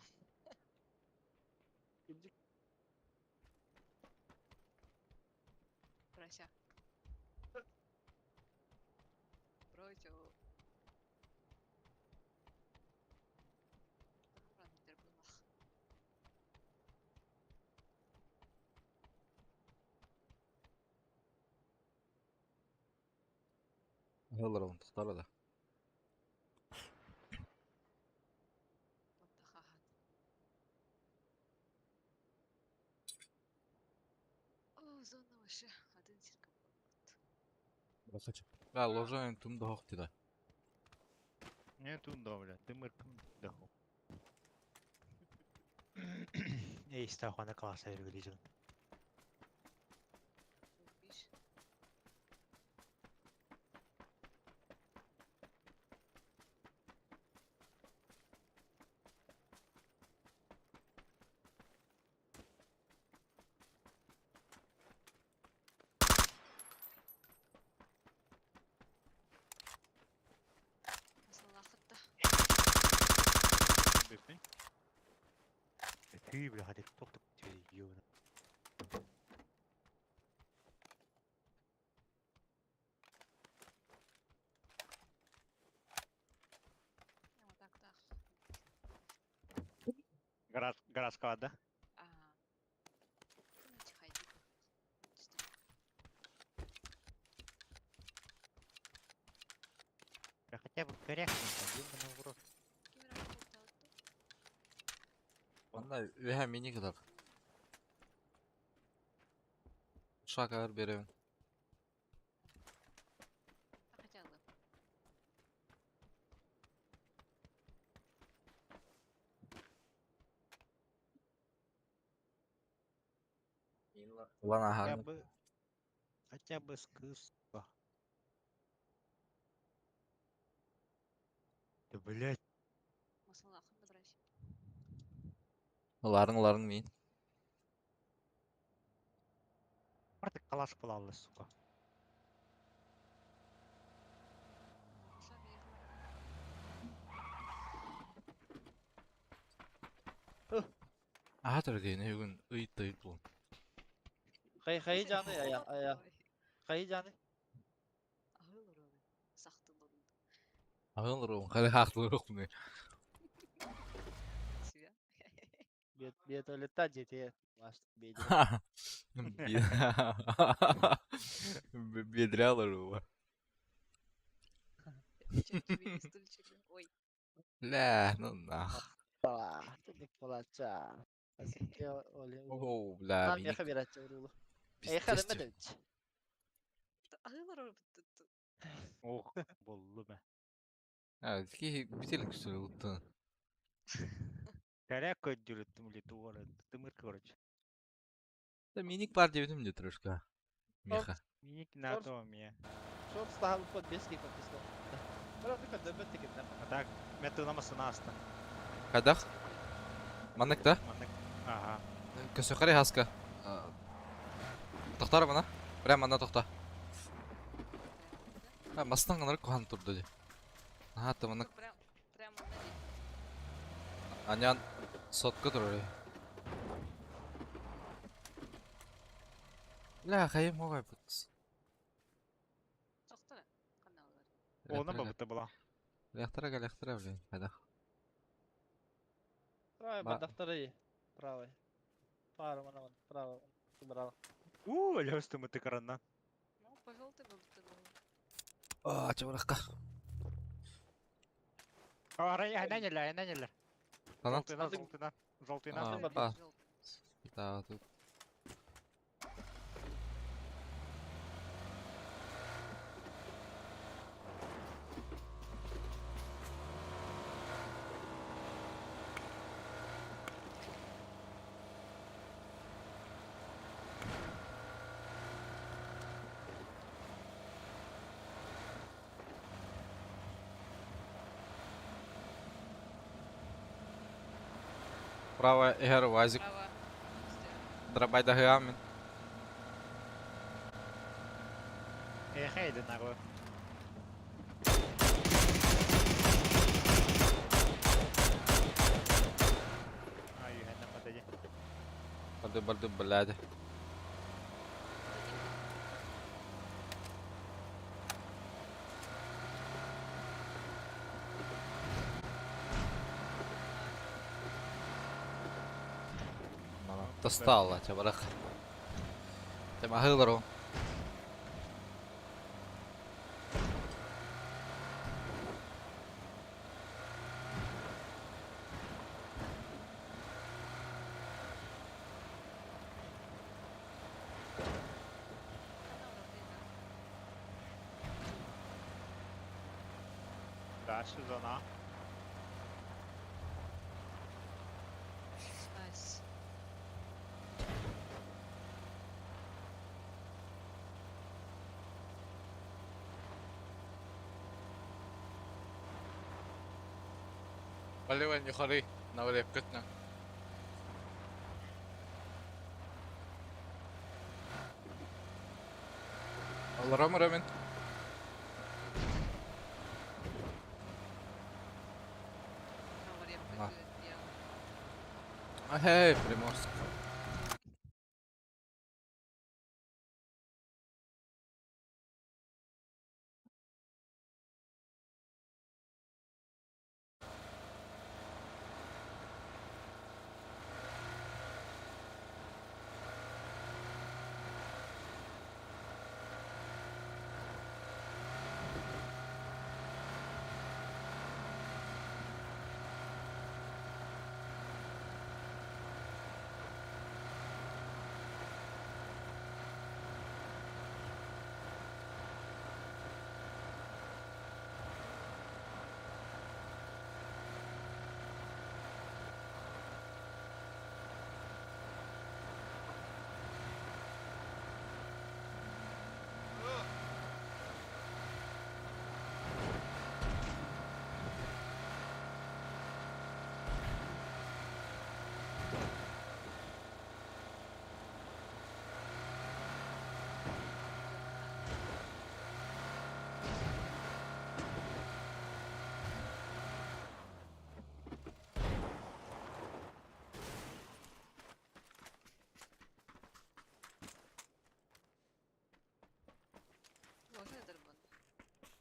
Прося. Против. Алар тохтар да. О, зона вообще. Один сирка. Да, ложаем тум да хохти да. Не тунда, бля, ты мыр да. Эй, стахуана класса релизен. Ты, бля, хотя кто то ёбана. Гараж, гаражка, да? Бля, хотя бы коряк, ёбаный в рот. Онна үһә мини кыдар. Шакар беребин. Хотя бы. Улан Хотя аха. бы... Хотя бы с кыска. Да блять. Ларын ларын мин. Артык калаш була сука. Аха төрдейне бүгүн ыйт ыйт бул. Хай хай жаны ая ая. Хай жаны. Агыл руу хали хактылык муну. Бет бет туалетта жете. Маш беди. Бедрялы руу. Ой. Ля, ну нах. Тик болача. О, бля, Там яха берача урулу. Эха демедич. Ох, болду бе. А, ки бителик что ли уттun. Коряк көдүрүттүм или тугары. Тымыр короче. Да миник бар дебитим де трошка. Меха. Миник на то мне. Шорт стахал под бески подписка. Бірақ ты көдөрбөт деген. А так, мен тыламасын аста. Кадах? Маннык да? Маннык. Ага. Көсөкари хаска. Тохтар мана. Прямо ана тохта. А, мастан гана кухан турду ди. Аха, та маннык Прям, прямо на анян сотка турар. Ля, хайым могай бут. Тоқтара. Қана Оны бабыты була. Лехтара га лехтара, блин. Кадах. Правый Ба- бадахтары. Правый. Пара мана право. Браво. У, лёсту мы ты каранна. Ну, пожалуйста, бабыты был. Аа, чабырахха. Арай айнан эле, айнан эле. Ханан? Желтыйна, желтыйна. Желтыйна. А, Бар. а, да, тут. Право Эгер Вазик. Право. Драбайда Гамин. Эхе, народ. Ай, хэнна мададя. Барды барды блядь. Достала, чабарах. Тема хылару. Дальше зона. Найс. Поливай не хори, на көтнө. Аларам рамен. На. Эй, Приморск.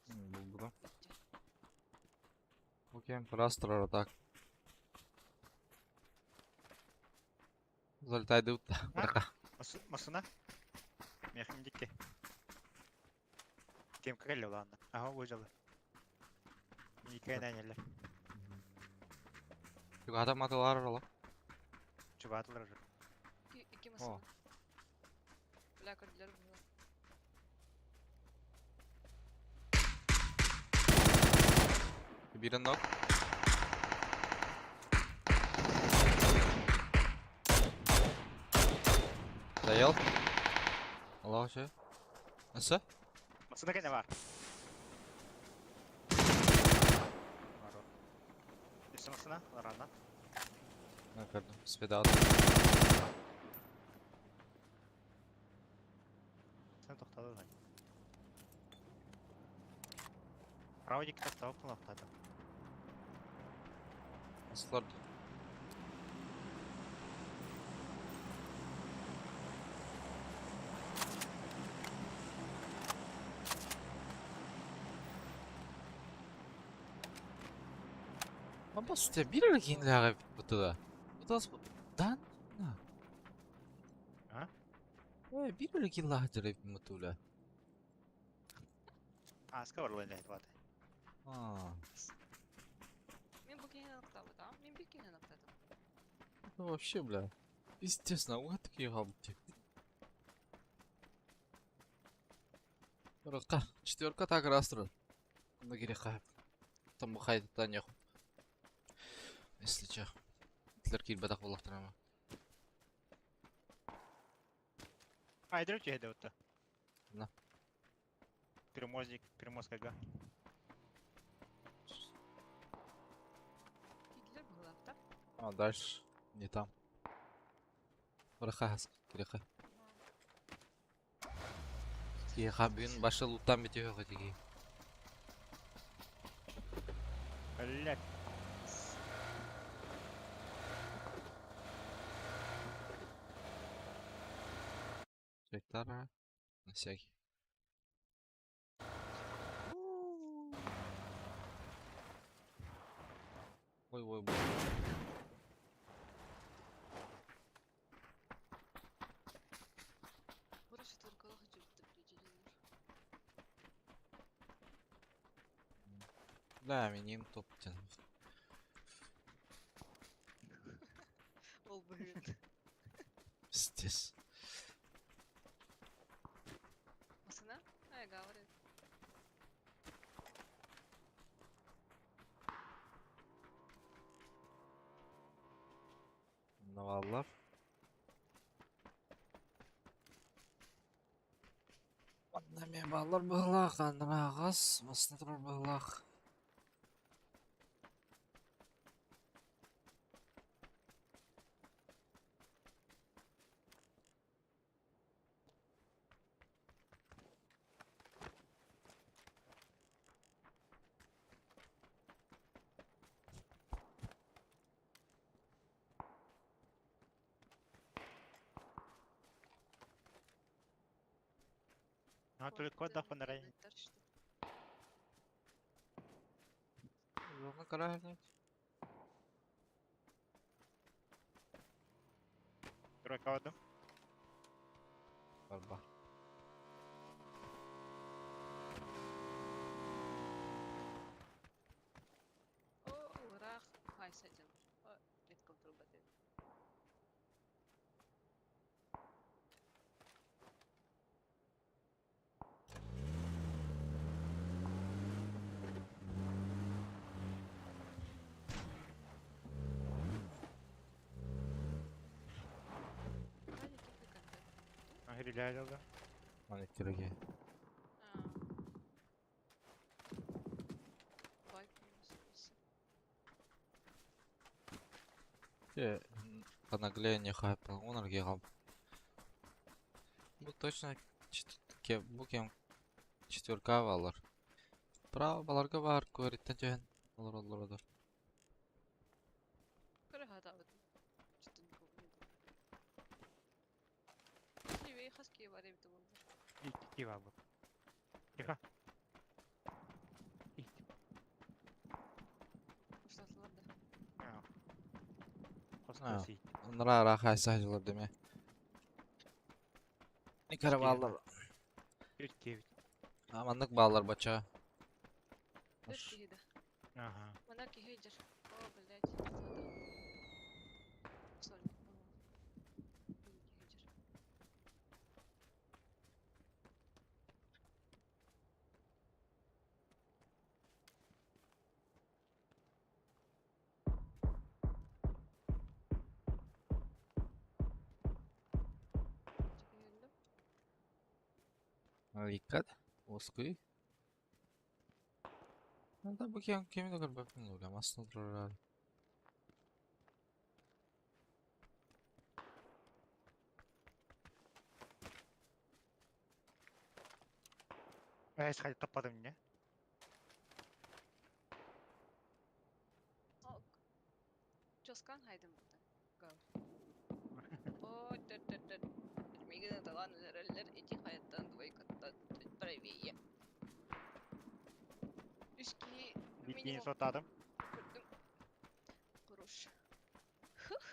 Булду. Окей, раз так. Залетай дут. Брака. Масына? Мехим дикке. Кем кэлли ладно. Ага, выжила. Никэ нанялы. Югата матылар ола. Чубатлар же. Ики масына. Бля, көрдүлөр буну. Бирен нок. Доел. Аллах еще. Асы? Масына кene бар. Üstü masına, aranda. На көрдүм. Спидат. Sen toxtadı da. Право дикки тоқтауып тоқтады. Асылар. По сути, бир эле кийин бутыда. Бутас дан. А? Э, бир эле кийин лагы мутула. Ааска барылын эһит баата. А, Мин бу киһини ынактаабытам. Мин биир киһини ынактаатым. это вообще, бля. Пиздец, наугад такие габки. Рука. Четверка так раз турар. На греха. Там бухает та неху. Если че. Тлер киирбэтэх буоллахтарына. Айдыр түһэдэ отта. На. Перемозник, перемозкага. Киирдилэр быһыылаахтар. А дальше не там. Быраха кириха. Киха бүгүн баша луттан бүтүөх этиги. Блять. Ректара. На всякий. Ой, ой, ой. Бары четверкалаах дьүбүттэр дьиэлэр. Бля, миним топ тен. Ол быһыын. Пиздец. Масына? Ай, говорит. Наваллар. Манна мен баллар быһылаах, анраагас, масына турар быһылаах. А только код фонарей. Зона карагальнять. Тройка одну. Барба. О, ыраах хайсадын. Метком турбатын. Ага, Маникюрге. Те, понаглее не хайпал. Он аргегал. Бу точно бу кем четверка балар. Право баларга бар көріттен жөн. Олар олар олар. Икки бар бу. Тихо. А. Нра раха сайжылар деме. Никара балар. Амандык балар бача. Ага. О, блядь. Сори. Dikkat. Oskui. Да, бу кем кеми догар бапын уля, масно турар. Эй, сходи топпадым не? Чоскан хайдым бутан. Гав. О, тет тет тет. Мигин талан реллер эти хайттан двойкаттан правее. Үски Бикини минимум сотадым. көрдүм. Куруш. Хух.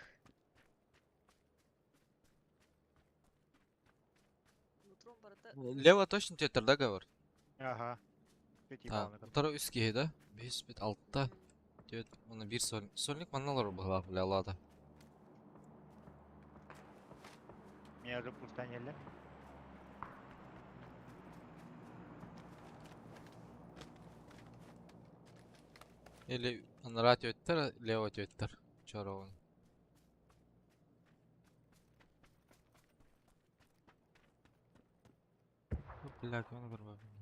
Утром барыта Лево точно тетер, да, говор? Ага. Так, утары үс киһи да? Бэһис бит алта, түөрт уонна биир сольник. Сольник манна олорор быһыылаах бля Лада. Меня уже пустанили. Или анараа түөттэр, лево түөттэр. Чороҕун. Блядь, он көрбөппүн.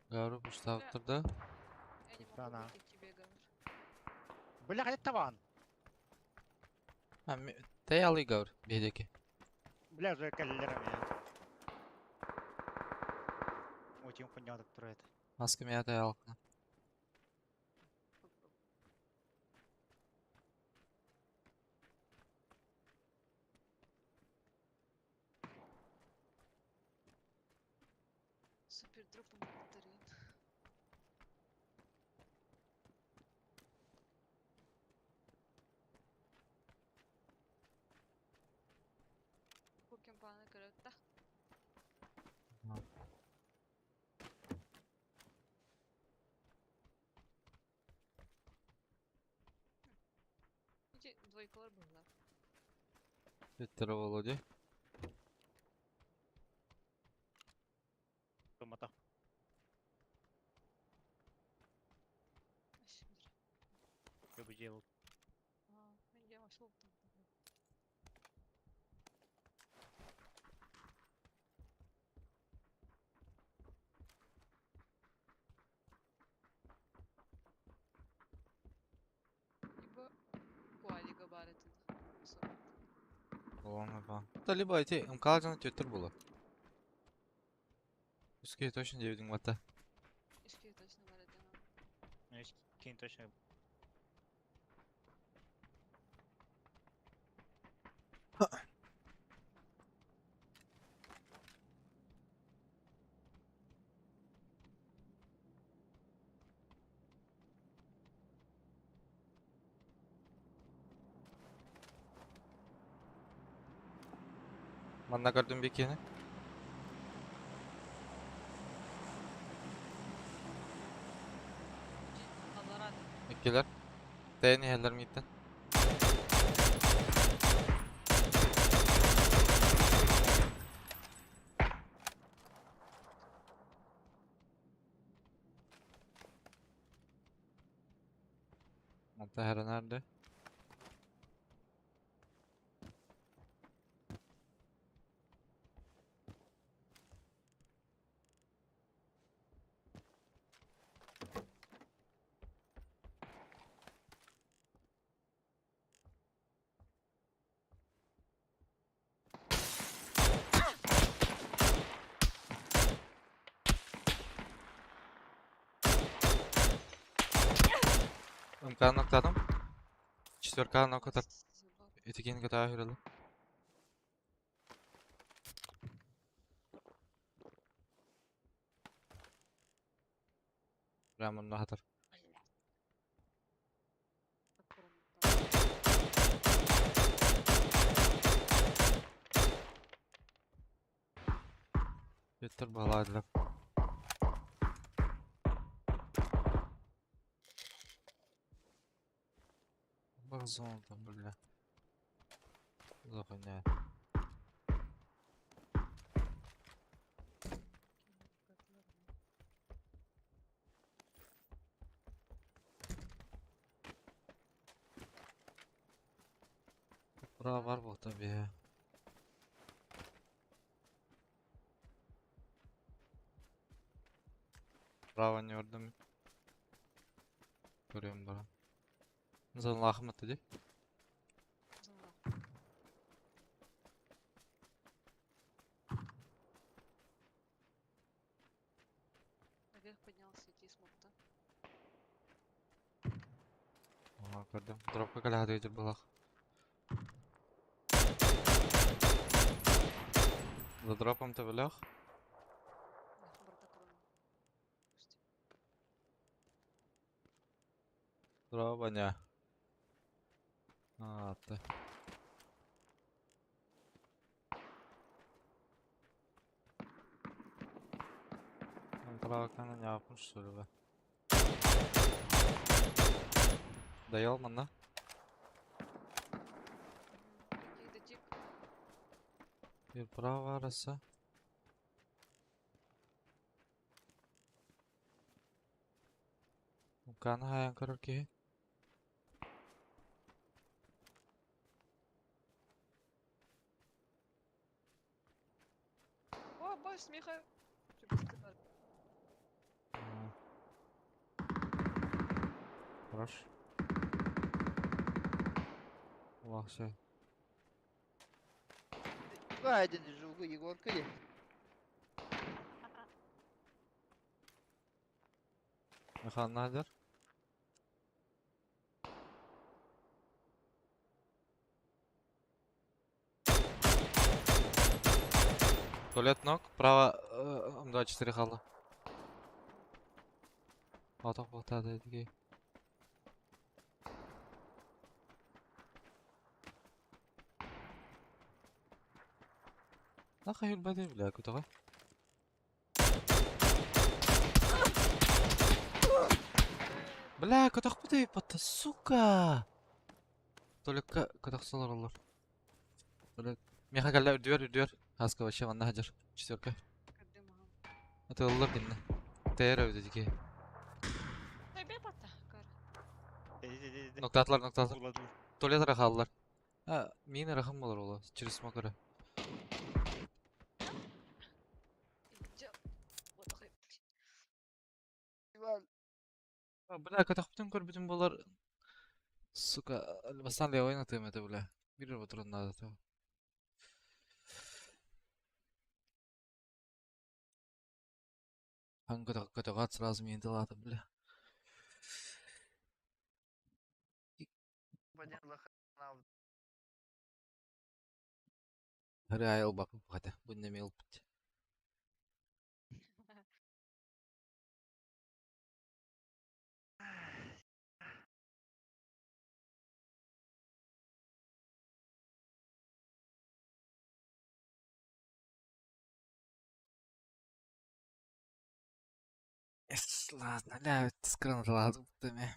Гавру пустаабыттар да? Я не могу Страна. выйти к тебе, Гавр. Бля, это ван. А, тэй алый Гавр, биһиэки. Бля, уже каллера меня. Очень хуйня так строит. Маска меня тэй алкна. Супер дропом батареин. Бу кемпаны көрөттө. Ити двойкалар быһылар. Түөттэрэ Володя. Тумата. Я бы делал. А, мен дьэ машина Либо Куалига бар этин. Олону ба. Да либо эти МК түөттэр буолар. Үс киһи точно диэбитиҥ бата. Ишки точно бар этин. Ну, есть кинь точно. Манна көрдүм бикини. Алларады. Иккилэр. Тэйэн иһэллэр мииттэн. Манта herre nerede? МК ноктадым. Четверка нокатар. Этикени кытаа хүрэлэ. Прямо онно хатар. Түөттэр баһылаадылар. Бар зона бля. Захуйня. Бра бар буолта бие. Браво не ордум. Көрөм бара. Зон лахматы ди. Наверх поднялся, идти смог, да? Ага, көрдүм. Дропка кэлэһэ дыр булах. За дропом төбөлөх. Да, барда кроме. Пусти. Дробаня. А, ты. Право не апын, что ли, бля? Доел манна. Киирдэ Bir право arası. Уканы хаян көрөр киһи. О, босс, Миха. Чугас Хорош. Улах все. Гайден жугу Егорка ли? Михан надер. Туалет ног. Право М24 хала. Атақ бұқтады едіге. Нахай үлбәді бля, күтіға. Бля, көтөх бутый батта, сука! Туалетка көтөх солар олар. Туалет. Меха кәллә үрдүер, үрдүер. Хаска вообще манна хажар. Четверка. Это олар димне. Тәйер өйдө дике. Ноктатлар, ноктатлар. Туалет рахаллар. А, мин рахым болар ола. Через смокера. Бля, көтөх бүтүн көр бүтүн болар. Сука, бастан ле ойна тымы бля. Бир батырын надо. Хан көтөх көтөх сразу мен дылады, бля. Хары айыл бакып хата. Бу неме ылбыт. Эс, ладно, ля, скрын ладно, теме.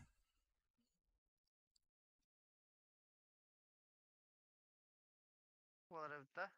Болар да.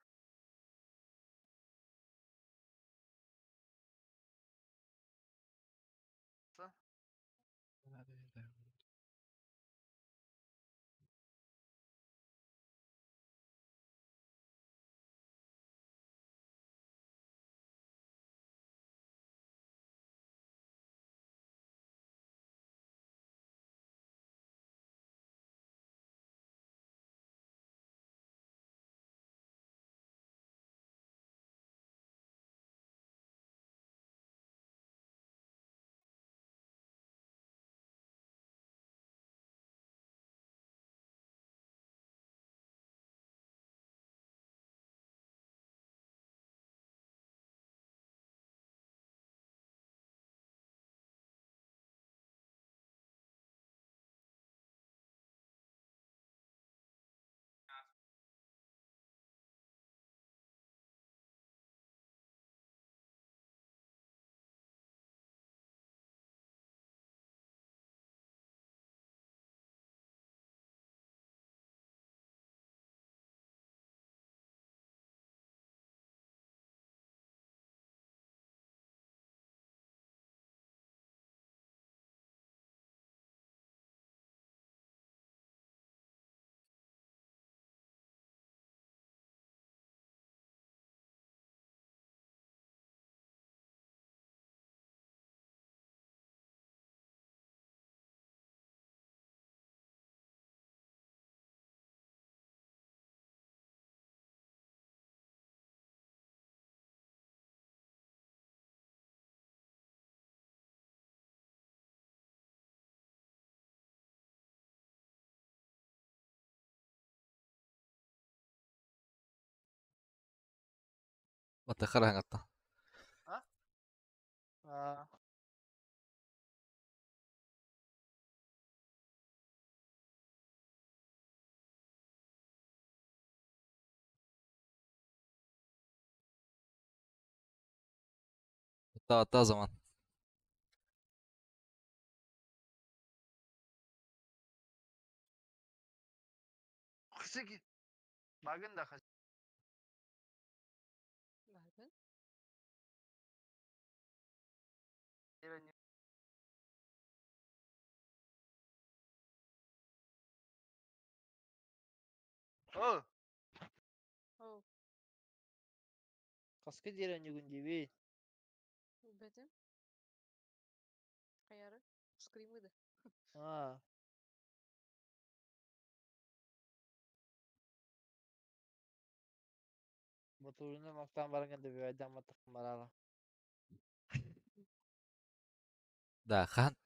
Батта хараңатта. А? Батта zaman. Ксики. Багын да хас. Баарбын. О, Оо, хаска диэри онньугун диибин. билбэтим. Хайары? Скримы да. Аа. Ботуруна мактаан баран добивайдаамматтахпын бараала. Да, хаһан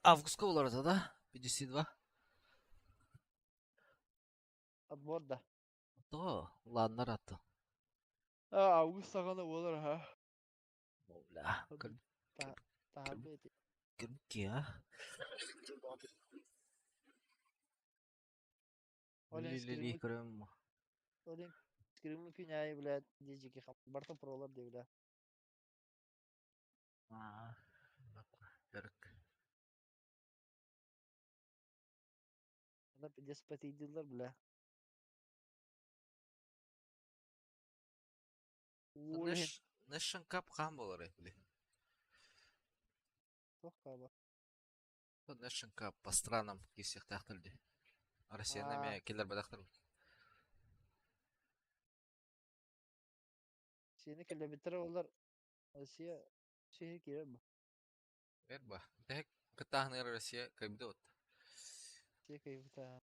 августка олорото да? 52. Отбор да. Тоҕо? Лааннар аты. Аа, август саҕана буолар аха. Бля, Таһарбы эти. кырбыки, а? Ол Ли-ли-ли скримы көрөм. ол скримы күн аайы, блядь, дижики хам. Барта пролар дии, бля. Аа, Көрүк. Ана пиздец патыйдылар, бля. Уулин. Нэшн Cup хаан буолар били. Туох хаала. Нэшн Cup по странам киирсиэхтээхтэр дии. Россияны Аа. эмиэ киллэр бадахтар. Сиэни кэлэбиттэр олар Россия сиһи киирэр бу. Эр ба. Тэһик кыттааһыныгар Россия кыайбыта вот. Сиэ кыйбыта.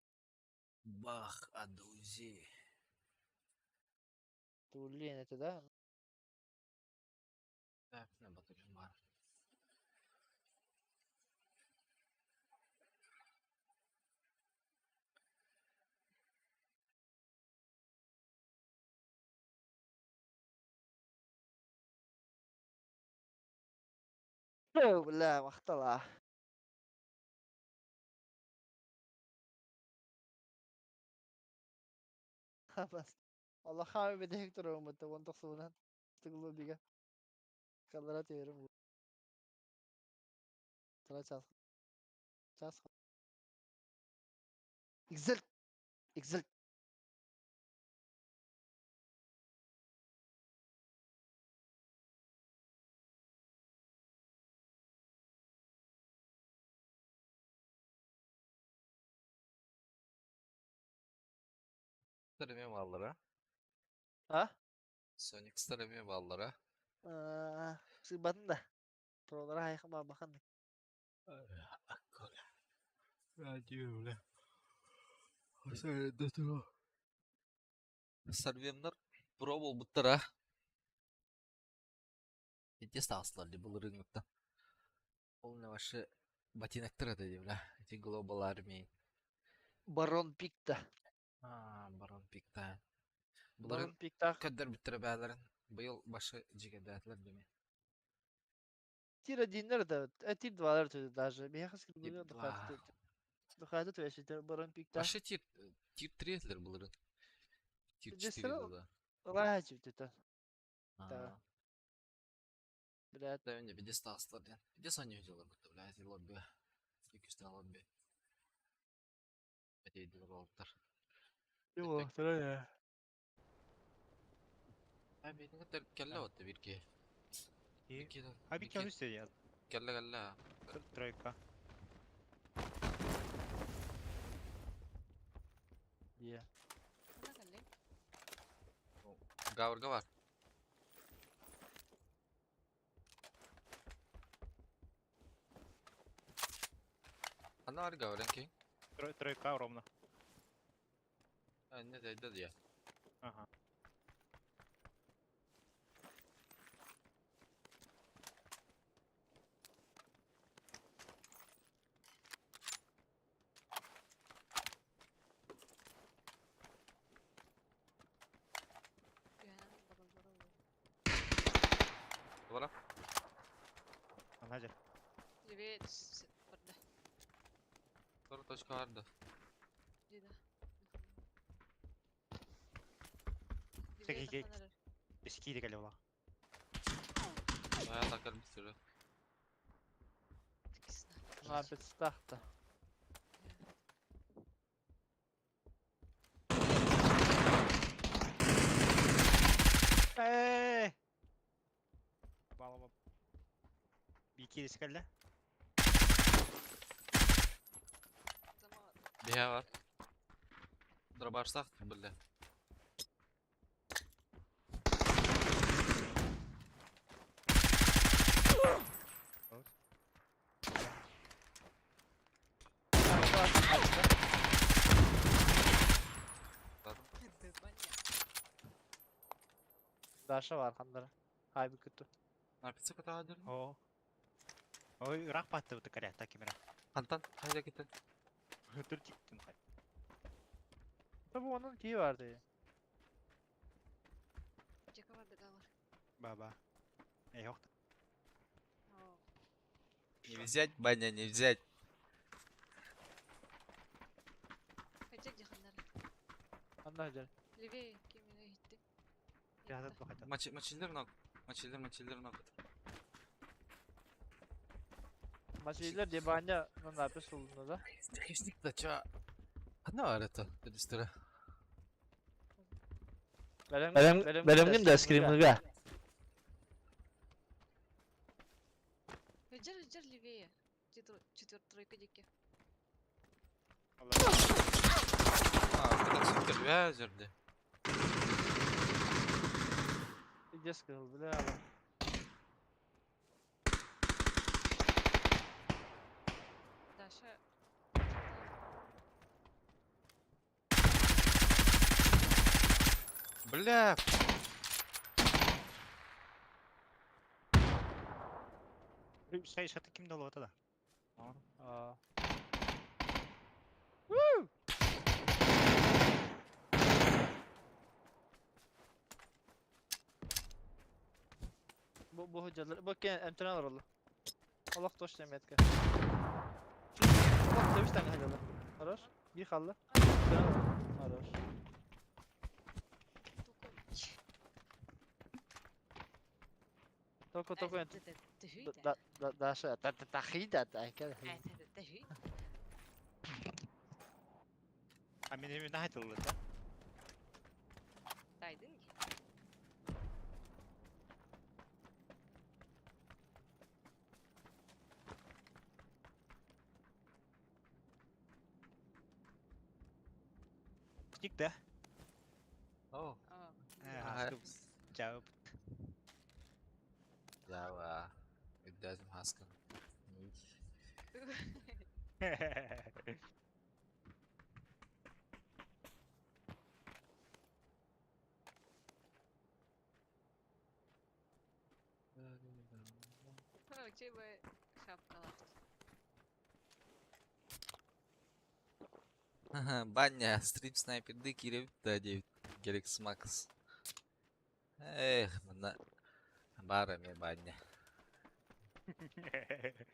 Бах, адузи. Тууллин этэ да. Да, батырым бар. Бля, махтала. Бас. Allah хаами бэдэһик турар уон тохсуунан тыгылы бигэ. Каллара тиэрим. Тара час. Час. Экзель. Экзель. Star эмиэ бааллара. А? Sonic Star эмиэ бааллара. Сыыбатын да. Пролара хайха бахан. Радио, Сарвемнар про буолбуттара. Итес таҕыстылар дии былырыыҥҥыттан. Ол не вообще ботиноктар этэ дии, бля. Эти Global Army. Барон Пикта. Аа, Барон Пикта. Былырыын Барон Пиктах. көрдөрбүттэрэ бээлэрин. Быйыл башы дьигэдээтилэр дими. Тир одиннер да, тир двалар төдө даже. Миэхэ Тир скрибыны два. духаты төшүтэ Барон Пикта. Вообще тир 3 этилэр былырыын. Тир 4 Десера да. ылааһа чүптүтэ. Аа. Да. Блядь. Да, мне пиздец таҕыстылар диэн. Пиздец они дьылар бутта, бля, эти лобби. Иккистээх лобби. Этейдилэр уолаттар. Йоо, тара. Ай, бэйэтин кытта кэллэ вот биир киһи. И... Биир А бикки киһи он үстэ кэллэ кэллэ. Тройка. Дие. Ханна кэллиҥ? Гаврга бар. Ханна бар Гаврен киһи? Тройка ровно. Не дайда дия. Ага. Түһээн бараллара буолуо. Бара. Ана жер. Привет, барда. Вторая точка барда. Дида. Чеки, Привет, чеки. тахсан эрэр. Бесики кэлэ була. Ая такар битирэ. Тиксна. На пятстахта. Ээ! Балаба. Бикирис кэллэ. Биһэ бар. Дробарсах биллэ. Даша var хандара. Хайбы күттү. Напиться кытаадыр. Оо. Ой, ыраах баттыбыты кэрэ, кимера. Хантан хайда китен. Өтөр тиктин хай. Tabi onun ki vardı. Баба. Эй, хохта. Не взять, баня, не взять. Анна gel. Жазат бахата. Мачи мачилдер ног. Мачилдер мачилдер ног. Maçı debanya napis oldu da. Хищник да ча. Ханна бар это? Дистера. Benim benim de скримыга. А, кытак сүткер бә жерде. Где скрыл, бля. Бля. Шай шаты ким долу да. Aa. Bu bu hocalar bak gene antrenör oldu. Allah toş demetke. Allah demiş tane hocalar. Хорош. Bir kaldı. Antrenör. Хорош. Токо токо да да Даша да да да да да А мен эми нахайтылды да. Тик да. О. Э, Ага. хаскып жабып. Ява. Үддәзим хаскын. Баня, стрип снайпер ды киреп да девит. Гелекс Макс. Эх, мына бара ме баня.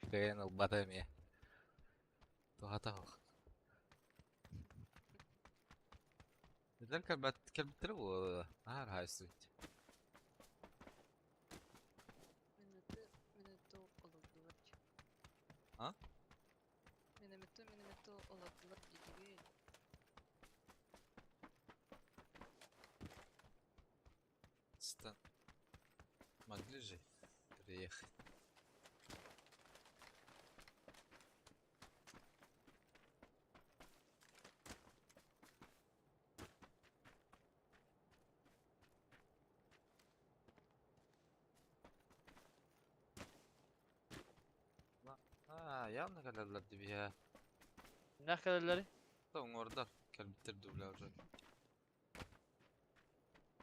Кыйын бата ме. Тухата хох. Дел калбат калбитер бу. Ар хайсу. А? Стан. Могли же приехать. А, явно калалар дибия. Ne kadarları? Да, оңордар. Калбитер дубля уже.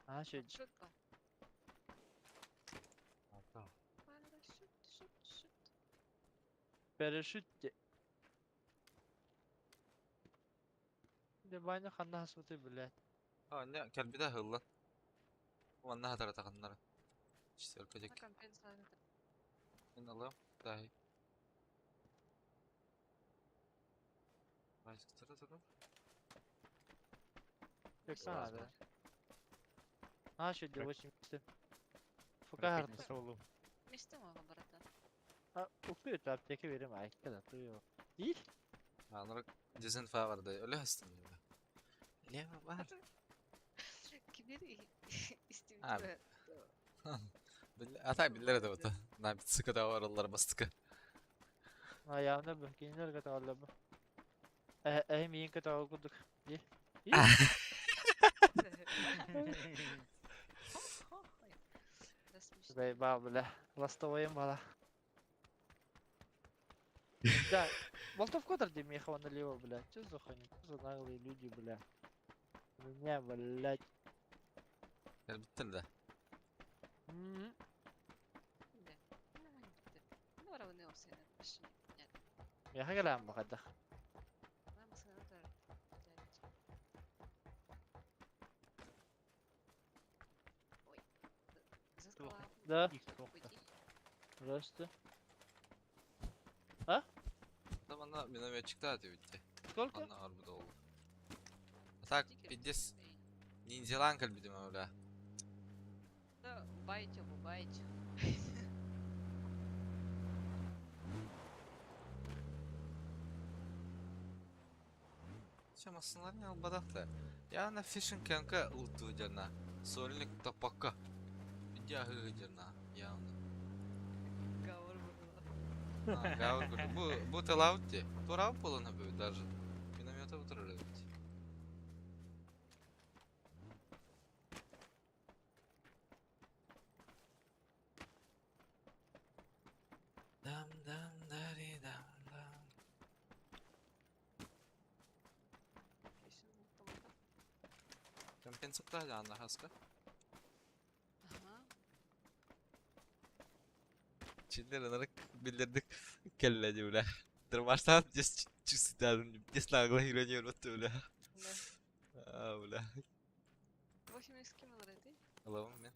Ha şey. Ата. Paraşüt de. Debanya ханна хасмыты бля. А, не, калбида хылла. Онна хатара таханнара. Четверка дек. Мен алам. Дай. Байсктара турар. Baksana abi. Ha şey de 80. Fuka harta. Солу. Ha упы аптека верим айка да туyo. Değil. Анырык дезинфа бар да. Өлө хастым. Лева бар. А. А так биллэр этэ бута. На бицикада бараллар бастыкы. Ayağına bu. Кинилер көтөҕөллөр бу. Эһэ эһи миин көтөҕө курдук. Дии. Да смешно. Заебал, бля. Ластовоем бала. Да, Болтов Котор где Михова налево, бля. Чё за хуйня? Чё за наглые люди, бля? Меня, блядь. Кэлбиттэр да. М-м. Да. Ну, равны все, вообще непонятно. Миэхэ кэлээн бахайдах. Нам сенатор, блядь. Ой. Туох. Да, Икс туохта. здравствуйте. Да манна минометчик да диэбитти. Сколько? Манна арбыда ол. А так пиздец ниндзялаан кэлбитим бля. Да, байтю, байтю. Че массыналар не албадахта. Я на фишинг кэнка луту дерна. Сольник топака. Иди ахы дерна. Явно. Гаур было. А, гаур говорю. Бу бу телаутти. Турау полона бу даже. Миномета утрарыбыт. Дам дам дари дам дам. Компенсация анна хаска. Ага. Чиндер ынырык билдердик кэллэ бля. Дырмаштан дес чувствует, дес нагло ирония вот бля. Да. А, бля. 8 с кем ты? Алло, мен.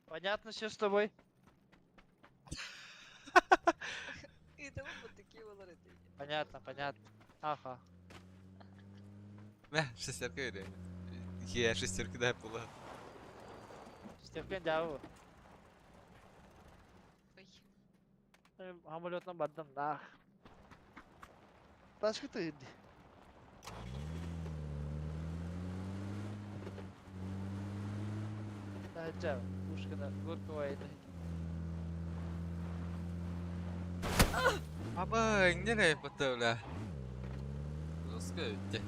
Понятно все с тобой? И того вот такие вот ты. Понятно, понятно. Ага. Мә, шестерка вере. Я шестерка да была. Степен дяву. Ой. Самолетном бардым, нах. Ташкы ты. Таһырдьа пушканы горковай Аба, не бата бля. Жестко өтте.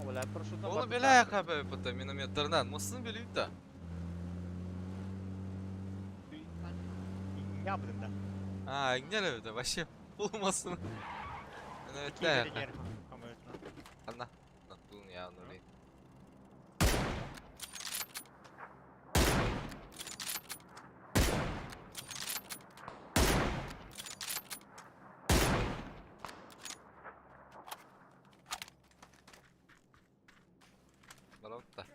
Бля, парашютна Оны белә хабы бата минометтарынан. Мосын белүт да. Ябдым да. А, не да вообще полумасын. Минометтер. Анна. Натун я нули. Барабытта.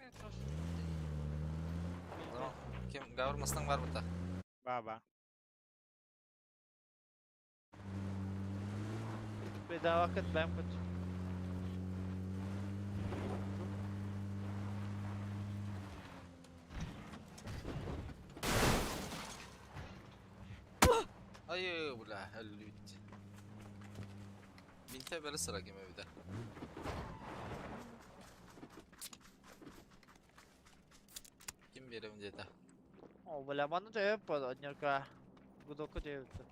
Ким гавр маснаң бар быта. Баба. Bedava кыт бэм кыт. Ай, бля, әллүт. Бинте бері сыра кеме биде. Ким берем деді. О, бля, маны төйөп болады, однерка. Гудокку төйөптү.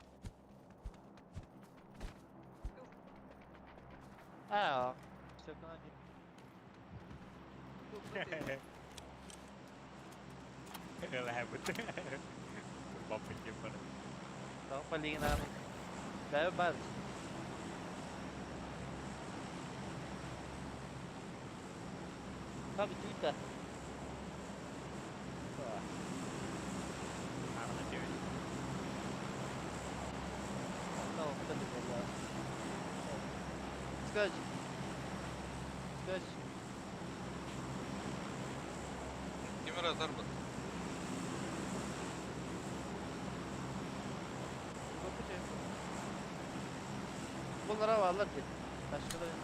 Аа, Степен Лэбыт. Бапы кем бар. Tamam palingin Бэм бар. Tabi tüytä. Арна девять. Tamam, hadi valla. Скажи. Скажи. Кемер атар быт. Гудокку төйөп. Bunlara varlar ki. Başka da yok.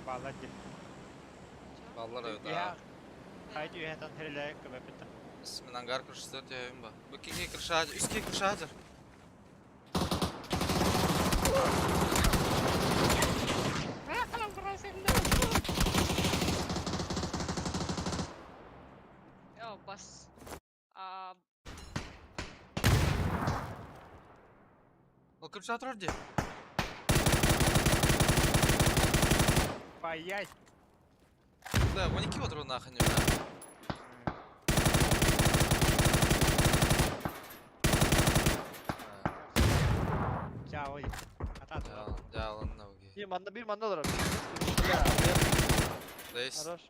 Балла ди. Баллар өйді. Я хайди үйәтан херле көбәпетті. Мен ангар крышасы өтейін ба. Бұл кеке крыша ажыр. Үске крыша ажыр. Yo бас. А, Ол кырча турар дии. Паять! Да, воники вот нахуй не бля. Чао, Ата Дялан ноги. Bir manda bir manda var. Здесь. Хорош.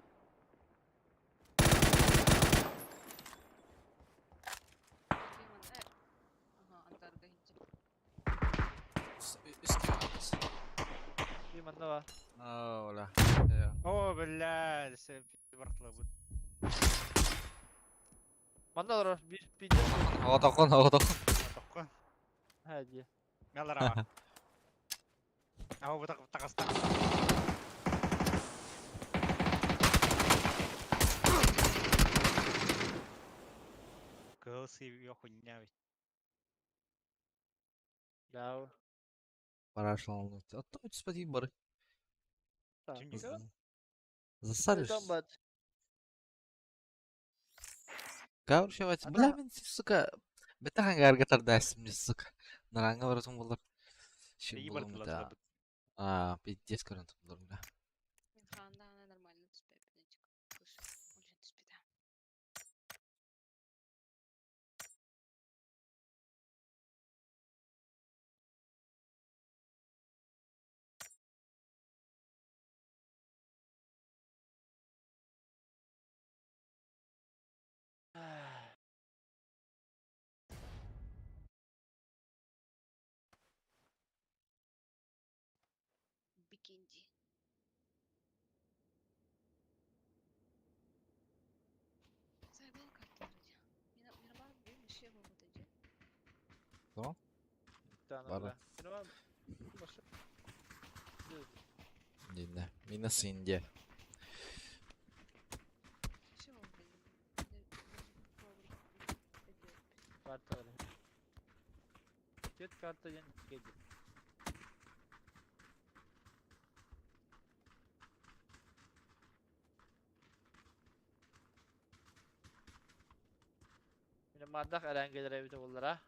Bir manda var. Оля. О, бля, бартылы. Manda var. Bir bir. Оғатақын, оғатақын. Тоққы. Hadi. Мелара. Ау, бұтақ тағас тағас. Кылсы yok хуйня ведь. Ya. Пора шлануть. А то спади бары. Так. Засадишь. Там бат. Короче, бля, мен, сука, бетахан гаргатар дайсым, сука. Наранга барытым болар. Шим Iyi болум бартылар. да. А, пиздец көрін болар, бля. Ханда нормально түспей түспейді. Бикинди. Забыл карта вроде. Мирамар был еще вот Tane Var. var. Var. Başa. Dinle. Минус Индия. Karta var. Ket karta yen geldi. Yine maddah eren gelir evde bunlara.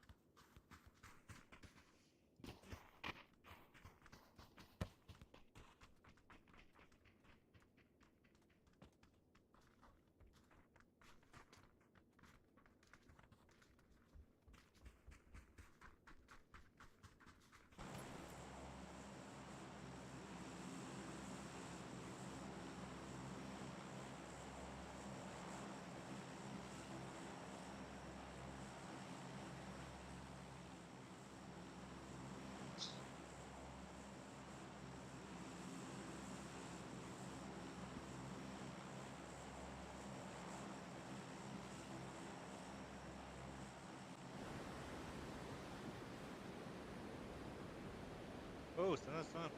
О, стану, стану.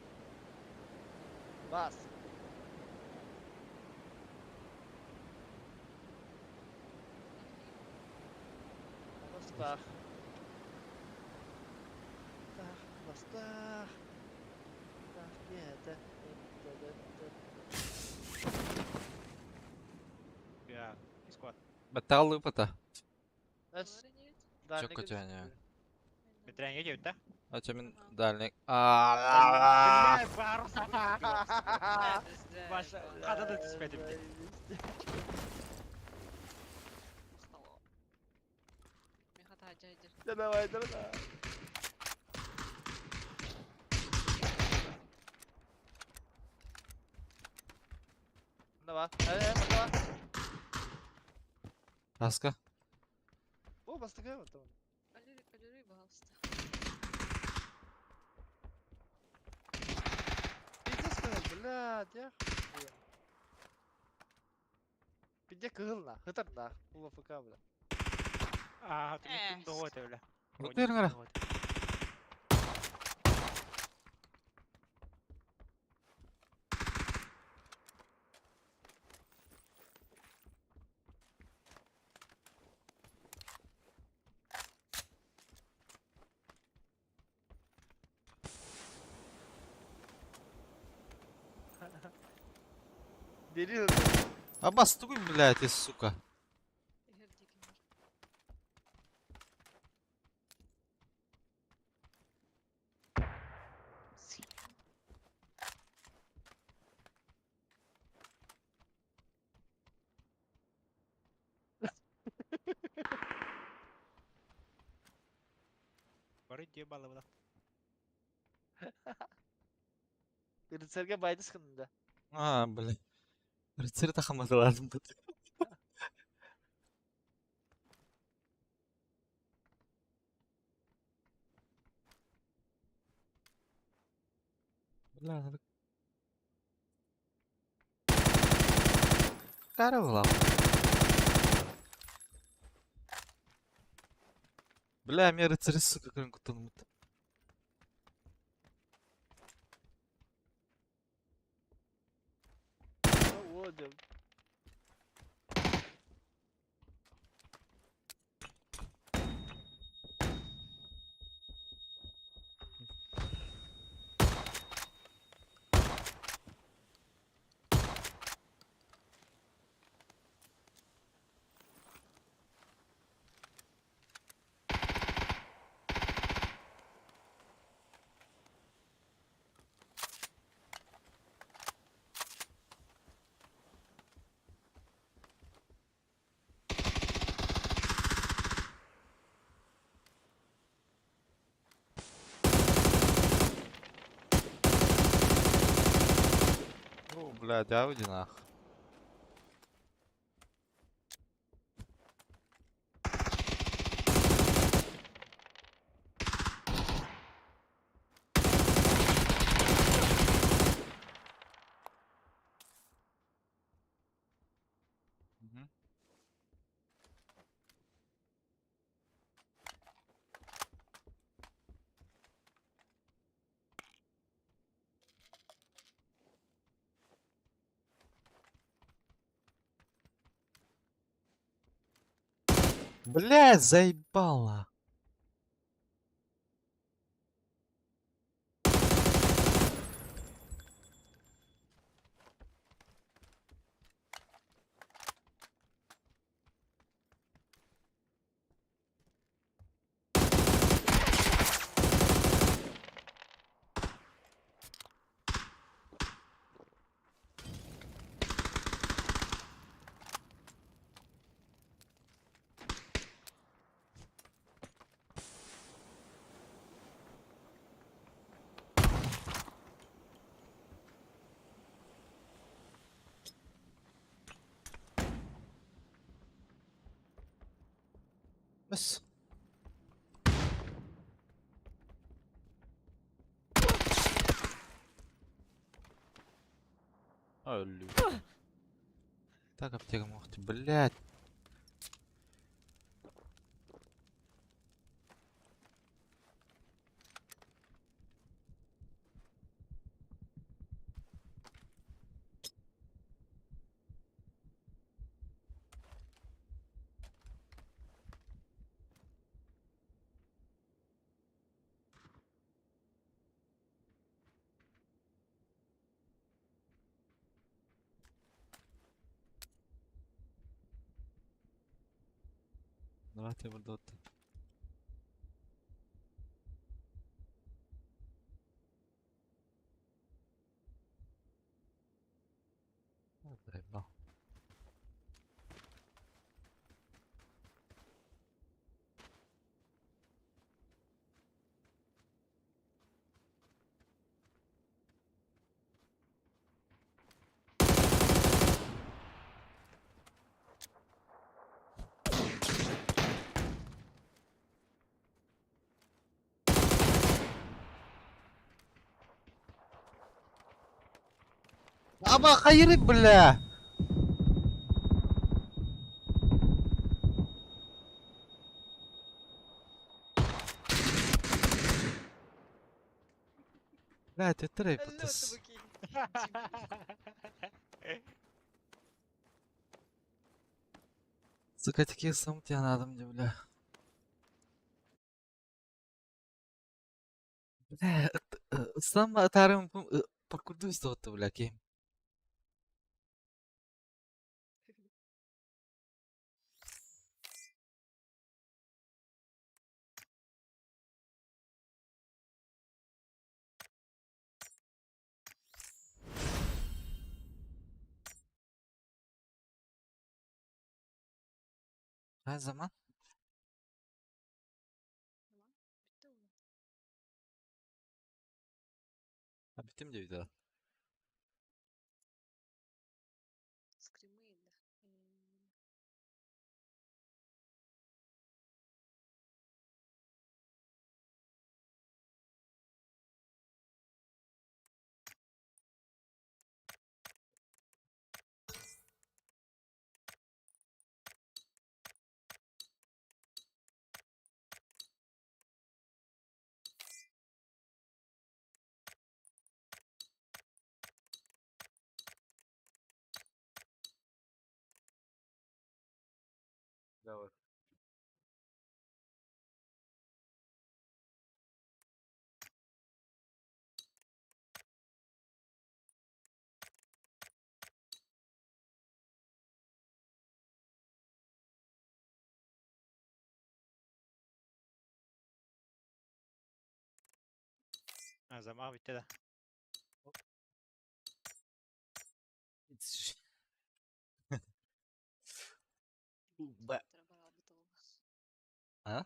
Bas. Bastah. Tah, bastah. Tah, diye, Я, сквад. Баттал выпата. Эс, Чё котяня? Бетрәңе кебет, да? А че мен Ага. дальний. Бля, барыс. Баша, қада да түспедім де. Давай, давай. Давай. Давай. Аска. О, бастыгы вот он. Алюри, пожалуйста. Пиздец, блядь, я хуя. Пиздец кыгыл на, хытар на, ула ФК, бля. А, ты не тун бля. Вот ты Бери Абастугуй, блядь, ты, сука. Иһэр диэки бар. Бары дьиэ балыбыта. Рыцарьга байдыс гынна. А, блядь. Рыцарь тахаматыларым бут. Бля, надо... Каравлал. Бля, мне рыцари, сука, крын кутунмут. О, дем. О, блядь, Ауди нах. Мгм. Блядь, заебало. Бس. Алло. Так, аптека мохти, блядь. Давайте буду. Заебал. Аба хайры, бля! Бля, ты трей, Алло, табаки. Сука, такие сам тебе надо мне, бля. Бля, сам тарым паркурду бля, кем. Ne zaman? Zaman. Bitti oğlum. Ha, bitti mi diyor video? Скримы да. Давай. Zaman bitti de. Б. А?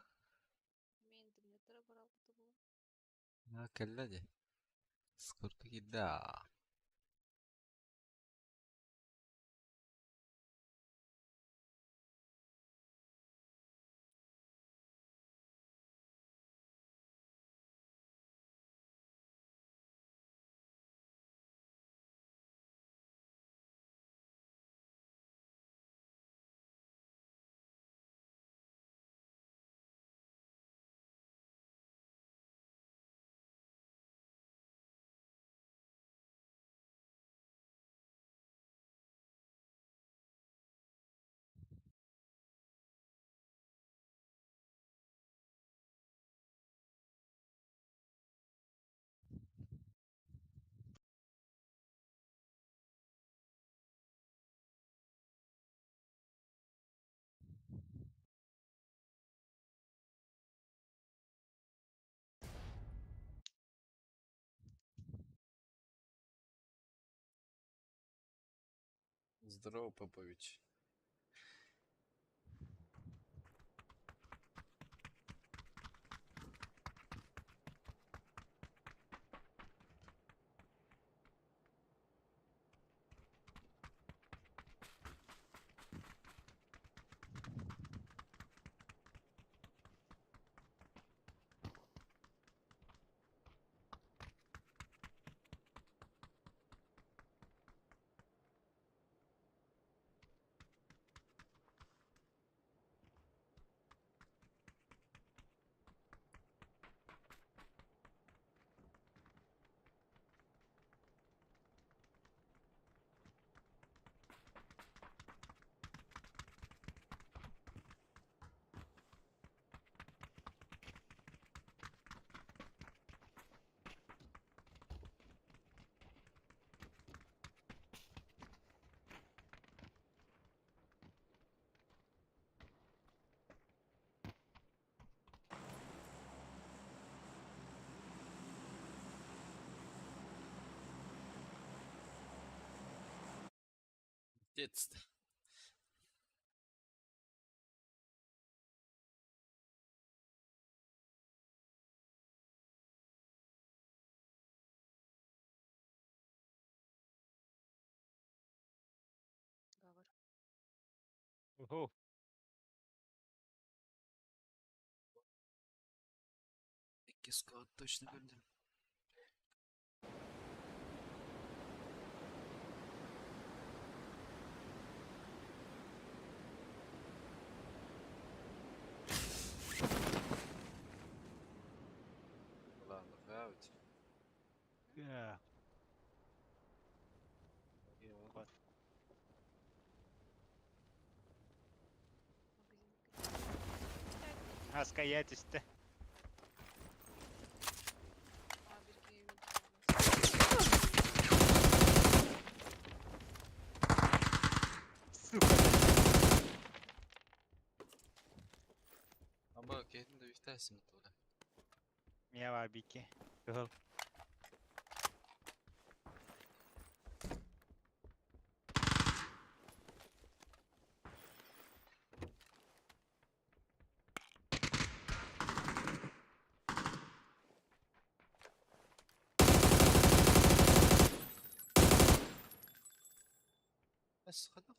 А? Кэллэ дии. Сколько еда. Здорово, Попович. Детство. Гавр. Уху. İki squad точно gördüm. Ладно, да. Yeah. Вот. Магазин. Хаска я түсті. А, бирки Сука. Ama kedim de bitersin muhtemelen. Мия бар бики. Кыһыл. Эс хайдах?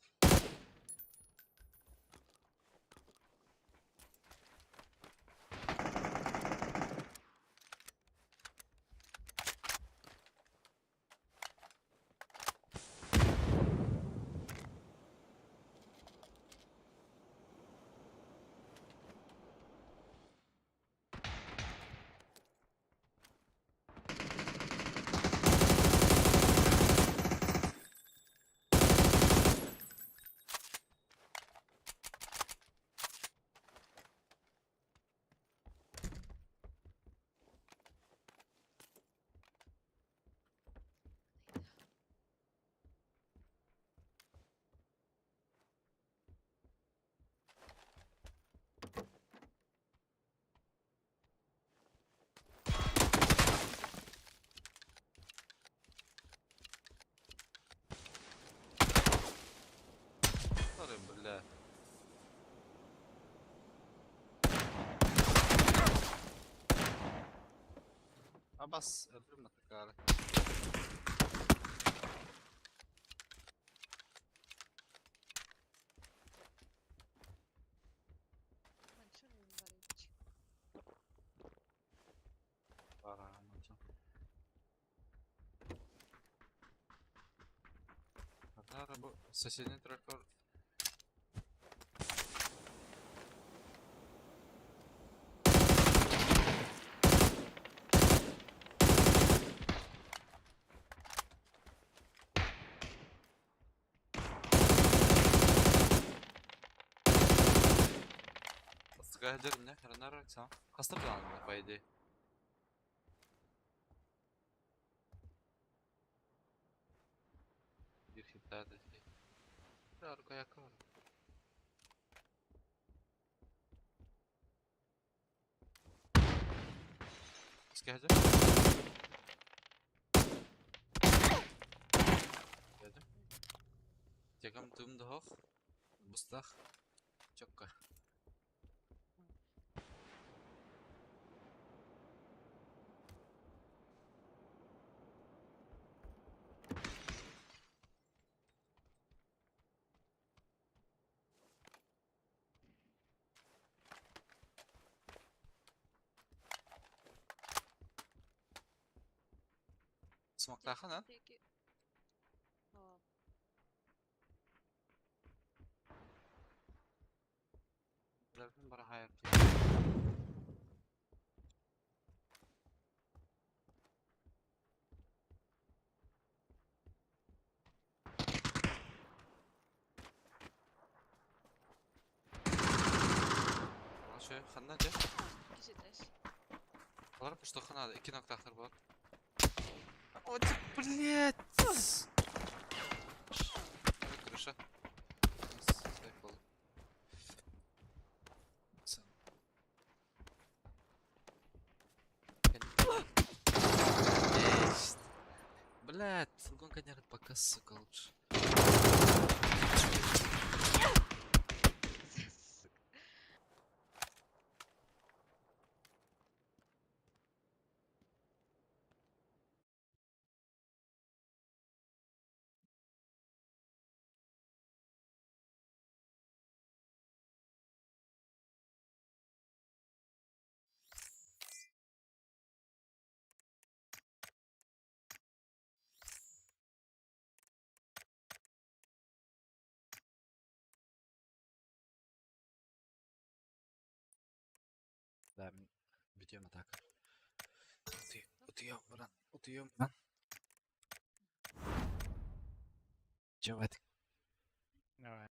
Sorry, бля. Абас, өлөрүм натыкаары. Бу соседний трактор. Астыга сылдьар иннэ, Ранара Оксана. Хаста планна, по идее. Bir hit daha da şey. Arka yakın var. Geldi. Geldi. Тегам тумдох. Бустах. Чокка. Смоктахан, а? Бара хайар. Шö, ханна дьэ? Кисетес. Олар пуштохана икки ноктахтар бар. О, ты, блядь! Крыша. Блядь, фургон, конечно, пока, сука, лучше. Да, мин бүтүөм атака. Утуйом баран, утуйом баран. Чё, Давай.